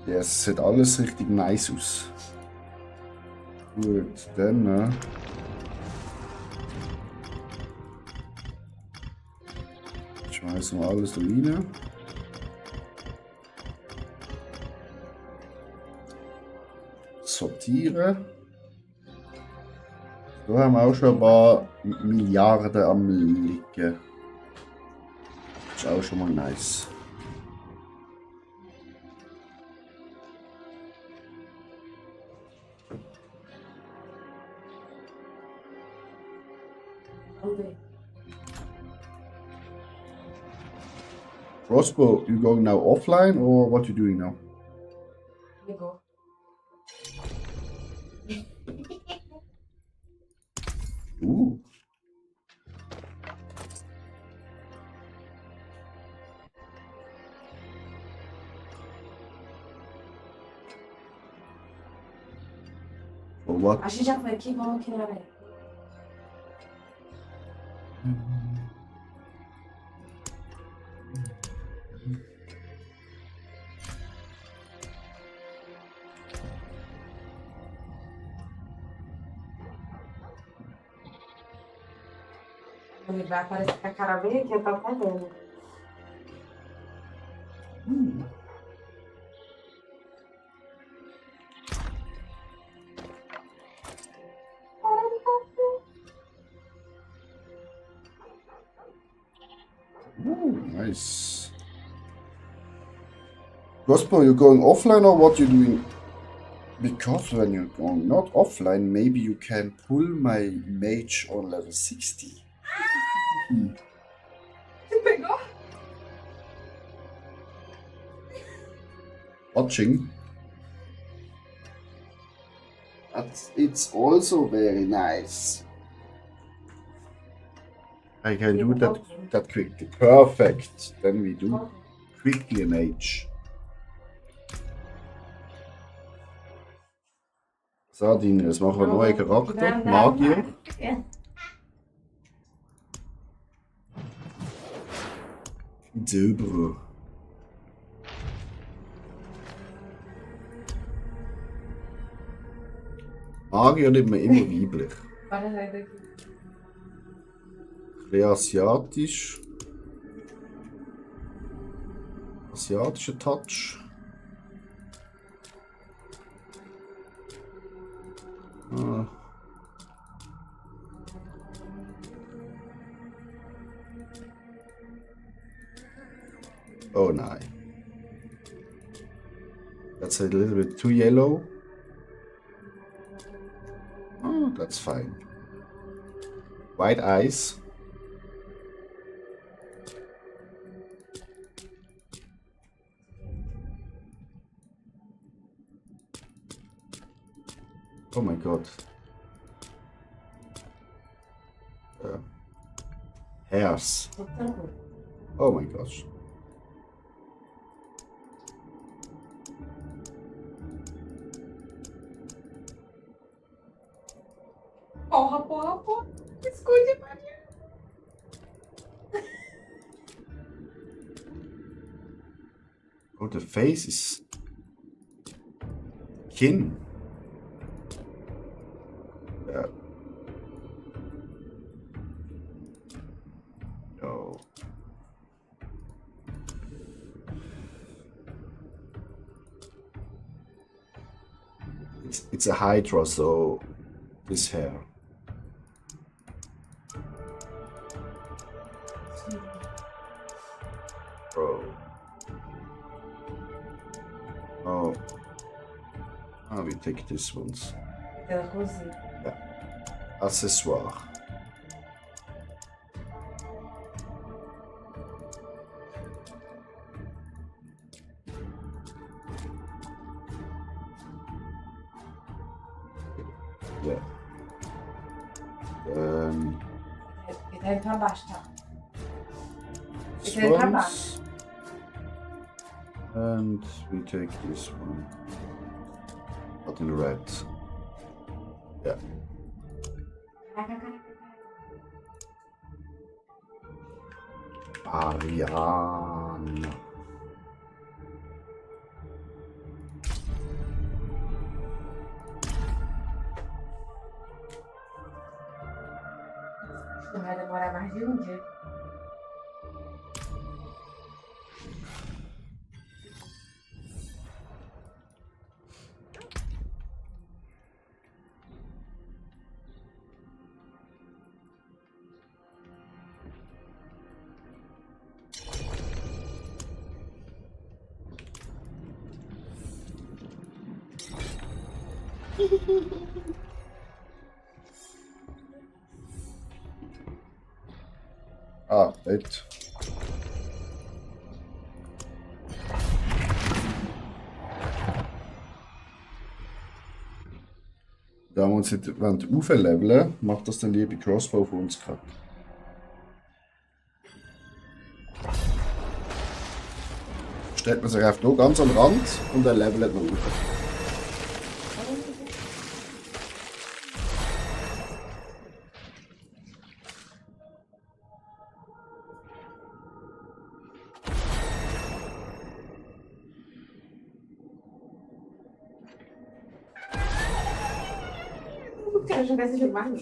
Speaker 3: Ja, es sieht alles richtig nice aus. Gut, dann. Schmeißen wir alles da rein. Sortieren. Da haben wir auch schon ein paar Milliarden am liegen. Das ist auch schon mal nice.
Speaker 4: Okay.
Speaker 3: Crossbow, you going now offline or what you doing now?
Speaker 4: Ligou.
Speaker 3: Ooh. For what?
Speaker 4: A gente já foi aqui, vamos aqui na areia. Ele vai aparecer com a cara bem aqui, eu tô até vendo.
Speaker 3: Ooh, nice. Crossbow, you going offline or what you doing? Because when you're going not offline, maybe you can pull my mage on level 60.
Speaker 4: Você pegou?
Speaker 3: Watching. It's also very nice. I can do that quickly. Perfect. Then we do quickly an age. Sardine, jetzt machen wir einen neuen Charakter. Magier.
Speaker 4: Ja.
Speaker 3: Zauberer. Magier nimmt man immer weiblich.
Speaker 4: Para sair daqui.
Speaker 3: Ein bisschen asiatisch. Asiatischer Touch. Ah. Oh nein. That's a little bit too yellow. Oh, that's fine. White eyes. Oh my god. Hairs. Oh my gosh.
Speaker 4: Porra, porra, porra. Esconde, Maria.
Speaker 3: Oh, the face is kin. Yeah. No. it's a Hydra, so bisher. Bro. Oh. Ah, we take this ones.
Speaker 4: Aquela cozinha.
Speaker 3: Accessoire. Yeah.
Speaker 4: E tá indo pra baixo, tá?
Speaker 3: This
Speaker 4: It's in the
Speaker 3: ones. And we take this one. But in red. Yeah. Ariana.
Speaker 4: Vai demorar mais de um dia.
Speaker 3: Ah, right. Da wir uns nicht aufleveln, macht das dann liebe Crossbow für uns gerade. Stellt man sich einfach hier ganz am Rand und dann levelt man auf.
Speaker 4: Eu quero jogar esse jogo mais não.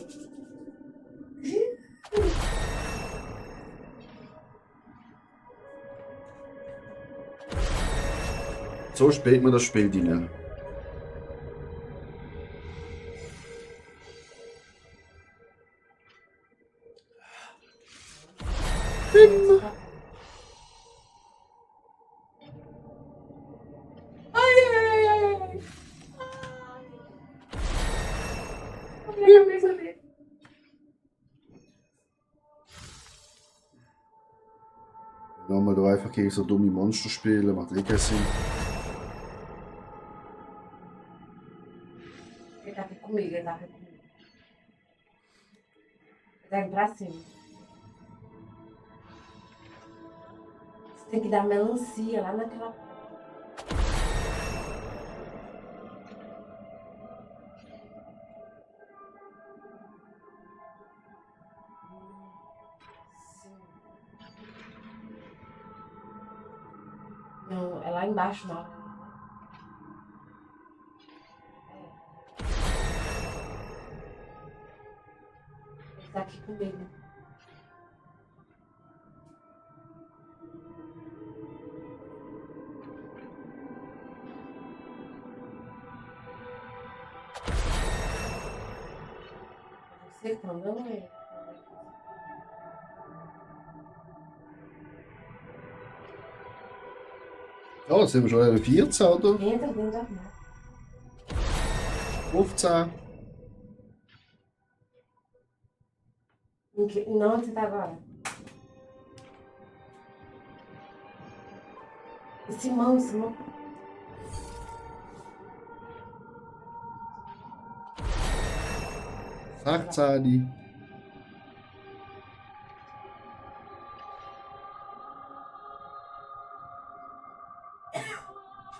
Speaker 3: So spielt man das Spiel rein. Nochmal da einfach gegen so dumme Monster spielen, macht eh keinen Sinn.
Speaker 4: Ele tá aqui comigo, ele tá aqui comigo. Ele tá indo pra cima. Você tem que dar melancia lá naquela. Não, é lá embaixo, não. Ele tá aqui comigo. Você quando eu não é.
Speaker 3: Ja, jetzt sind wir schon Level 14, oder?
Speaker 4: Entra dentro do armário.
Speaker 3: 15.
Speaker 4: Não, onde você tá agora? Simão, Simão.
Speaker 3: Sachzahli.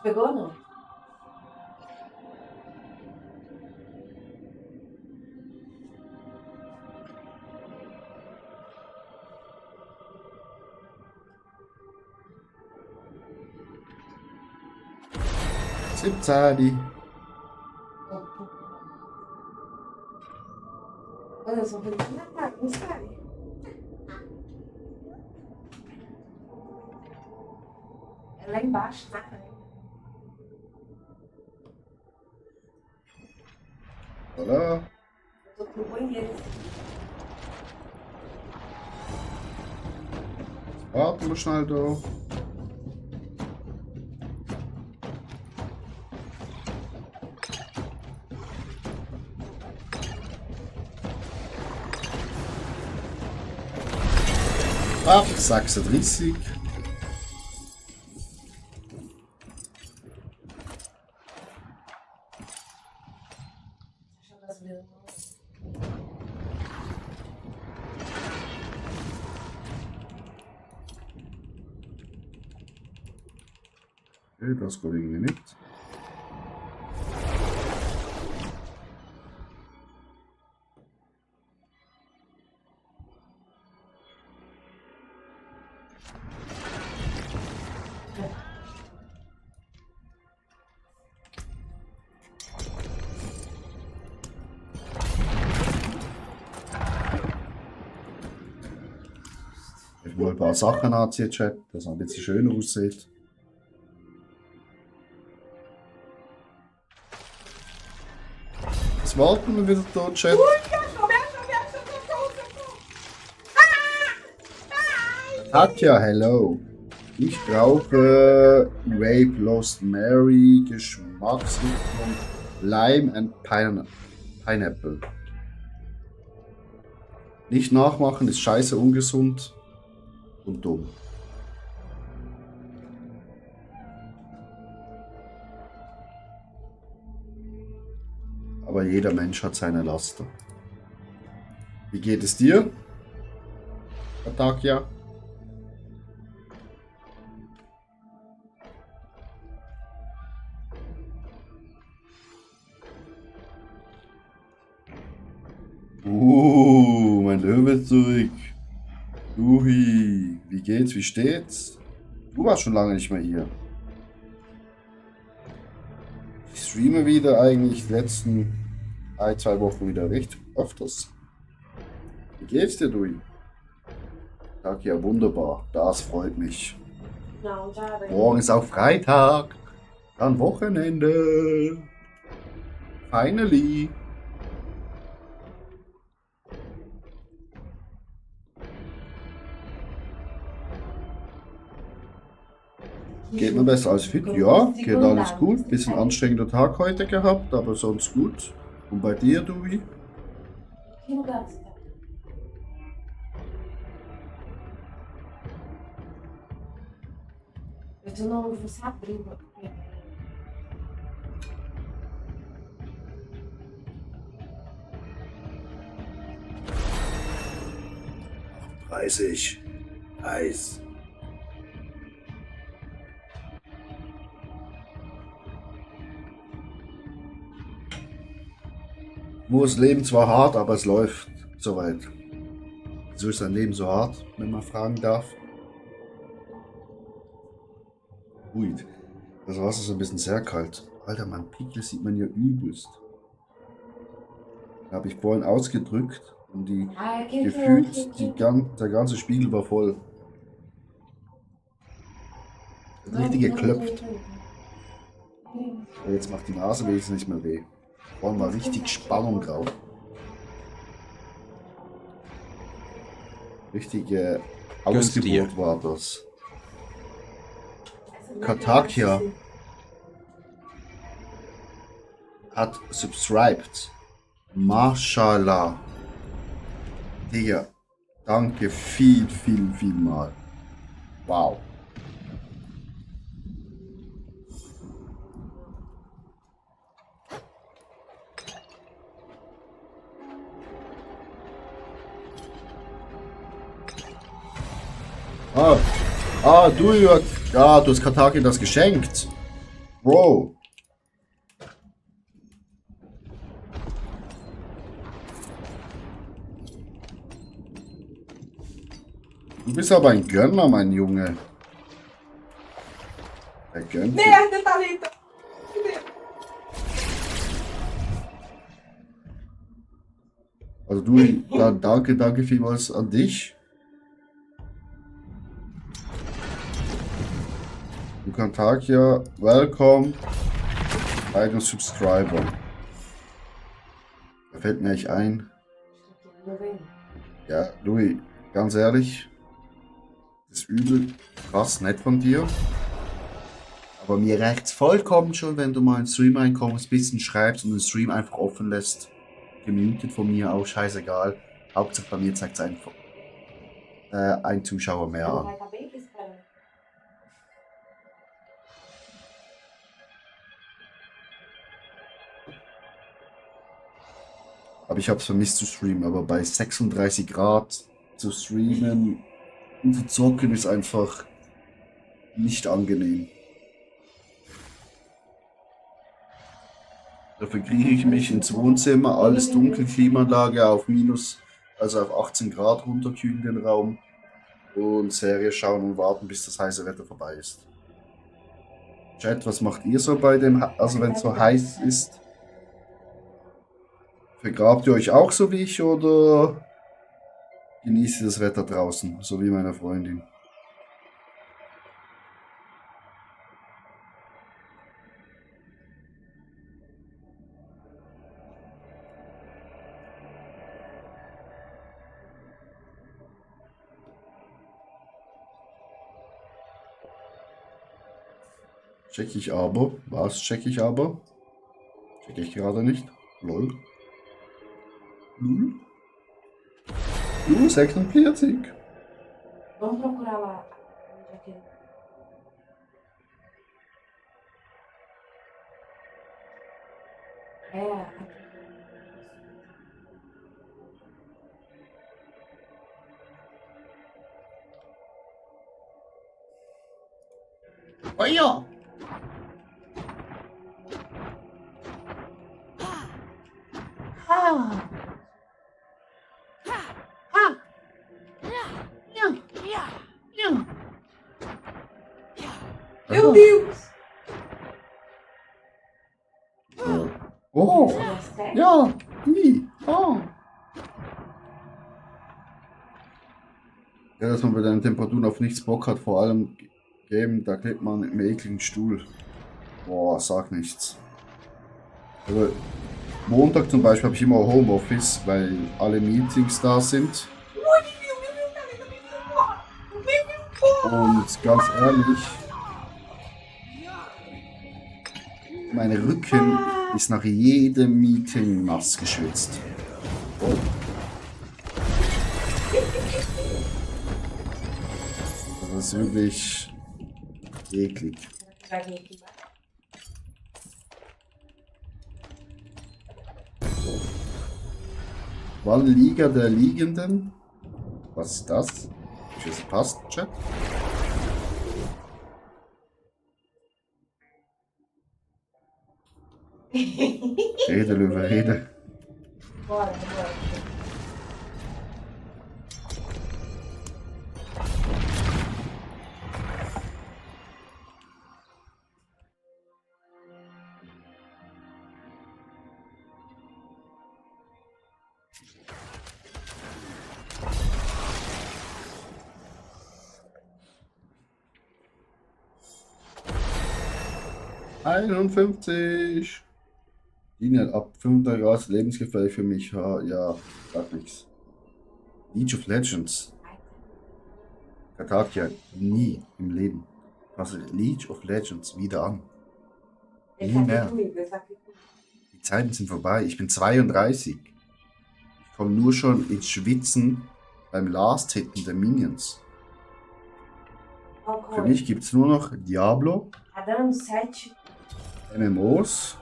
Speaker 4: Pegou ou não?
Speaker 3: Sachzahli.
Speaker 4: Olha, eu só vou te matar, não sai. É lá embaixo, tá?
Speaker 3: Voilà. Warten wir schnell da. Ach, 36. Okay, das geht irgendwie nicht. Ich will ein paar Sachen anziehen, Chat, dass es ein bisschen schöner aussieht. Jetzt warten wir wieder da, Chat. Katja, hello. Ich brauche Rape Lost Mary, Geschmacksrichtung Lime and Pineapple. Nicht nachmachen, ist scheiße ungesund und dumm. Aber jeder Mensch hat seine Laster. Wie geht es dir, Katja? Mein Löwe ist zurück. Juhi, wie geht's, wie steht's? Du warst schon lange nicht mehr hier. Ich streame wieder eigentlich die letzten 2 Wochen wieder recht öfters. Wie geht's dir, Dui? Tag, ja, wunderbar. Das freut mich. Morgen ist auch Freitag. Dann Wochenende. Finally. Geht mir besser als fit? Ja, geht alles gut. Bisschen anstrengender Tag heute gehabt, aber sonst gut. Und bei dir, Dui? Reißig. Heiß. Wo das Leben zwar hart, aber es läuft soweit. Wieso ist dein Leben so hart, wenn man fragen darf? Ui, das Wasser ist ein bisschen sehr kalt. Alter, mein Pickel sieht man ja übelst. Da habe ich vorhin ausgedrückt und die gefühlt, der ganze Spiegel war voll. Richtig geklopft. Aber jetzt macht die Nase wenigstens nicht mehr weh. Vorhin war richtig Spannung drauf. Richtige Ausgeburt war das. Katakia hat subscribed. Mashallah. Digga, danke viel mal. Wow. Du hast Kataki das geschenkt. Bro. Du bist aber ein Gönner, mein Junge. Er gönnt dir. Also du, danke vielmals an dich. Du kannst Takia, welcome, eigene Subscriber. Da fällt mir eigentlich ein. Ja, Louis, ganz ehrlich, das ist übel krass nett von dir. Aber mir reicht's vollkommen schon, wenn du mal in den Stream reinkommst, ein bisschen schreibst und den Stream einfach offen lässt. Gemutet von mir auch, scheißegal. Hauptsache bei mir zeigt es einfach ein Zuschauer mehr an. Aber ich habe es vermisst zu streamen, aber bei 36 Grad zu streamen und zu zocken ist einfach nicht angenehm. Dafür kriege ich mich ins Wohnzimmer, alles dunkel, Klimaanlage auf minus, also auf 18 Grad runterkühlen den Raum und Serie schauen und warten, bis das heiße Wetter vorbei ist. Chat, was macht ihr so bei dem, also wenn es so heiß ist? Vergrabt ihr euch auch so wie ich oder genießt ihr das Wetter draußen, so wie meine Freundin? Check ich aber. Was check ich aber? Check ich gerade nicht. Lol. 46.
Speaker 4: Vamos procurar lá. Onde é que... aqui.
Speaker 3: Oh ja.
Speaker 4: Ah! Meu Deus!
Speaker 3: Oh, ja, wie? Oh. Ja, dass man bei den Temperaturen auf nichts Bock hat, vor allem Game, da klebt man im ekligen Stuhl. Boah, sag nichts. Aber Montag zum Beispiel habe ich immer Homeoffice, weil alle Meetings da sind. Und ganz ehrlich, mein Rücken ist nach jedem Meeting nass geschwitzt. Oh. Das ist wirklich eklig. Liga der Liegenden. Was ist das? Das passt, Chat. Rede, Löwe, rede.
Speaker 4: Bora, bora.
Speaker 3: »51. Daniel, ab 35 Grad lebensgefährlich für mich. Ja, sag nichts. League of Legends. Katakia, nie im Leben. Fasse League of Legends wieder an. Nie mehr. Die Zeiten sind vorbei. Ich bin 32. Ich komme nur schon ins Schwitzen beim Last-Hitten der Minions. Für mich gibt es nur noch Diablo, MMOs.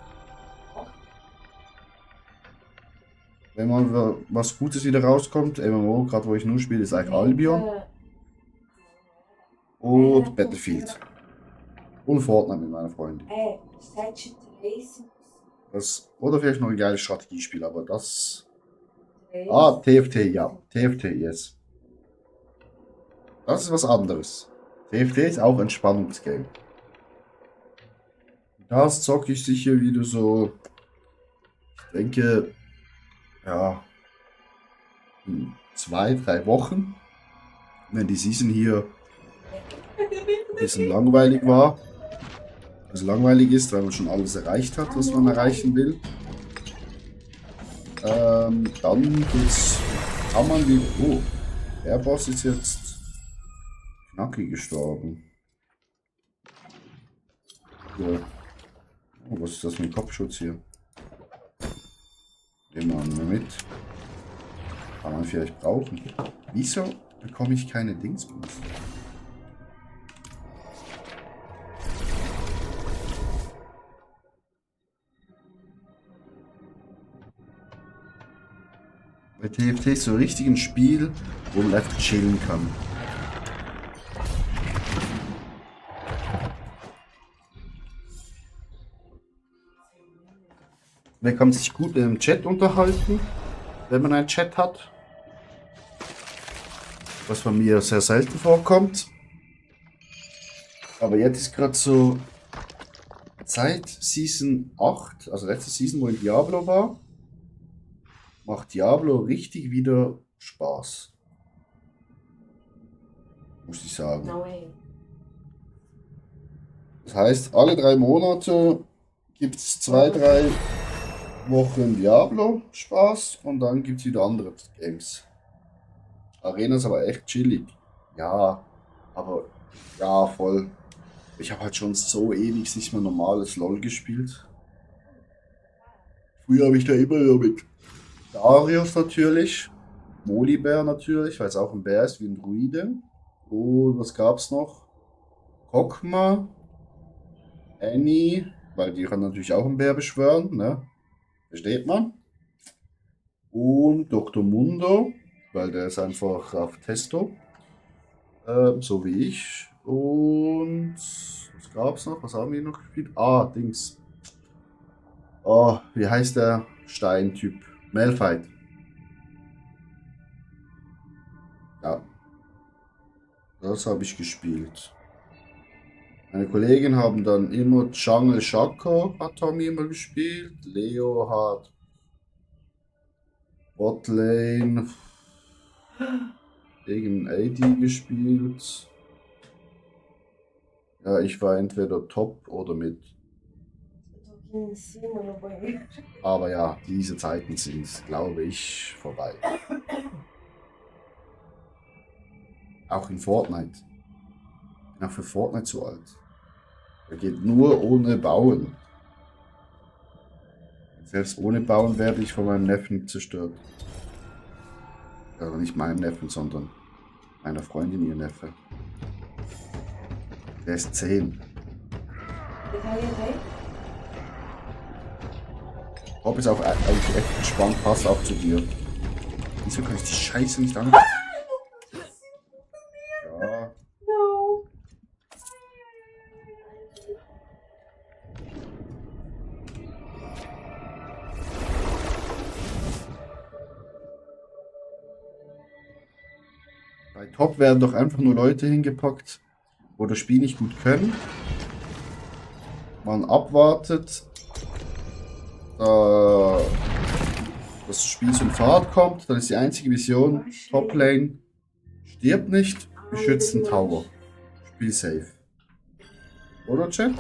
Speaker 3: Wenn mal was Gutes wieder rauskommt, MMO, gerade wo ich nur spiele, ist eigentlich Albion. Und Battlefield. Und Fortnite mit meiner Freundin. Das, oder vielleicht noch ein geiles Strategiespiel, aber das... Ah, TFT, ja. TFT, yes. Das ist was anderes. TFT ist auch ein Spannungsgame. Das zocke ich sicher wieder so... Ich denke... Ja... in 2-3 Wochen. Wenn die Season hier... ein bisschen langweilig war. Also langweilig ist, weil man schon alles erreicht hat, was man erreichen will. Dann geht's. Kann man wieder. Oh, der Boss ist jetzt knackig gestorben. Ja. Oh, was ist das mit dem Kopfschutz hier? Nehmen wir mal mit. Kann man vielleicht brauchen. Wieso bekomme ich keine Dingsbums? Bei TFT ist so richtig ein Spiel, wo man einfach chillen kann. Man kann sich gut im Chat unterhalten, wenn man einen Chat hat. Was bei mir sehr selten vorkommt. Aber jetzt ist gerade so seit Season 8, also letzte Season, wo in Diablo war, macht Diablo richtig wieder Spaß. Muss ich sagen.
Speaker 4: No way.
Speaker 3: Das heißt, alle 3 Monate gibt es 2, 3 Wochen Diablo Spaß und dann gibt es wieder andere Games. Arena ist aber echt chillig. Ja, aber ja, voll. Ich habe halt schon so ewig nicht mehr normales LOL gespielt. Früher habe ich da immer so mit Darius natürlich, Volibear natürlich, weil es auch ein Bär ist wie ein Druide. Und was gab's noch? Kokma, Annie, weil die kann natürlich auch einen Bär beschwören, ne? Versteht man? Und Dr. Mundo, weil der ist einfach auf Testo, so wie ich. Und was gab's noch? Was haben wir noch gespielt? Ah, Dings. Oh, wie heißt der Steintyp? Malphite. Ja. Das habe ich gespielt. Meine Kollegen haben dann immer Jungle Shaco, hat Tommy immer gespielt. Leo hat Botlane gegen AD gespielt. Ja, ich war entweder Top oder mit. Aber ja, diese Zeiten sind, glaube ich, vorbei. Auch in Fortnite. Ich bin auch für Fortnite zu alt. Er geht nur ohne Bauen. Selbst ohne Bauen werde ich von meinem Neffen zerstört. Also nicht meinem Neffen, sondern meiner Freundin, ihr Neffe. Der ist 10. Bob ist auch eigentlich echt entspannt, passt auch zu dir. Wieso kann ich die Scheiße nicht an? Ja. Bei Top werden doch einfach nur Leute hingepackt, wo das Spiel nicht gut können. Man abwartet, das Spiel zum Fahrt kommt, dann ist die einzige Vision, Top-Lane stirbt nicht, beschützt den Tower. Spiel safe. Oder, Chat?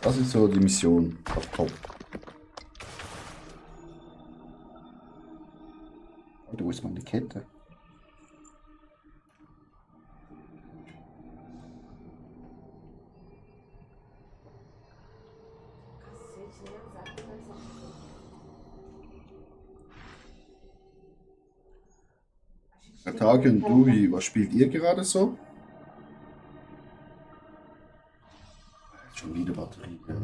Speaker 3: Das ist so die Mission auf Top. Oh, wo ist meine Kette? Atake und Duri, was spielt ihr gerade so? Schon wieder Batterie. Ja.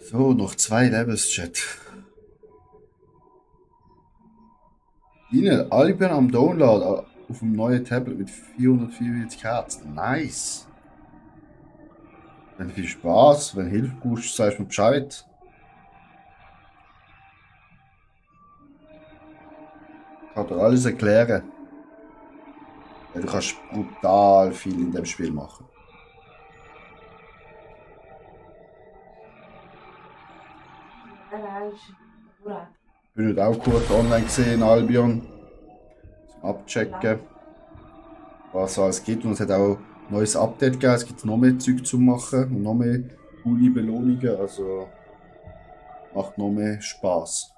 Speaker 3: So, noch 2 Levels, Chat. Ihnen, Albion am Download auf dem neuen Tablet mit 444 Hertz. Nice. Wenn viel Spaß, wenn Hilfe brauchst, sagst du mir Bescheid. Ich kann dir alles erklären. Ja, du kannst brutal viel in dem Spiel machen. Ich bin heute auch kurz online gesehen, Albion. Zum Abchecken, was es alles gibt. Und es hat auch ein neues Update gegeben. Es gibt noch mehr Zeug zu machen und noch mehr coole Belohnungen. Also macht noch mehr Spaß.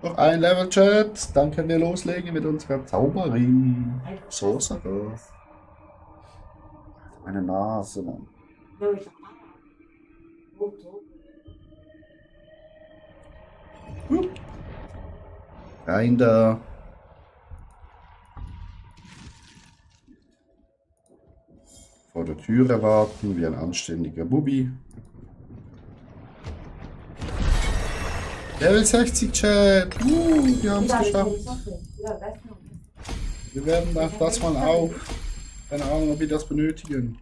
Speaker 3: Noch ein Level, Chat. Dann können wir loslegen mit unserer Zauberin. So, so. Meine Nase, Mann. Rein da. Vor der Türe warten wie ein anständiger Bubi. Level 60 Chat. Wir haben es geschafft. Wir werden das mal auf. Keine Ahnung, ob wir das benötigen.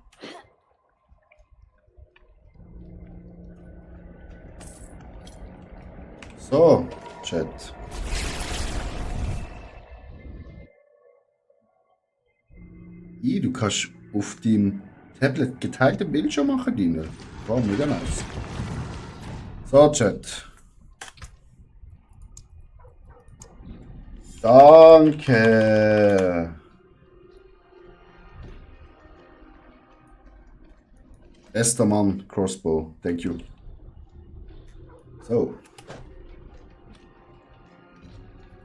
Speaker 3: So, Chat. Du kannst auf dem Tablet geteilte Bildschirm machen, Dino. Wow, mega nice. So, Chat. Danke. Bester Mann, Crossbow. Thank you. So.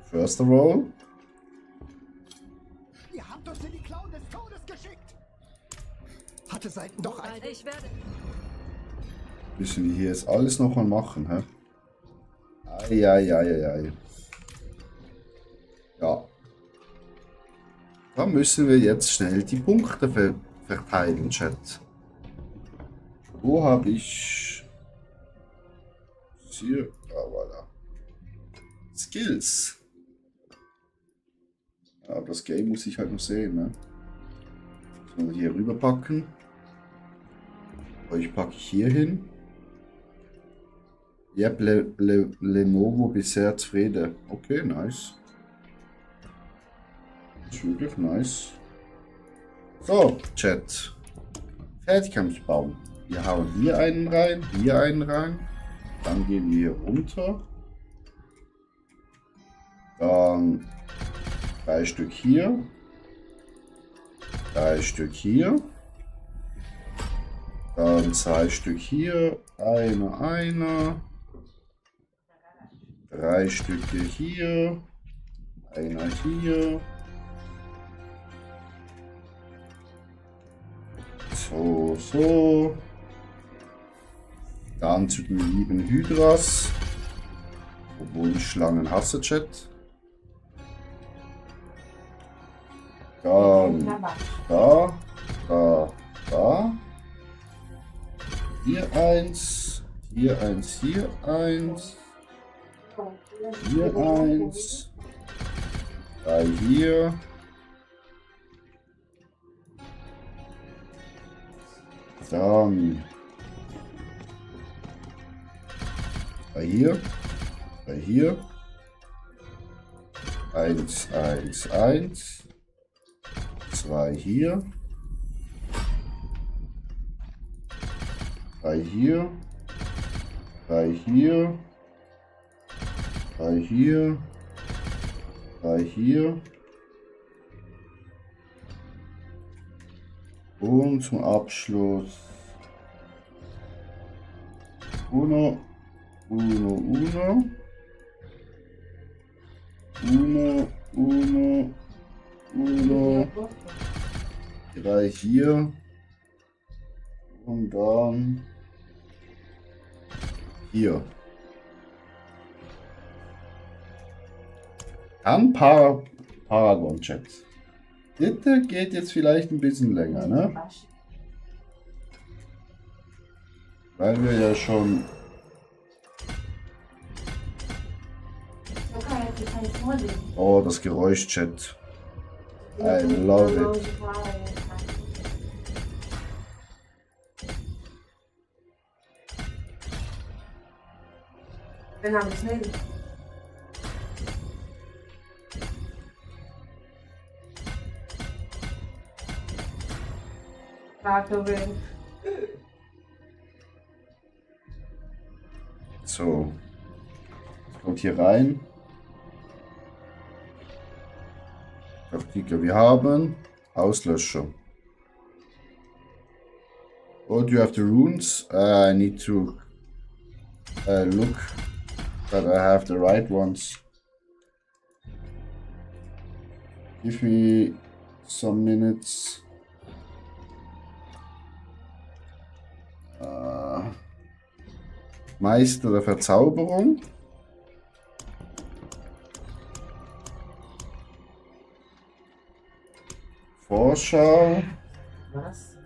Speaker 3: First of all.
Speaker 8: Ihr habt uns in die Klauen des Todes geschickt. Hatte Seiten doch ein...
Speaker 3: Müssen wir hier jetzt alles nochmal machen, hä? Ei. Ja. Da müssen wir jetzt schnell die Punkte verteilen, Chat. Wo habe ich... Hier, voilà. Skills. Aber das Game muss ich halt noch sehen, ne? So, hier rüber packen. Euch packe ich hier hin. Yep, Lenovo bisher zufrieden. Okay, nice. Ist wirklich nice. So, Chat. Fertigkampfbaum. Wir hauen hier einen rein, hier einen rein. Dann gehen wir hier runter. Dann 3 Stück hier. 3 Stück hier. Dann 2 Stück hier. Einer. 3 Stücke hier. Einer hier. So. Dann zu den lieben Hydras. Obwohl ich Schlangen hasse, Chat. Dann da. Hier eins. Hier eins. Hier eins. Hier eins. 3 hier. Dann 3 hier. 3 hier. 1, 1, 1. 2 hier. 3 hier. 3 hier. 3 hier. 3 hier. Und zum Abschluss Uno. 3 hier. Und dann hier. Dann Paragon Chat. Bitte geht jetzt vielleicht ein bisschen länger, ne? Weil wir ja schon Oh, das Geräusch, Chat. I love it.
Speaker 4: Pegamos nele? Tá, tô vendo.
Speaker 3: So. Kommt hier rein. Artikel. Wir haben Auslöscher. Oh, do you have the runes? I need to look that I have the right ones. Give me some minutes. Meister der Verzauberung. Vorschau.
Speaker 4: Was?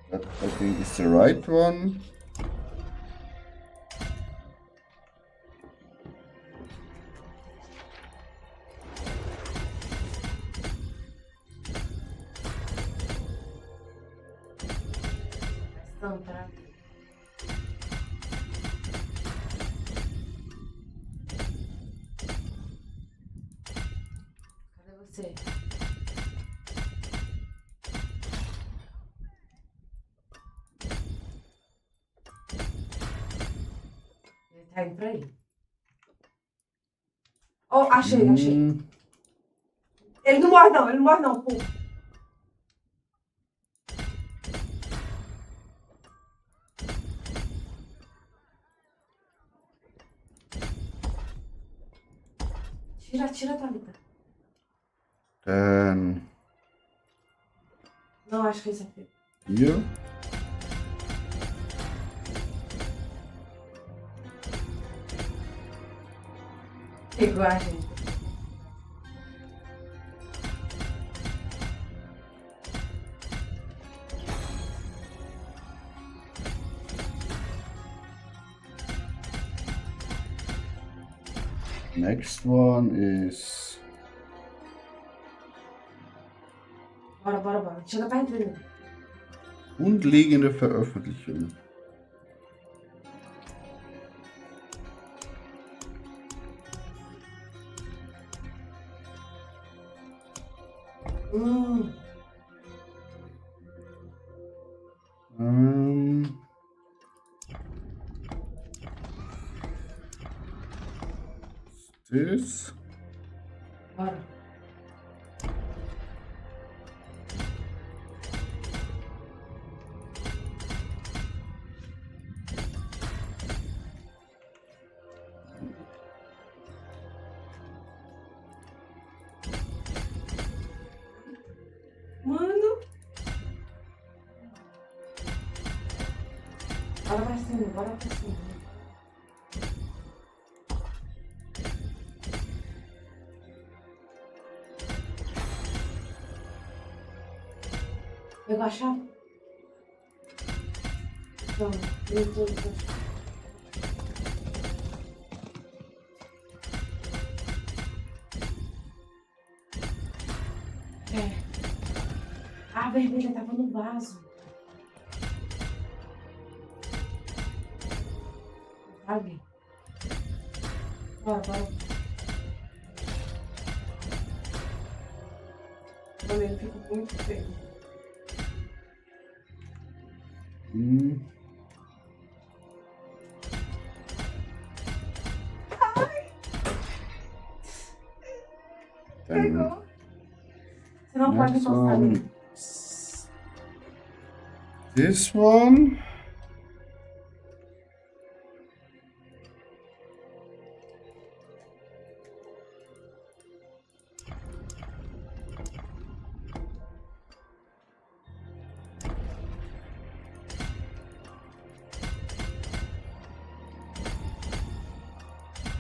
Speaker 3: That I think is the right one.
Speaker 4: Não, tá. Cadê você? Ele tá indo pra aí. Oh, achei, achei. Ele não morre não, pô. Tira, Thalita. Não, acho que esse aqui.
Speaker 3: Hier.
Speaker 4: Pegou a gente.
Speaker 3: Next one is
Speaker 4: Bora. Chega perto dele.
Speaker 3: grundlegende Veröffentlichung. This.
Speaker 4: Bora. Mano. Bora pra cima. Pegou a chave? Toma, meu Deus do céu. A vermelha tava no vaso. Sabe? Bora. Mano, ele fica muito feio. Pegou. Você não pode encostar nele.
Speaker 3: This one.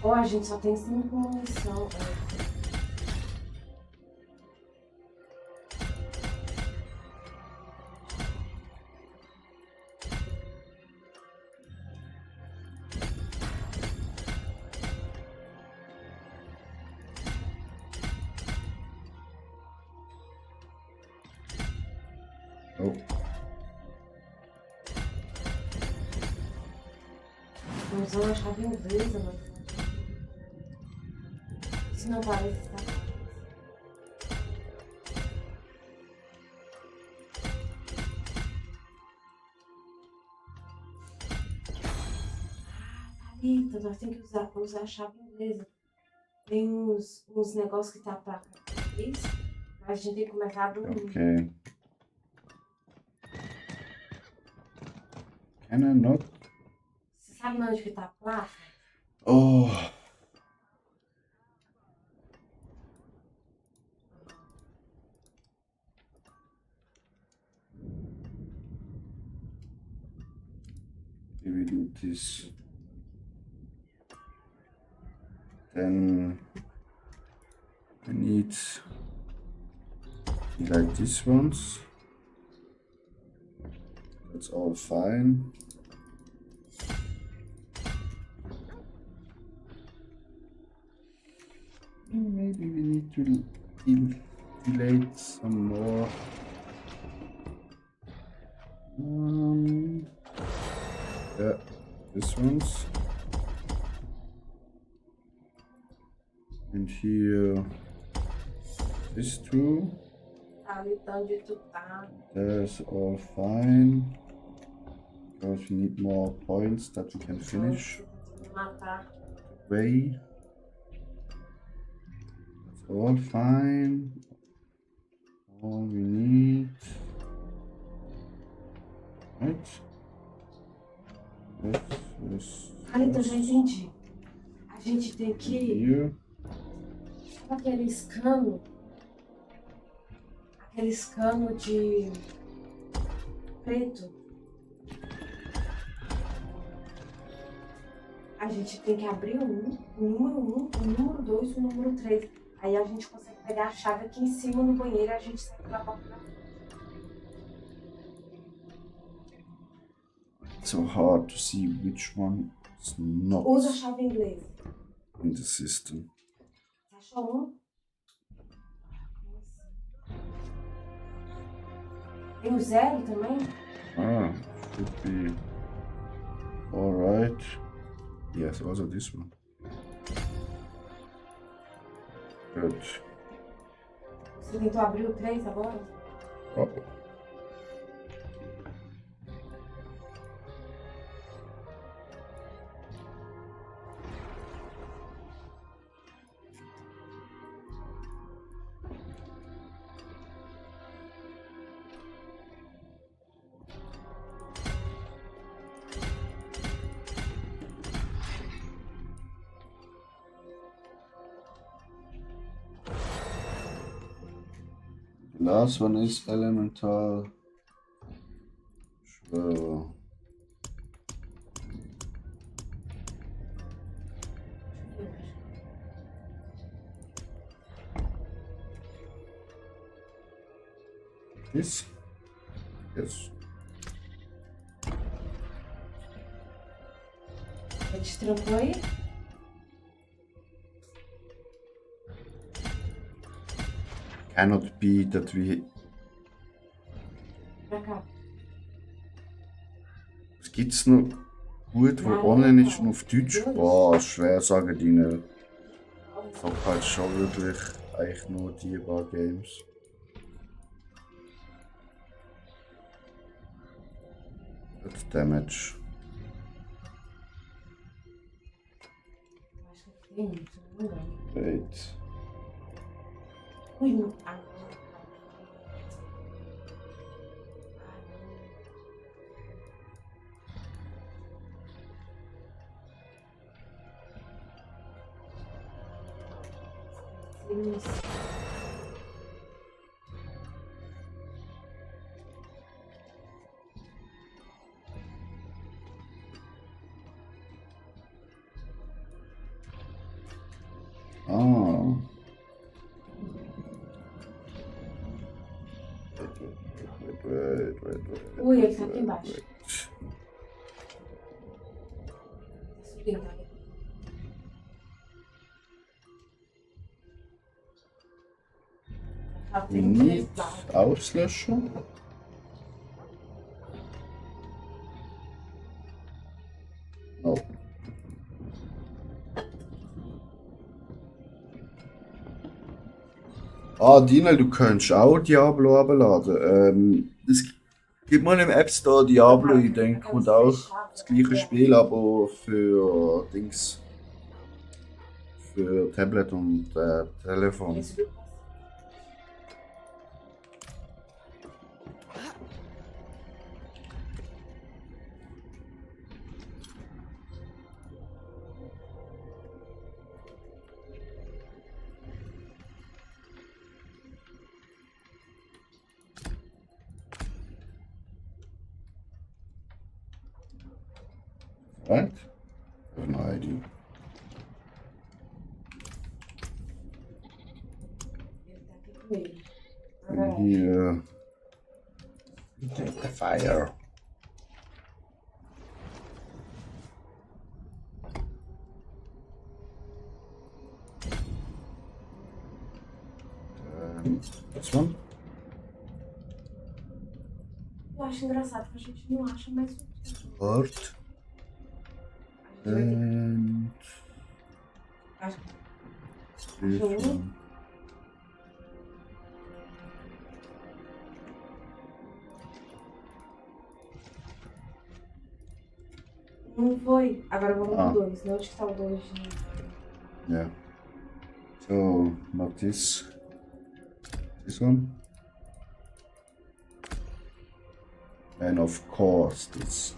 Speaker 4: Ó, a gente só tem 5 munição.
Speaker 3: Oh.
Speaker 4: Não usou a chave inglesa, mas. Isso não parece estar. Eita, nós temos que usar a chave inglesa. Tem uns negócios que tá pra isso. A gente tem que começar a abrir um.
Speaker 3: Okay. Can I not?
Speaker 4: Você sabe onde que tá a placa?
Speaker 3: Oh. We do this. Then I need like these ones. That's all fine. Maybe we need to delay some more. Yeah, this one's. And here, this two.
Speaker 4: Ali onde tu tá.
Speaker 3: That's all fine. Because we need more points that we can finish.
Speaker 4: Matar.
Speaker 3: Way. It's all fine. All we need. Right? This.
Speaker 4: Ali, então já entendi. A gente tem que.
Speaker 3: Here.
Speaker 4: Sabe aqueles canos? Aqueles canos de preto. A gente tem que abrir o número 1, o número 2 e o número 3. Aí a gente consegue pegar a chave aqui em cima no banheiro e a gente sai pela porta da frente.
Speaker 3: It's so hard to see which one is not
Speaker 4: Usa a chave inglesa.
Speaker 3: in the system.
Speaker 4: Você achou um? Tem o 0 também?
Speaker 3: Ah, should be alright. Yes, also this one. Good.
Speaker 4: Você tentou abrir o 3 agora?
Speaker 3: Oh. The last one is elemental. Sure. This? Yes.
Speaker 4: A gente trancou aí?
Speaker 3: Cannot be that we.
Speaker 4: Pra cá.
Speaker 3: Was gibt's noch gut, wo online ist und auf Deutsch? Boah, schwer sagen die nicht. Ich hab halt schon wirklich eigentlich nur die paar Games. That's damage.
Speaker 4: Acho que tem muito, não é?
Speaker 3: Wait.
Speaker 4: Ui, não. Ah, não. Isso.
Speaker 3: Ah. Wait.
Speaker 4: Ui, ele tá aqui embaixo. Tá subindo, tá aqui. Tá
Speaker 3: We need Auslöschung. Ah, Dina, du könntest auch Diablo abladen. Es gibt mal im App Store Diablo, ich denke, und auch das gleiche Spiel, aber für Dings. Für Tablet und Telefon. Right? I have no idea. And here, the fire. This one?
Speaker 4: Eu acho engraçado que a gente não acha mais um.
Speaker 3: Heart. And
Speaker 4: Acho
Speaker 3: this
Speaker 4: Achou um?
Speaker 3: one.
Speaker 4: Não foi. Agora vamos
Speaker 3: Ah.
Speaker 4: pro 2. Não, onde que tá o 2 de...
Speaker 3: Yeah. So, not this. This one. And of course, this.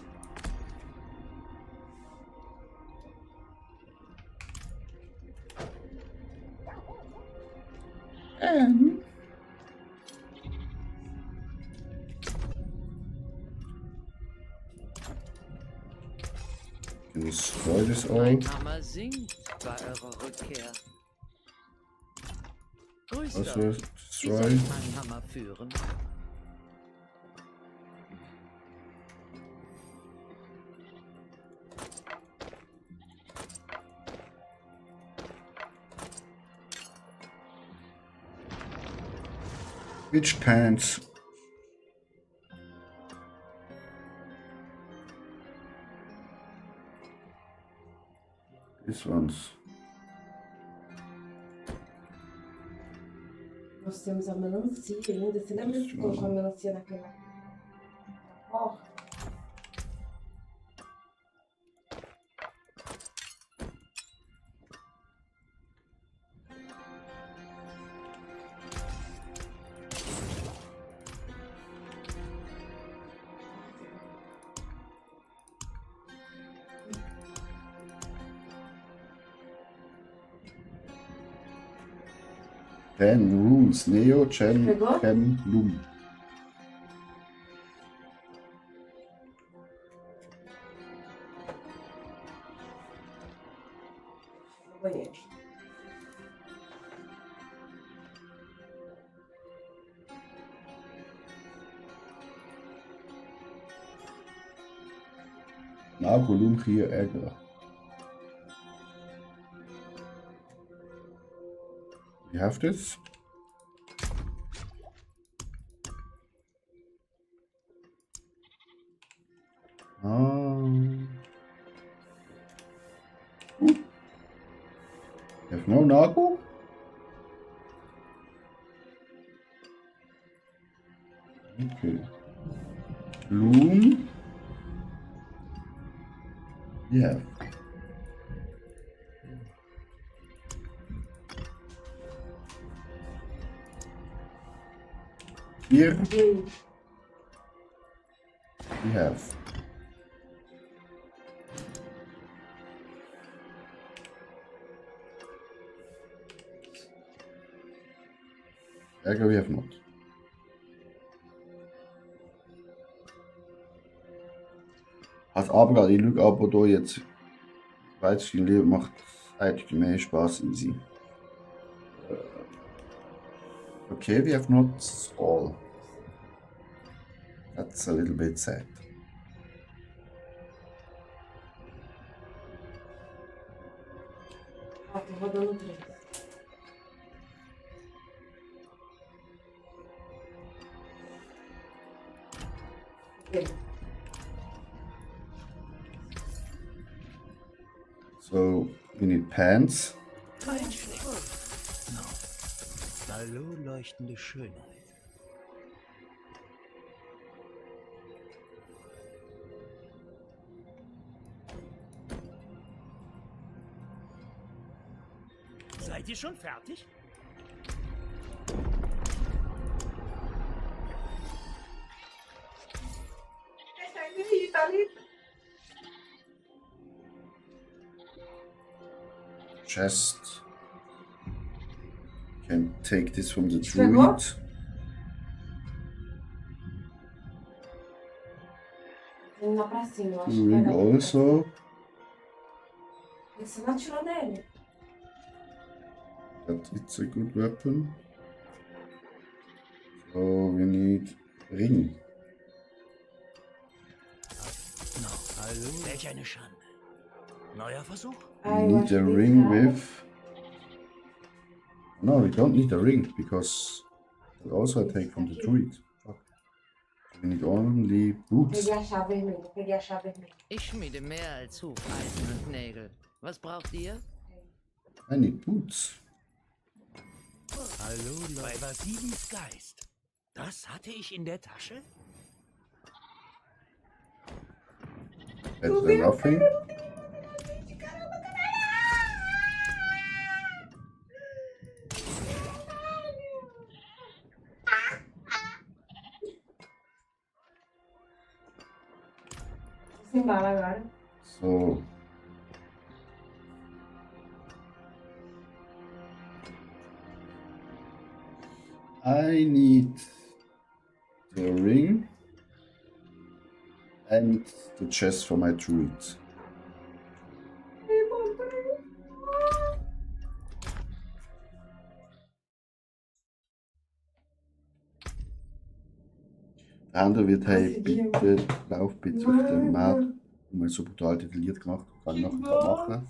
Speaker 3: And can destroy this all.
Speaker 5: Mein Hammer singt bei eurer Rückkehr. Grüß
Speaker 3: Also
Speaker 5: Gott. Wie soll
Speaker 3: destroy.
Speaker 5: ich meinen Hammer führen?
Speaker 3: Which pants? This one's.
Speaker 4: Nós temos a melancia ainda. Você lembra que colocou a melancia naquela porta?
Speaker 3: Ten rules. Neo, Chen,
Speaker 4: Pegou?
Speaker 3: Chem, Lum.
Speaker 4: No banheiro.
Speaker 3: Nago, Lum, hier, Ärger. You have this? You have no Nago? Okay. Loom. Yeah. Here
Speaker 4: E aí?
Speaker 3: we have Ärger, we have not. Als Abend, ich schaue aber hier jetzt weitestgehend Leben macht eigentlich mehr Spaß easy. Okay, we have not all. That's a little bit sad.
Speaker 4: Ó, tô rodando 3.
Speaker 3: So we need pants.
Speaker 8: Kein Schnick. No. Hallo, leuchtende Schönheit. Seid ihr schon fertig?
Speaker 3: Chest. Can take this from the
Speaker 4: Sure.
Speaker 3: druid.
Speaker 4: Indo lá pra cima, eu acho que
Speaker 3: Druid
Speaker 4: vai dar.
Speaker 3: also.
Speaker 4: Você não atirou nele.
Speaker 3: But it's a good weapon. So we need ring.
Speaker 8: No. Hallo? Welch eine Schande. Neuer Versuch?
Speaker 3: We
Speaker 4: Ah, eu
Speaker 3: need
Speaker 4: acho
Speaker 3: a
Speaker 4: que
Speaker 3: ring
Speaker 4: tá.
Speaker 3: with. No, we don't need a ring because that also I take from the druid. Fuck. We need only boots.
Speaker 4: Peguei a chave vermelha, peguei a chave vermelha.
Speaker 5: Ich schmiede mehr als Hufeisen und Nägel. Was braucht ihr?
Speaker 3: I need boots.
Speaker 8: Hallo, bei Basilins Geist. Das hatte ich in der Tasche?
Speaker 3: Better than nothing.
Speaker 4: Sem bala agora.
Speaker 3: So. I need the ring and the chest for my druid. Der andere wird, hey, bitte lauf bitte auf den Markt. Mal so brutal detailliert gemacht. Kann ich noch machen.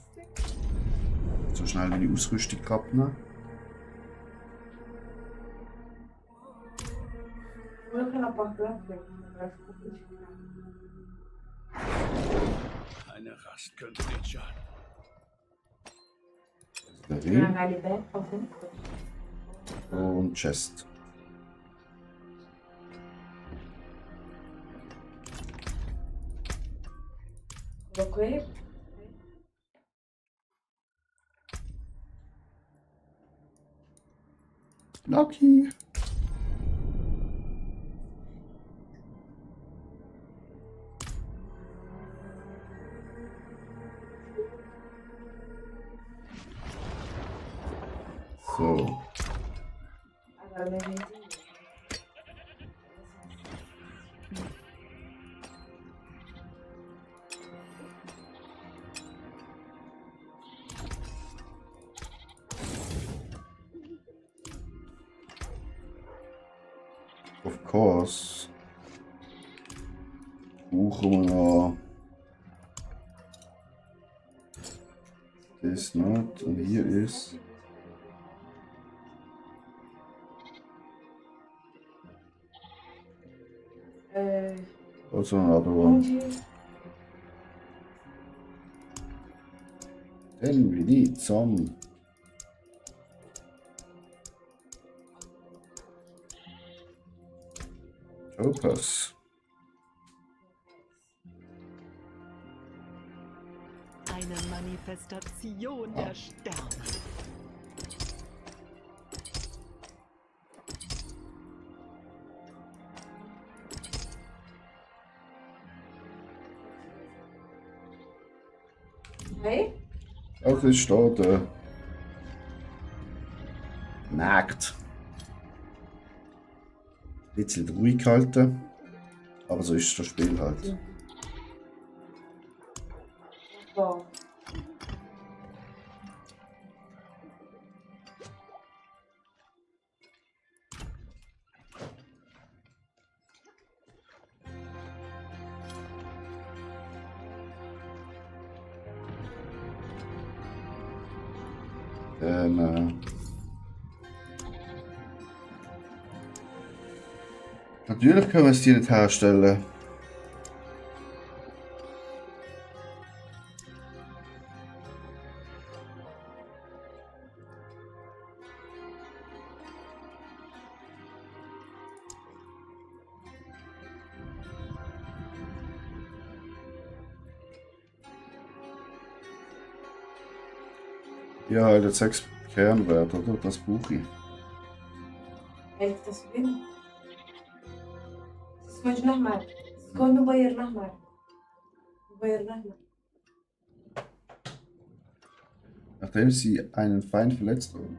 Speaker 3: So schnell wie die Ausrüstung gehabt habe.
Speaker 4: Coloca na porta da frente. Vai ficar difícil.
Speaker 8: Eine Rast könnte nicht schaden.
Speaker 3: Der
Speaker 4: Na
Speaker 3: Ring
Speaker 4: realidade, faltando coisa.
Speaker 3: und Chest.
Speaker 4: Colocou ele?
Speaker 3: Lucky. So.
Speaker 4: Agora minha gente.
Speaker 3: Of course. Brauchen wir noch das nicht. Und hier ist. Also another one.
Speaker 4: Onde?
Speaker 3: Then we need some. Topaz.
Speaker 10: Eine Manifestation der Sterne.
Speaker 4: Hey?
Speaker 3: Was ist da der Nackt? Ein bisschen ruhig halten, aber so ist das Spiel halt.
Speaker 4: Bom.
Speaker 3: Natürlich können wir es die nicht herstellen. Ja, halt jetzt 6 Kernwerte, oder? Das brauche ich.
Speaker 4: É que tá subindo? Se esconde no armário. Se esconde no banheiro, no armário. No banheiro, no armário.
Speaker 3: Nachdem sie einen Feind verletzt haben.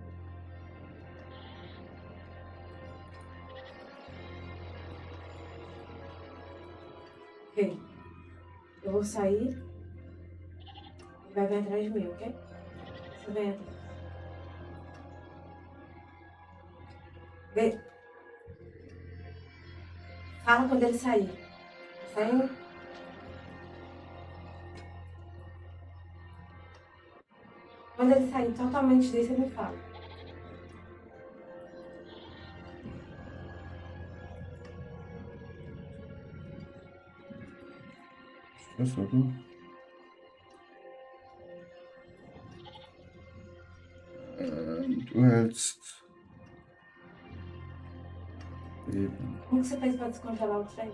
Speaker 4: Ok. Eu vou sair. E vai vir atrás de mim, ok? Você vem atrás. Vem. Fala quando ele sair. Tá saindo? Quando ele sair totalmente desse, ele me fala.
Speaker 3: Das oder? Du hältst. Eben.
Speaker 4: Como que você fez pra descongelar o trem?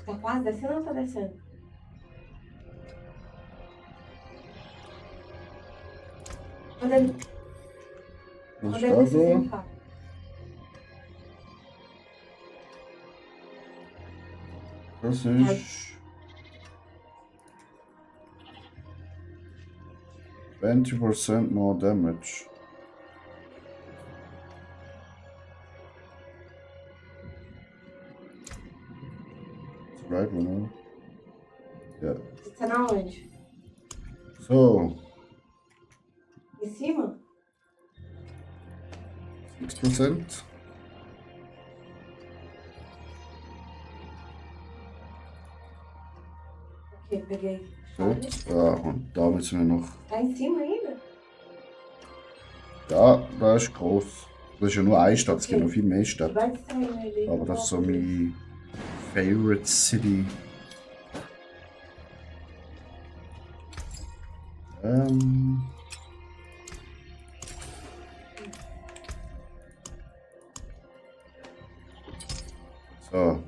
Speaker 4: Tá quase descendo ou tá descendo? Quando ele
Speaker 3: Was
Speaker 4: descer,
Speaker 3: ist da
Speaker 4: você me
Speaker 3: so?
Speaker 4: fala.
Speaker 3: Das ist. 20% more damage. Survival, ne? Ja.
Speaker 4: Você tá na onde?
Speaker 3: So,
Speaker 4: Em cima?
Speaker 3: 6%.
Speaker 4: Ok, peguei.
Speaker 3: Gut. Ja, und da müssen wir noch.
Speaker 4: Tá em cima ainda?
Speaker 3: Ja, das ist groß. Das ist ja nur eine Stadt, es gibt noch viel mehr Städte.
Speaker 4: Vai distraindo ele.
Speaker 3: Aber das ist so meine Favorite City. So.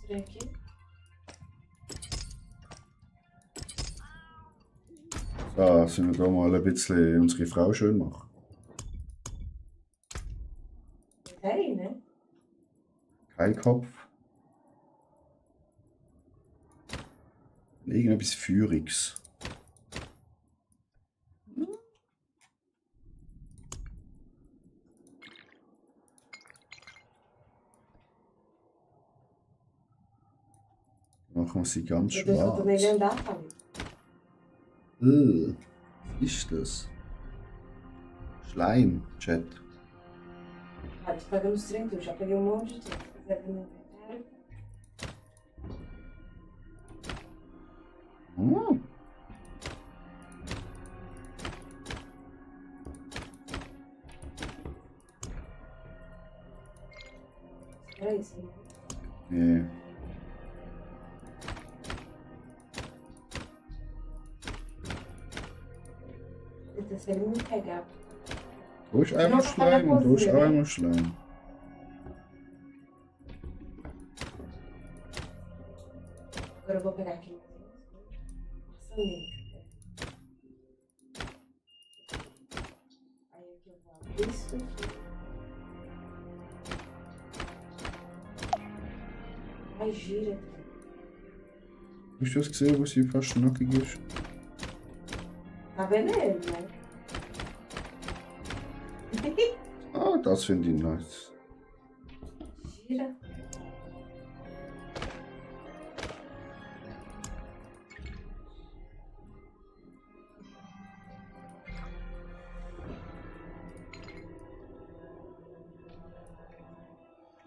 Speaker 4: Vou aqui.
Speaker 3: So, sollen wir da mal ein bisschen unsere Frau schön machen?
Speaker 4: Peraí, né?
Speaker 3: Keilkopf. Irgendetwas Feuriges. Machen wir sie ganz
Speaker 4: Meu Deus, eu tô nem
Speaker 3: schwarz.
Speaker 4: andar, Fábio.
Speaker 3: Was ist das? Schleim, Chat.
Speaker 4: Ah, tô pagando os 30, eu já peguei um monte de trem. Se quiser vir no inventário.
Speaker 3: Hm.
Speaker 4: Era isso, né?
Speaker 3: Nee.
Speaker 4: Então, se ele me pegar.
Speaker 3: Du hast einmal Schleim und du hast auch einmal Schleim.
Speaker 4: Agora eu vou pegar aqui. Maçaneta. Aí aqui eu vou abrir isso aqui. Aí gira.
Speaker 3: Hast du das gesehen, wo sie fast nackig ist?
Speaker 4: Tá vendo ele, né?
Speaker 3: Ah, das finde ich nice.
Speaker 4: Gira.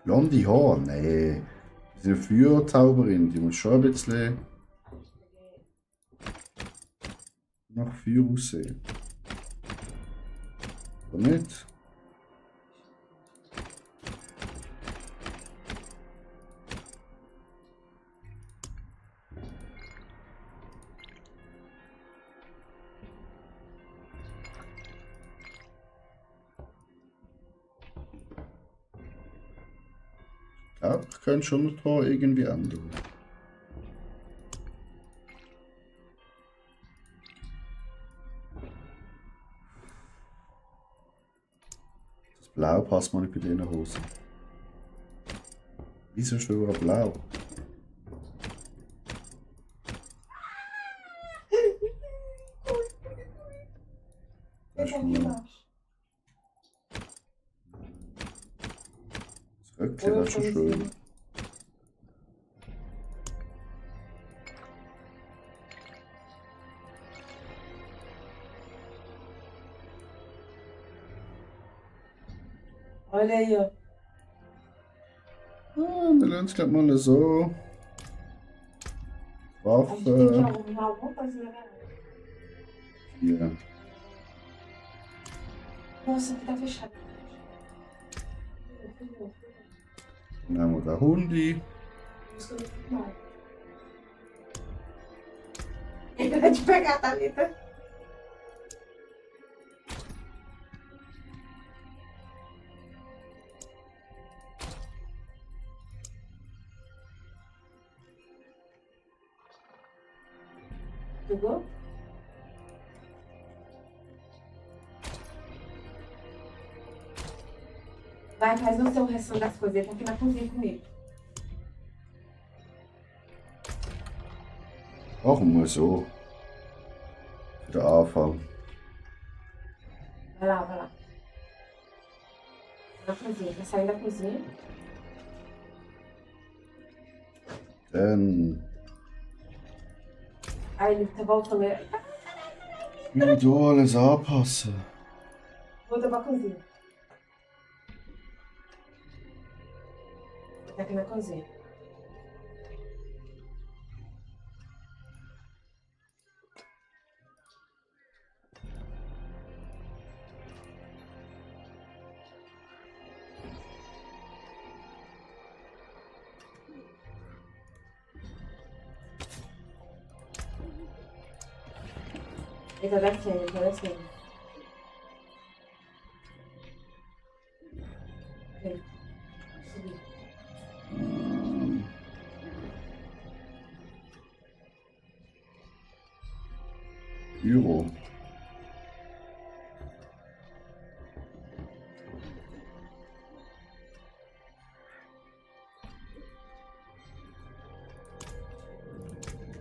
Speaker 3: Blonde Haare? Nee. Die ist eine Feuerzauberin, die muss schon ein bisschen nach Feuer aussehen. Oder nicht? glaube, ich könnte schon noch da irgendwie ändern. Das Blau passt mir nicht bei diesen Hosen. Wieso ist überall blau? Das ist cool. Das Röckchen, das ist schon schön.
Speaker 4: Olha aí, ó.
Speaker 3: Wir lernen es gleich mal so.
Speaker 4: A gente tem que
Speaker 3: Waffe.
Speaker 4: arrumar alguma coisa na garagem.
Speaker 3: Hier.
Speaker 4: Nossa, aqui tá fechado.
Speaker 3: Dann haben wir da Hundi.
Speaker 4: Isso que eu não fiz mal. Ele vai te pegar, Thalita. Pegou? Vai, faz você o resto das coisas. Ele tá aqui na cozinha comigo.
Speaker 3: Machen wir so. Für den Anfang.
Speaker 4: Vai lá, vai lá. Na cozinha. Vai sair da cozinha.
Speaker 3: Dann
Speaker 4: Aí ele tá voltando.
Speaker 3: wieder hier alles anpassen.
Speaker 4: Volta pra cozinha. Tá aqui na cozinha. Ele tá descendo, ele tá descendo. Ok. Subir.
Speaker 3: Büro.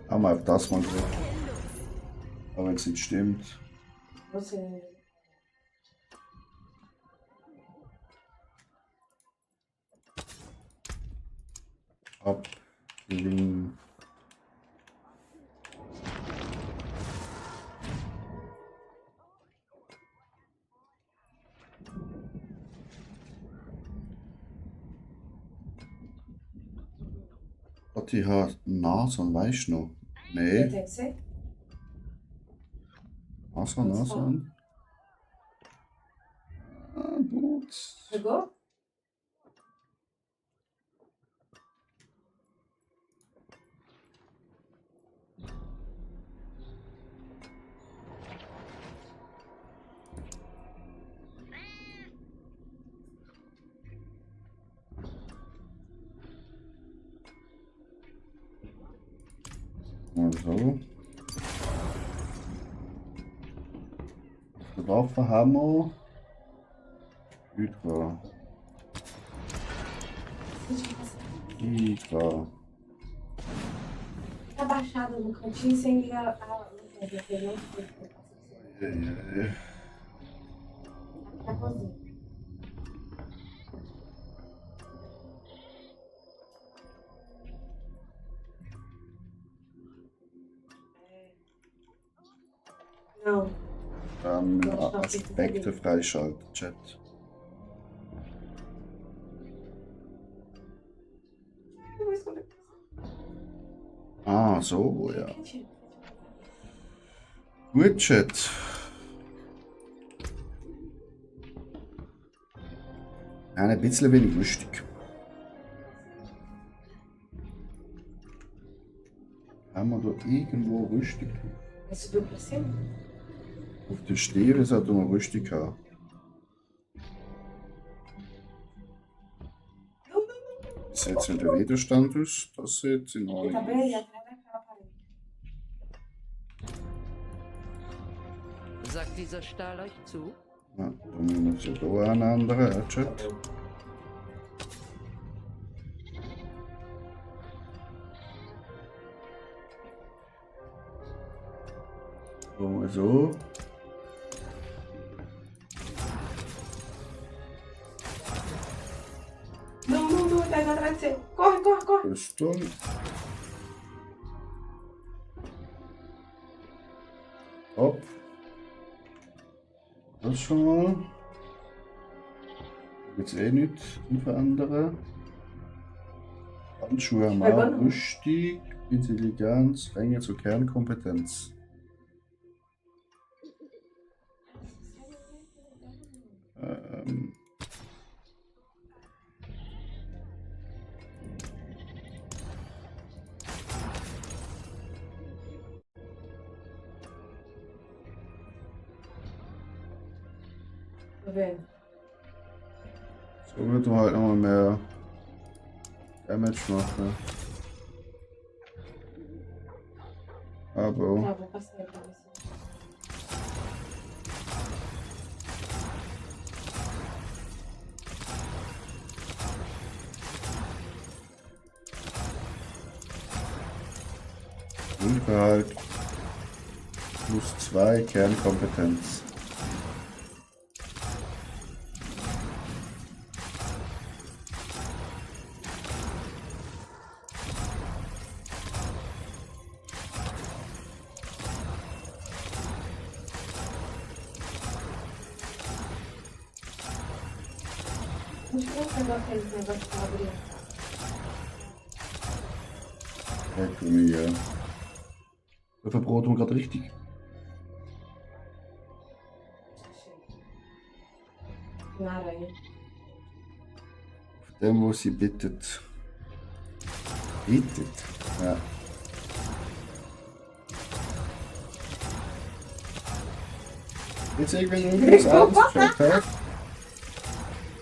Speaker 3: Haben wir auf das mal gedrückt. Aber wenn es nicht stimmt.
Speaker 4: Você.
Speaker 3: Ablehnen. Hat die Haar Nasen, weißt du noch? Nee.
Speaker 4: Tem que ser?
Speaker 3: Nasen. Ah, gut.
Speaker 4: Pegou?
Speaker 3: Mal so. Die Waffe haben wir. Hydra. Hydra.
Speaker 4: Tá baixado no cantinho sem ligar a luz. Porque não foi. Tá cozinha. Não.
Speaker 3: Dann Aspekte freischalten, Chat.
Speaker 4: Eu vou esconder.
Speaker 3: Ah, so, ja. Gut, Chat. Ja, ein bisschen wenig lustig. Haben wir da irgendwo Rüstung?
Speaker 4: Ele subiu pra cima?
Speaker 3: Auf der Stirn sollte man Rüstung haben. sieht nicht der Widerstand aus. Das sieht in
Speaker 4: Ele tá
Speaker 3: Ordnung
Speaker 4: bem ali
Speaker 3: aus.
Speaker 4: atrás daquela parede.
Speaker 5: Sagt dieser Stahl euch zu?
Speaker 3: Ja, dann müssen wir uns ja hier einen anderen, Chat. So.
Speaker 4: Não, tá indo atrás de você. Corre, corre, corre.
Speaker 3: Rüstung. Hopp. Das schon mal. Jetzt eh nicht verändern. Handschuhe haben wir. Rüstung, Intelligenz, Ränge zur Kernkompetenz.
Speaker 4: Tá vendo?
Speaker 3: So wird man halt nochmal mehr Damage machen. Aber
Speaker 4: Tá, vou passar pra você.
Speaker 3: Grundgehalt plus 2 Kernkompetenz.
Speaker 4: Deixa eu pegar aquele negócio pra abrir.
Speaker 3: Ja. Wir verbraten gerade richtig.
Speaker 4: Na aranha.
Speaker 3: Auf dem, wo sie bittet. Bittet? Ja. Jetzt irgendwie was anderes gefällt, hä?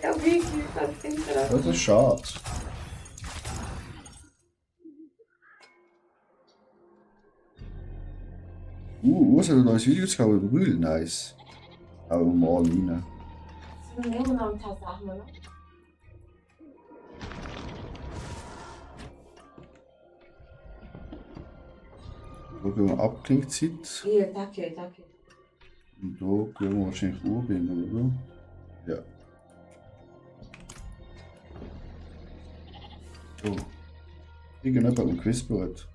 Speaker 4: Eu vi que tá tentando.
Speaker 3: Das ist schade. Was hat er neues Video gehabt über Brühl? Nice. Aber mal rein.
Speaker 4: Você não lembra o nome dessas armas, não?
Speaker 3: Da gehen wir Abklingzeit.
Speaker 4: Ih, tá aqui, tá aqui.
Speaker 3: Und da gehen wir wahrscheinlich Urbinden, oder? Ja. So. Irgendjemand ein Quizboard.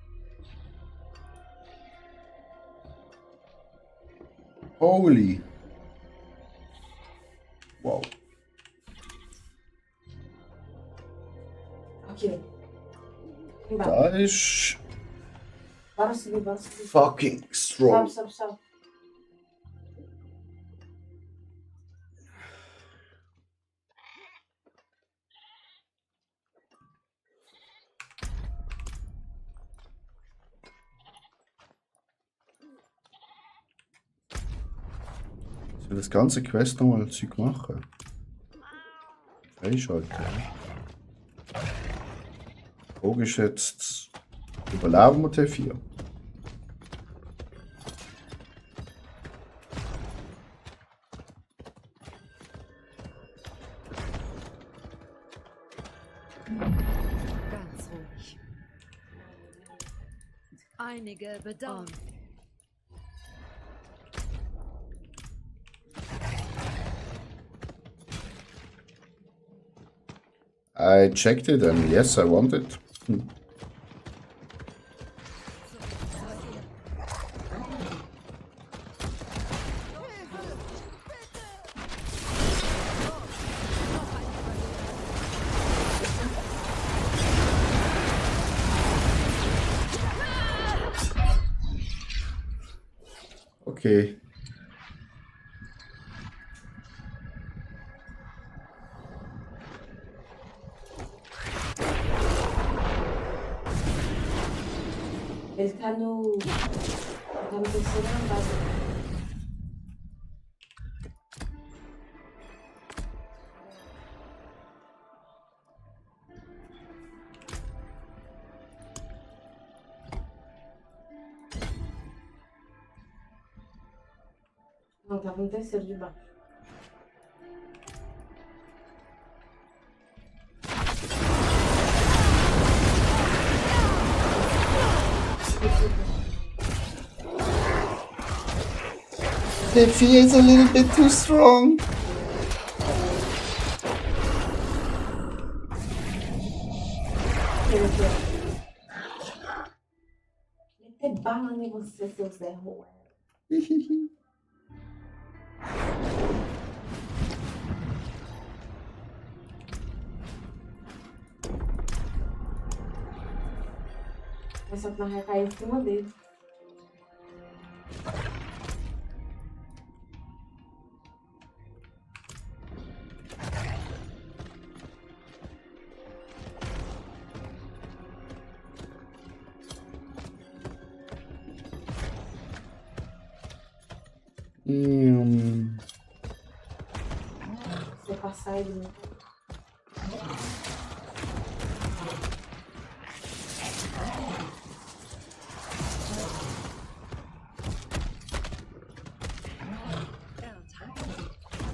Speaker 3: Holy! Wow.
Speaker 4: Aqui. Embaixo.
Speaker 3: Da ist
Speaker 4: Bora subir, bora subir.
Speaker 3: fucking strong.
Speaker 4: Sobe.
Speaker 3: Ich will das ganze Quest nochmal Zeug machen. Freischalten. Logisch jetzt. Überleben wir T4.
Speaker 9: Ganz ruhig. Einige bedauern.
Speaker 3: I checked it and yes, I want it. Okay.
Speaker 4: Ele tá no. Ele tá no terceiro andar. tava no terceiro de baixo.
Speaker 3: The fear is a little bit too strong.
Speaker 4: Meter bala em você, seu Zé Ruela. Mas só que nós vai cair em cima dele. Você passar ele.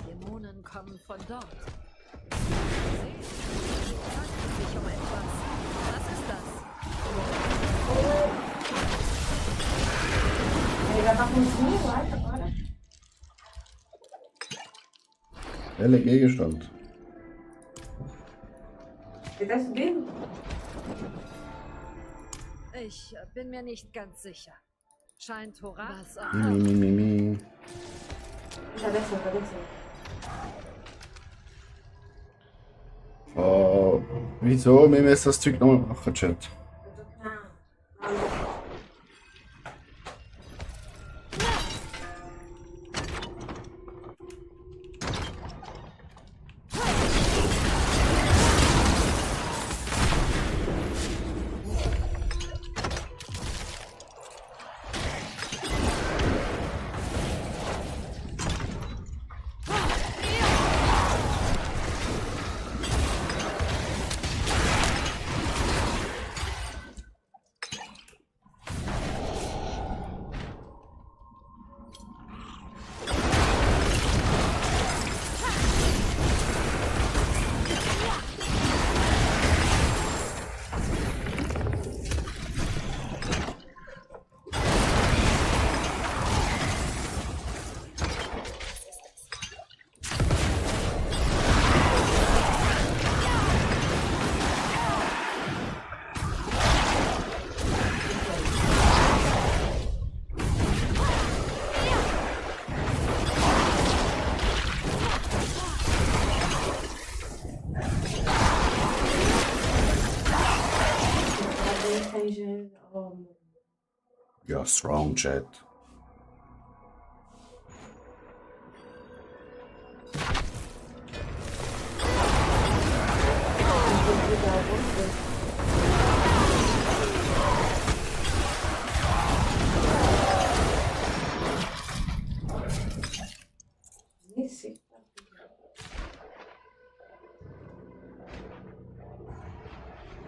Speaker 9: Dämonen kommen von dort. Sehen Sie, sich um etwas. Was ist das?
Speaker 4: Ele já tá com 5 likes agora.
Speaker 3: Welcher Gegenstand?
Speaker 4: Ele tá subindo?
Speaker 9: Ich bin mir nicht ganz sicher. Scheint Hurra. Was auch.
Speaker 3: Mi.
Speaker 4: Tá descendo, tá descendo.
Speaker 3: Oh, wieso? Wir müssen das Zeug nochmal machen, Chat.
Speaker 4: Eu tô aqui na.
Speaker 3: You're strong, Chat.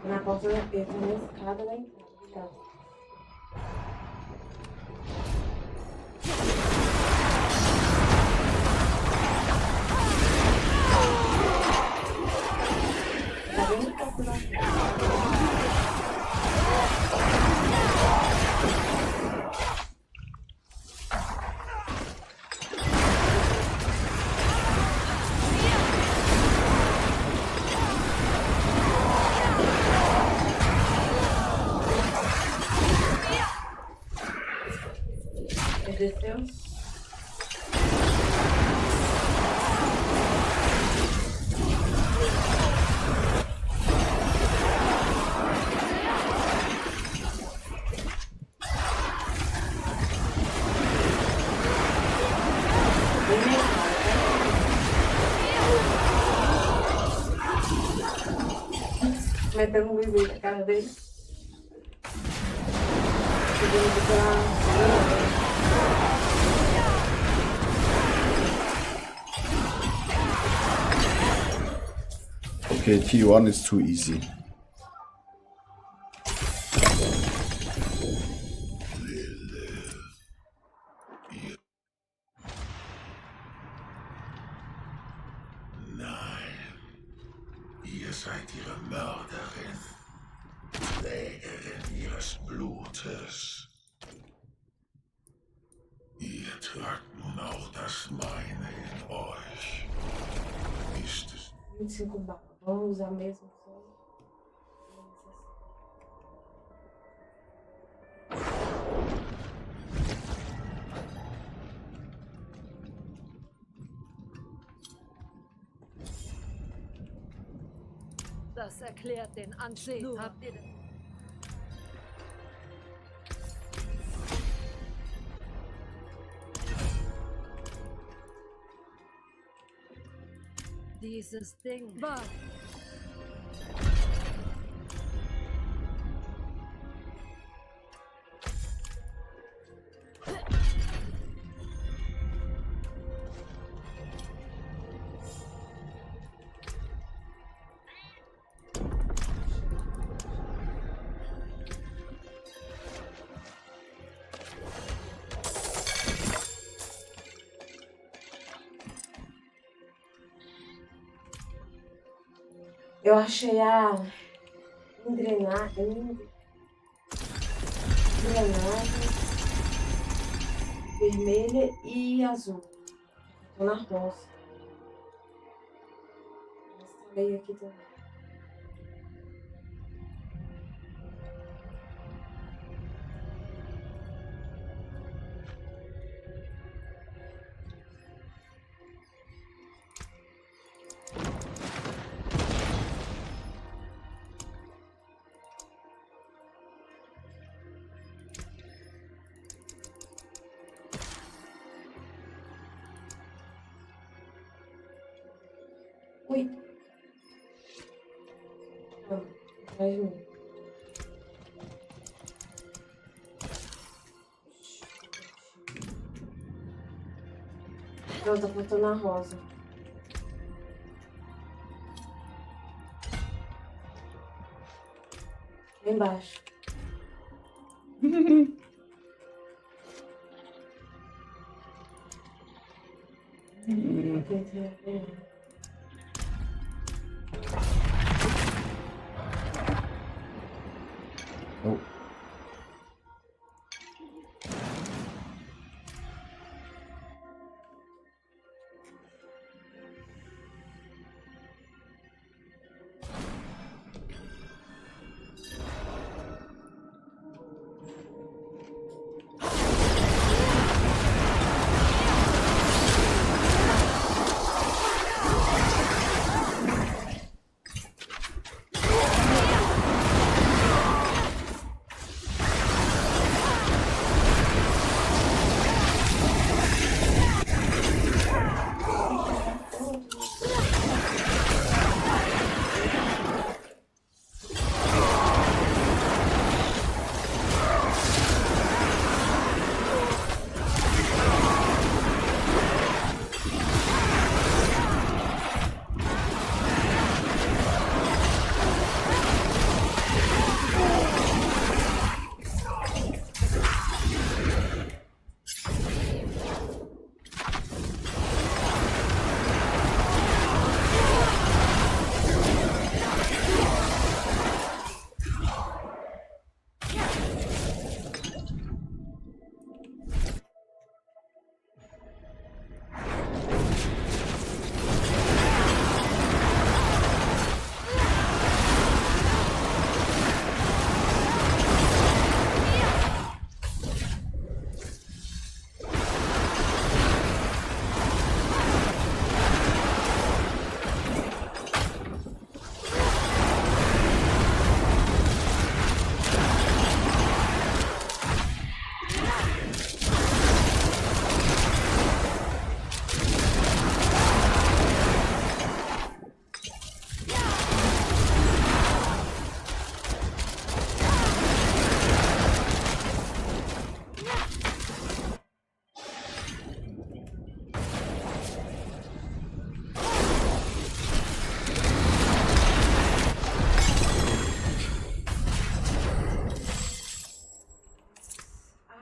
Speaker 4: Na porta da Pedro, na escada lá em casa. Tá bem no topo da desceu. Metendo um bebê na cara dele.
Speaker 3: Okay, T1 is too easy.
Speaker 7: seid ihre Mörderin, Trägerin ihres Blutes. Ihr tragt nun auch das meine in euch. Ist es
Speaker 4: 25 barras. Vamos usar mesmo só.
Speaker 9: Das erklärt den Ansehen. Habt ihr denn? Dieses Ding war.
Speaker 4: Eu achei a engrenagem vermelha e azul. Tô na roça. Mostrei aqui também. Ui. Não, atrás de mim. Pronto, eu tô na rosa. Lá embaixo.
Speaker 3: Oh.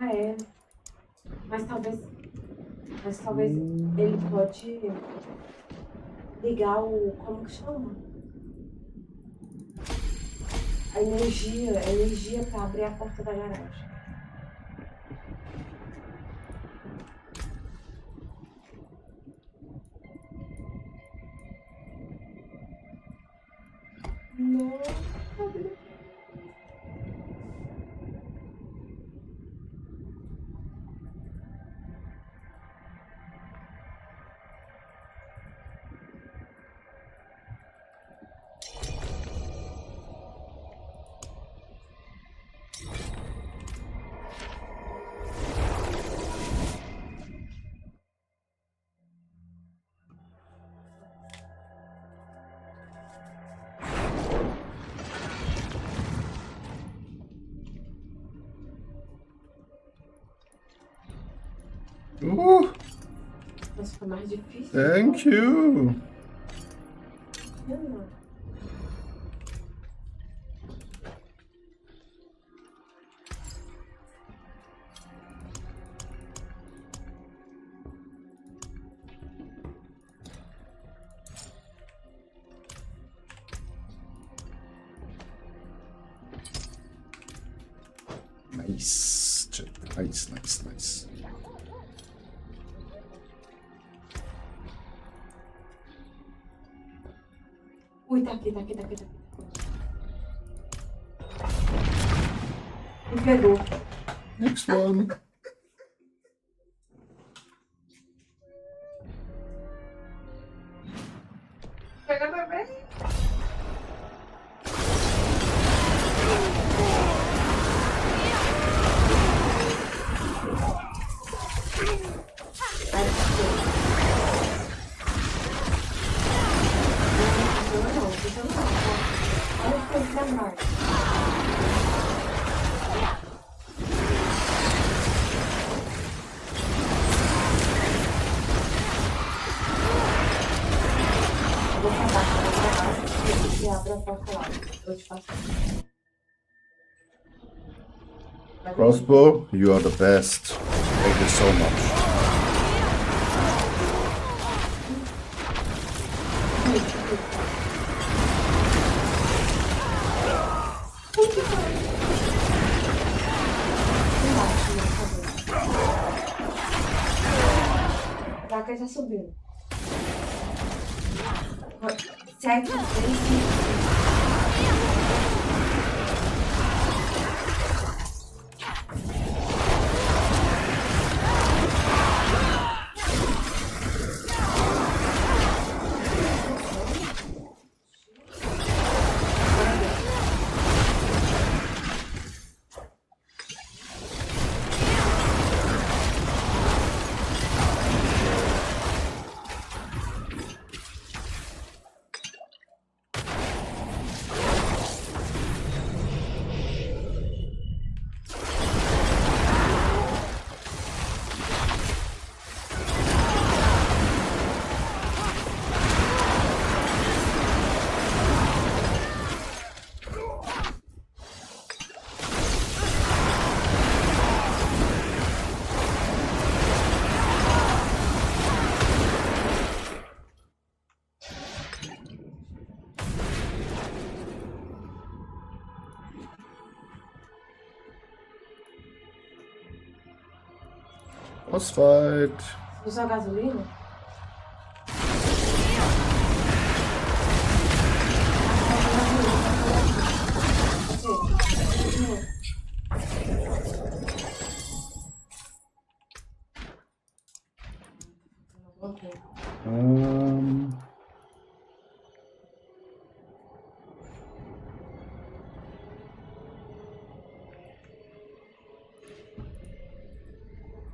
Speaker 4: Ah, é. Mas talvez ele pode ligar o... Como que chama? a energia pra abrir a porta da garagem. Nossa, fica mais difícil.
Speaker 3: Thank you.
Speaker 4: Não.
Speaker 3: Nice. Nice.
Speaker 4: Ui, tá aqui. Me pegou.
Speaker 3: Next one.
Speaker 4: Pega também. Olha o que eu trabalho. Vou acabar e abre a porta lá. Eu te faço.
Speaker 3: Crossbow, you are the best. Thank you so much.
Speaker 4: A vaca já subiu. 7, 3, 5.
Speaker 3: Boss fight.
Speaker 4: Usar gasolina?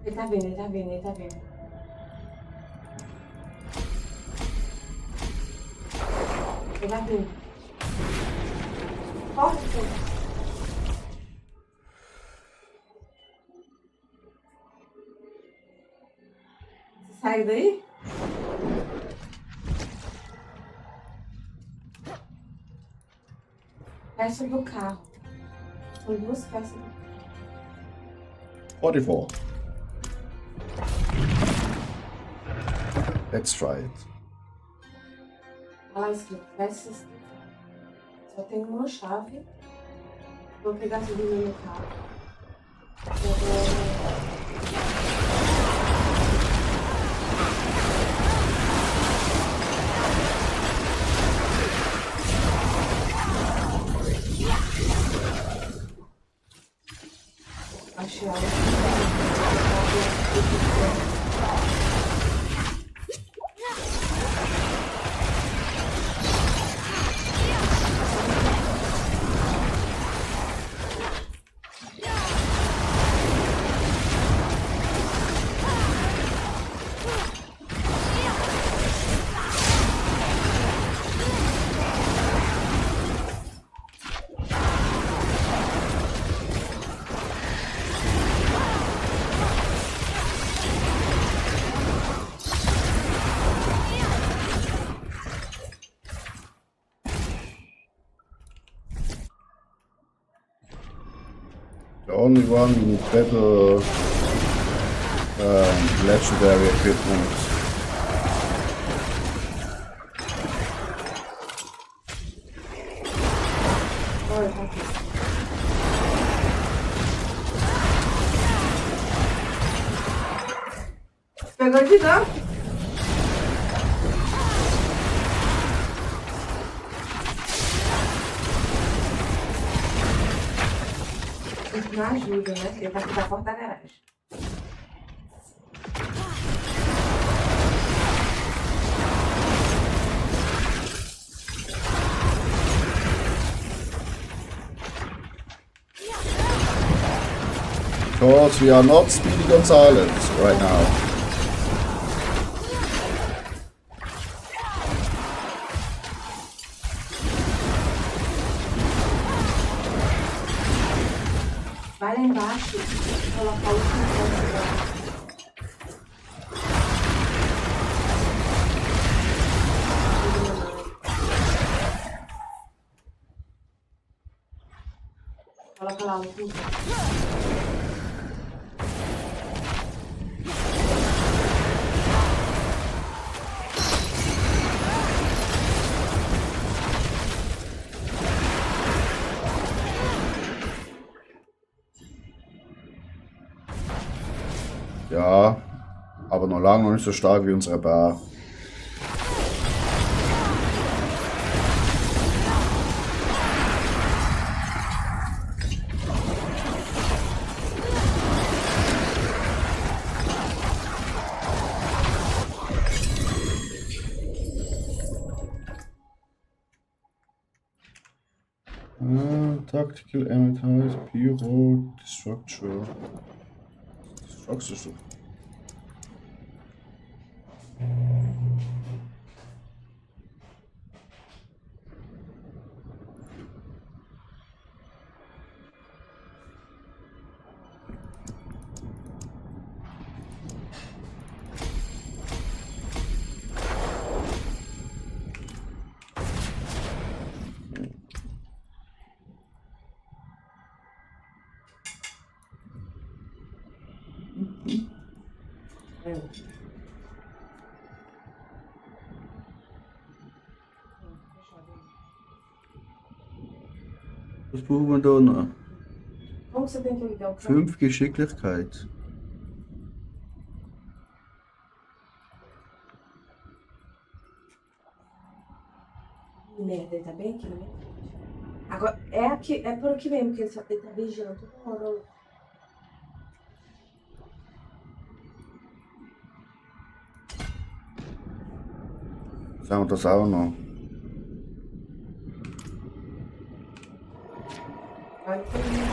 Speaker 4: Ele tá vindo. Ele vai vir. Corre, filho. Você saiu daí? Peça do carro. São duas peças do carro.
Speaker 3: 44. Let's try it.
Speaker 4: Olha lá escrito, peças do carro. Só tem uma chave Vou pegar tudo no meu carro. Eu vou... Achei ela.
Speaker 3: The only one with better legendary equipment.
Speaker 4: Olha, tá aqui. Pegou de dano. Isso não ajuda, né? Ele tá aqui da porta da garagem.
Speaker 3: Because we are not Speedy Gonzales right now.
Speaker 4: Vai lá embaixo e colocar o último ponto dela. Coloca lá o último ponto.
Speaker 3: Ja, aber noch lange noch nicht so stark wie unsere Bar. Tactical Amethyst, Pyro, Destructure. Destructure. Was brauchen wir da noch?
Speaker 4: Como você tem que ligar o
Speaker 3: 5 Geschicklichkeit.
Speaker 4: Merda, ele tá bem aqui, né? Agora, é, aqui, é por aqui mesmo que ele tá vigiando toda hora.
Speaker 3: Sagen wir das auch noch.
Speaker 4: Vai por aí.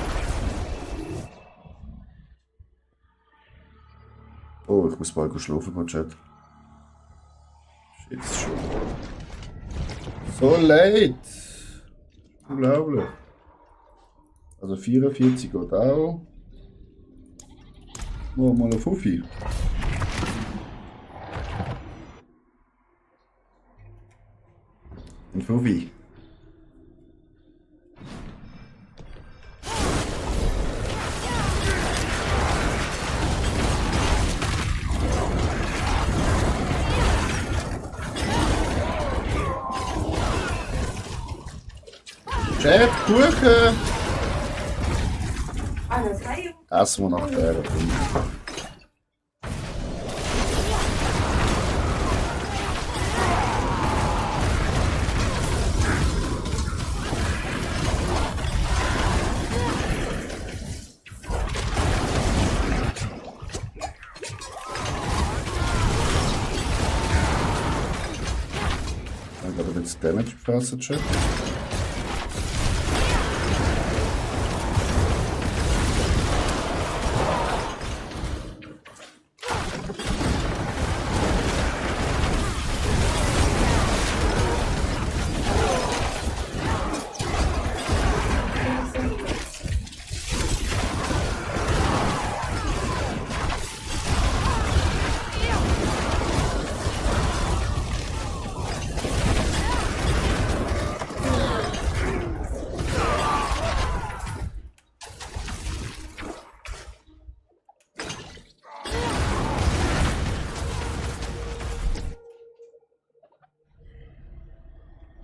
Speaker 3: Oh, ich muss bald schlafen, mein Chat. Shit, schon. So late! Unglaublich. Also 44 geht auch. Machen wir mal eine Fuffi. Ein Fuffi. Chef, Kuchen!
Speaker 4: Ana, saiu.
Speaker 3: Essen wir nach der Runde. Ich glaube, jetzt Damage gefressen, Chat.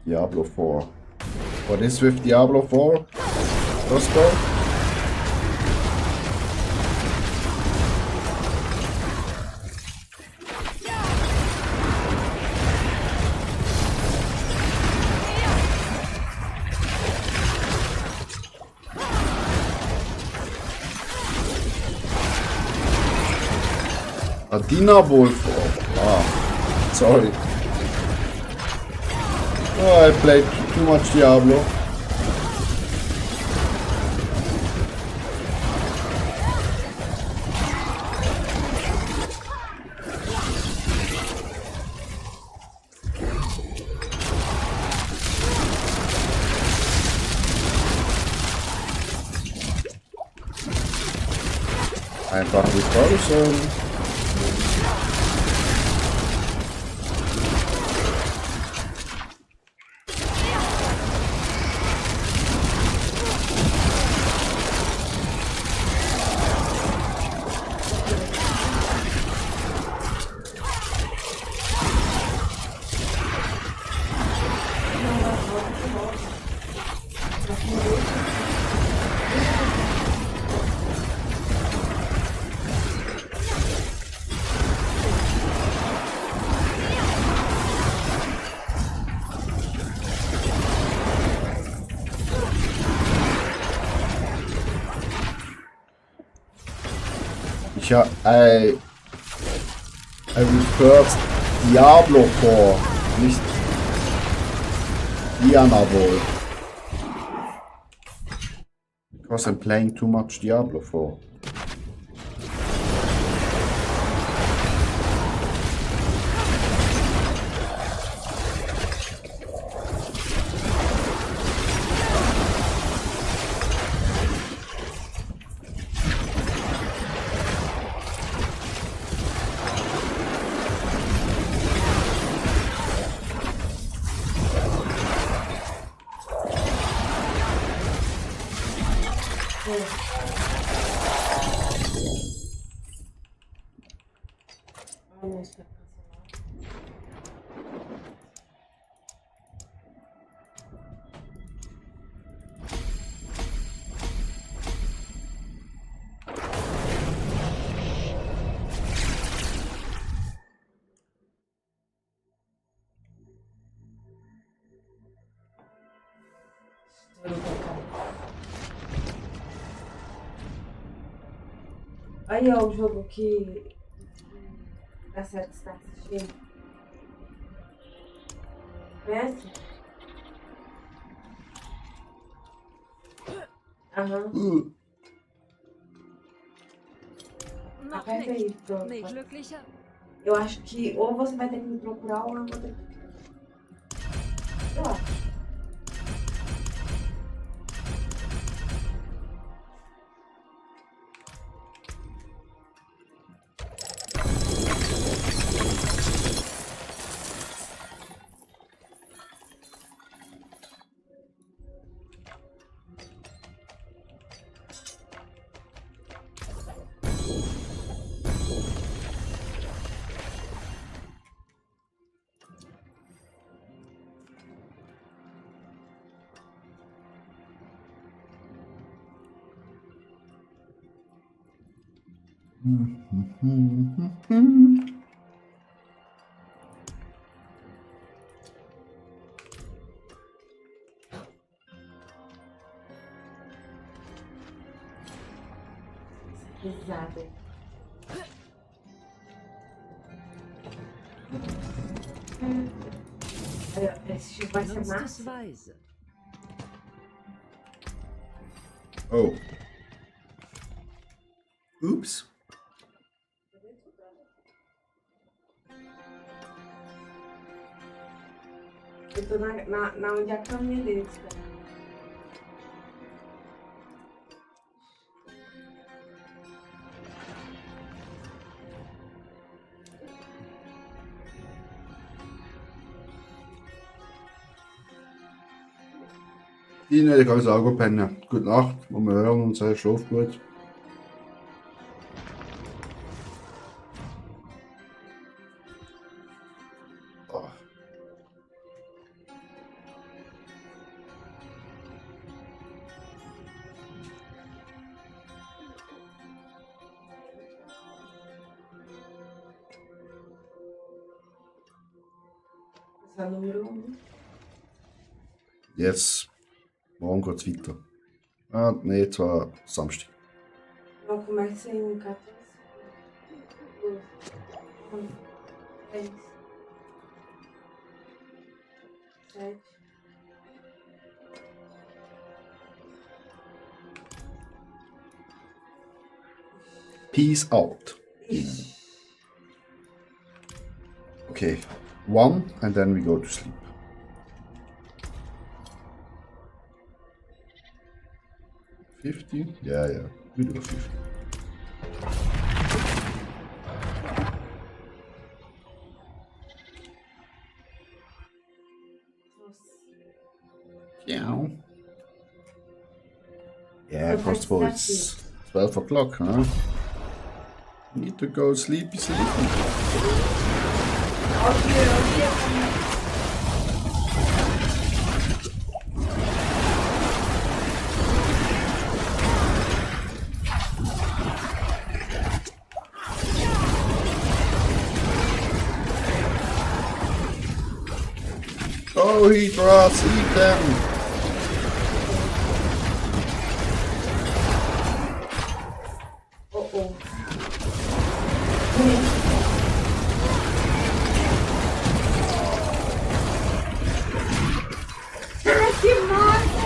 Speaker 3: Diablo 4. What is with Diablo 4? Roscoe? Adina Wolf. Ah, sorry. Oh, I played too much Diablo. Einfach nicht draußen. Ja, I referred Diablo 4, nicht Diana Wolf. Because I'm playing too much Diablo 4.
Speaker 4: Ah, não, isso vai cancelar. Aí ó, o jogo que da série que você tá assistindo. Conhece? Aham.
Speaker 9: Noch
Speaker 4: Aperta aí,
Speaker 9: nicht.
Speaker 4: pronto.
Speaker 9: Nee, glücklicher.
Speaker 4: Eu acho que ou você vai ter que me procurar ou eu vou ter que. Eu acho. Pesado. Esse X vai ser
Speaker 5: Nutzt es
Speaker 4: massa.
Speaker 5: weise.
Speaker 3: Oh. Ups.
Speaker 4: Eu tô na onde a caminha deles, cara.
Speaker 3: Ihnen, ich kann sagen, pennen. Gute Nacht, und wir hören uns. Schlaf gut. Ah.
Speaker 4: Das war Nummer 1.
Speaker 3: Jetzt. Morgen geht's weiter. Ah, nee, zwar Samstag.
Speaker 4: Não começa em 14. 12. 10. 7.
Speaker 3: Peace out. Okay. 1 and then we go to sleep. $50? Yeah, we do 50. Yeah. Yeah, first of all, it's 12 o'clock, huh? Need to go sleepy. Oh, Hydras, eat them!
Speaker 4: Oh. Que massa!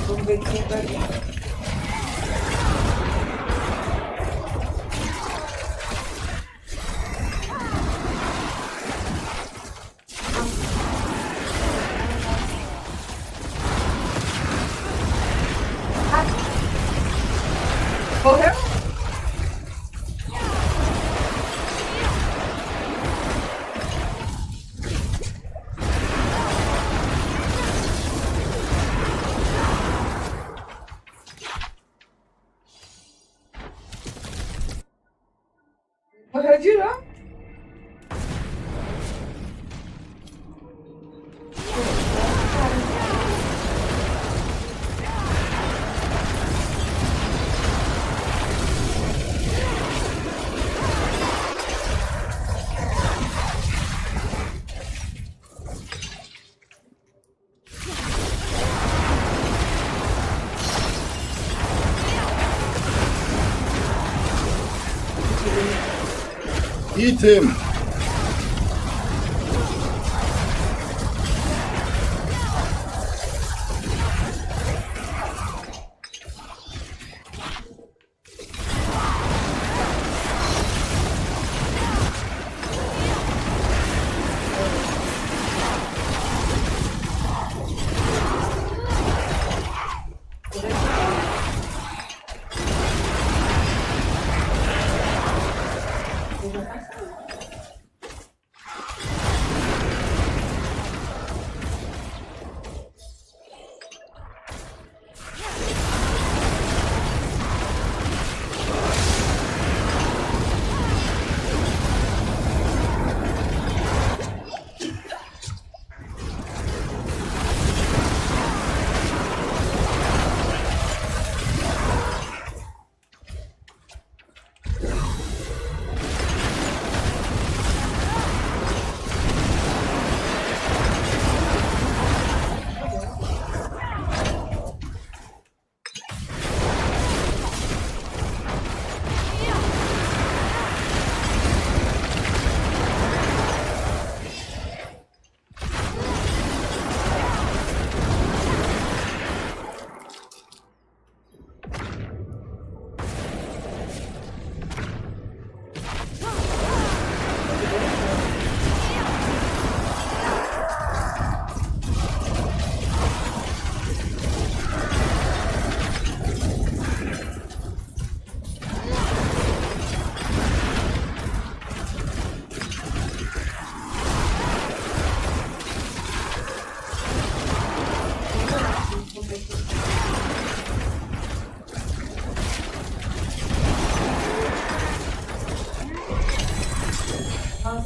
Speaker 4: Vamos ver quem vai vir. Morreu? Morreu de novo?
Speaker 3: Eat him!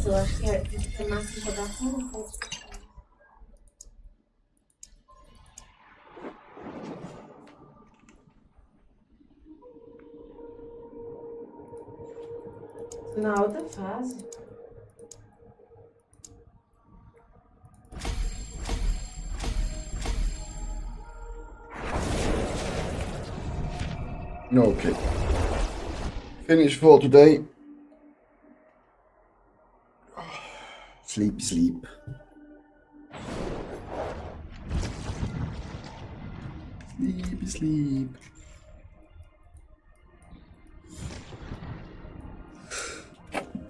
Speaker 4: isso, eu acho que é mais que rodar com um pouco. Na outra fase.
Speaker 3: Okay. Finish for today. Sleep, sleep. Sleep, sleep.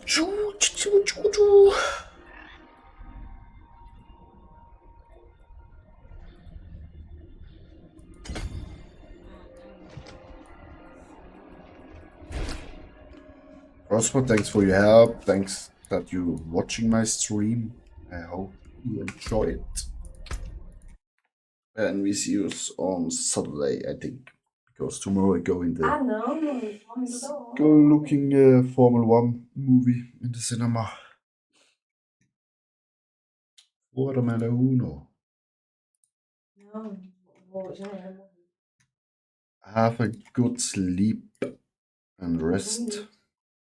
Speaker 3: Choo, choo, choo, choo. Prosper, thanks for your help. Thanks that you're watching my stream. I hope you enjoy it. And we see you on Saturday, I think. Because tomorrow I go in the
Speaker 4: Ah, não, não, morrendo da hora.
Speaker 3: go looking Formula 1 movie in the cinema. Formula 1.
Speaker 4: Não, já era.
Speaker 3: Have a good sleep and rest.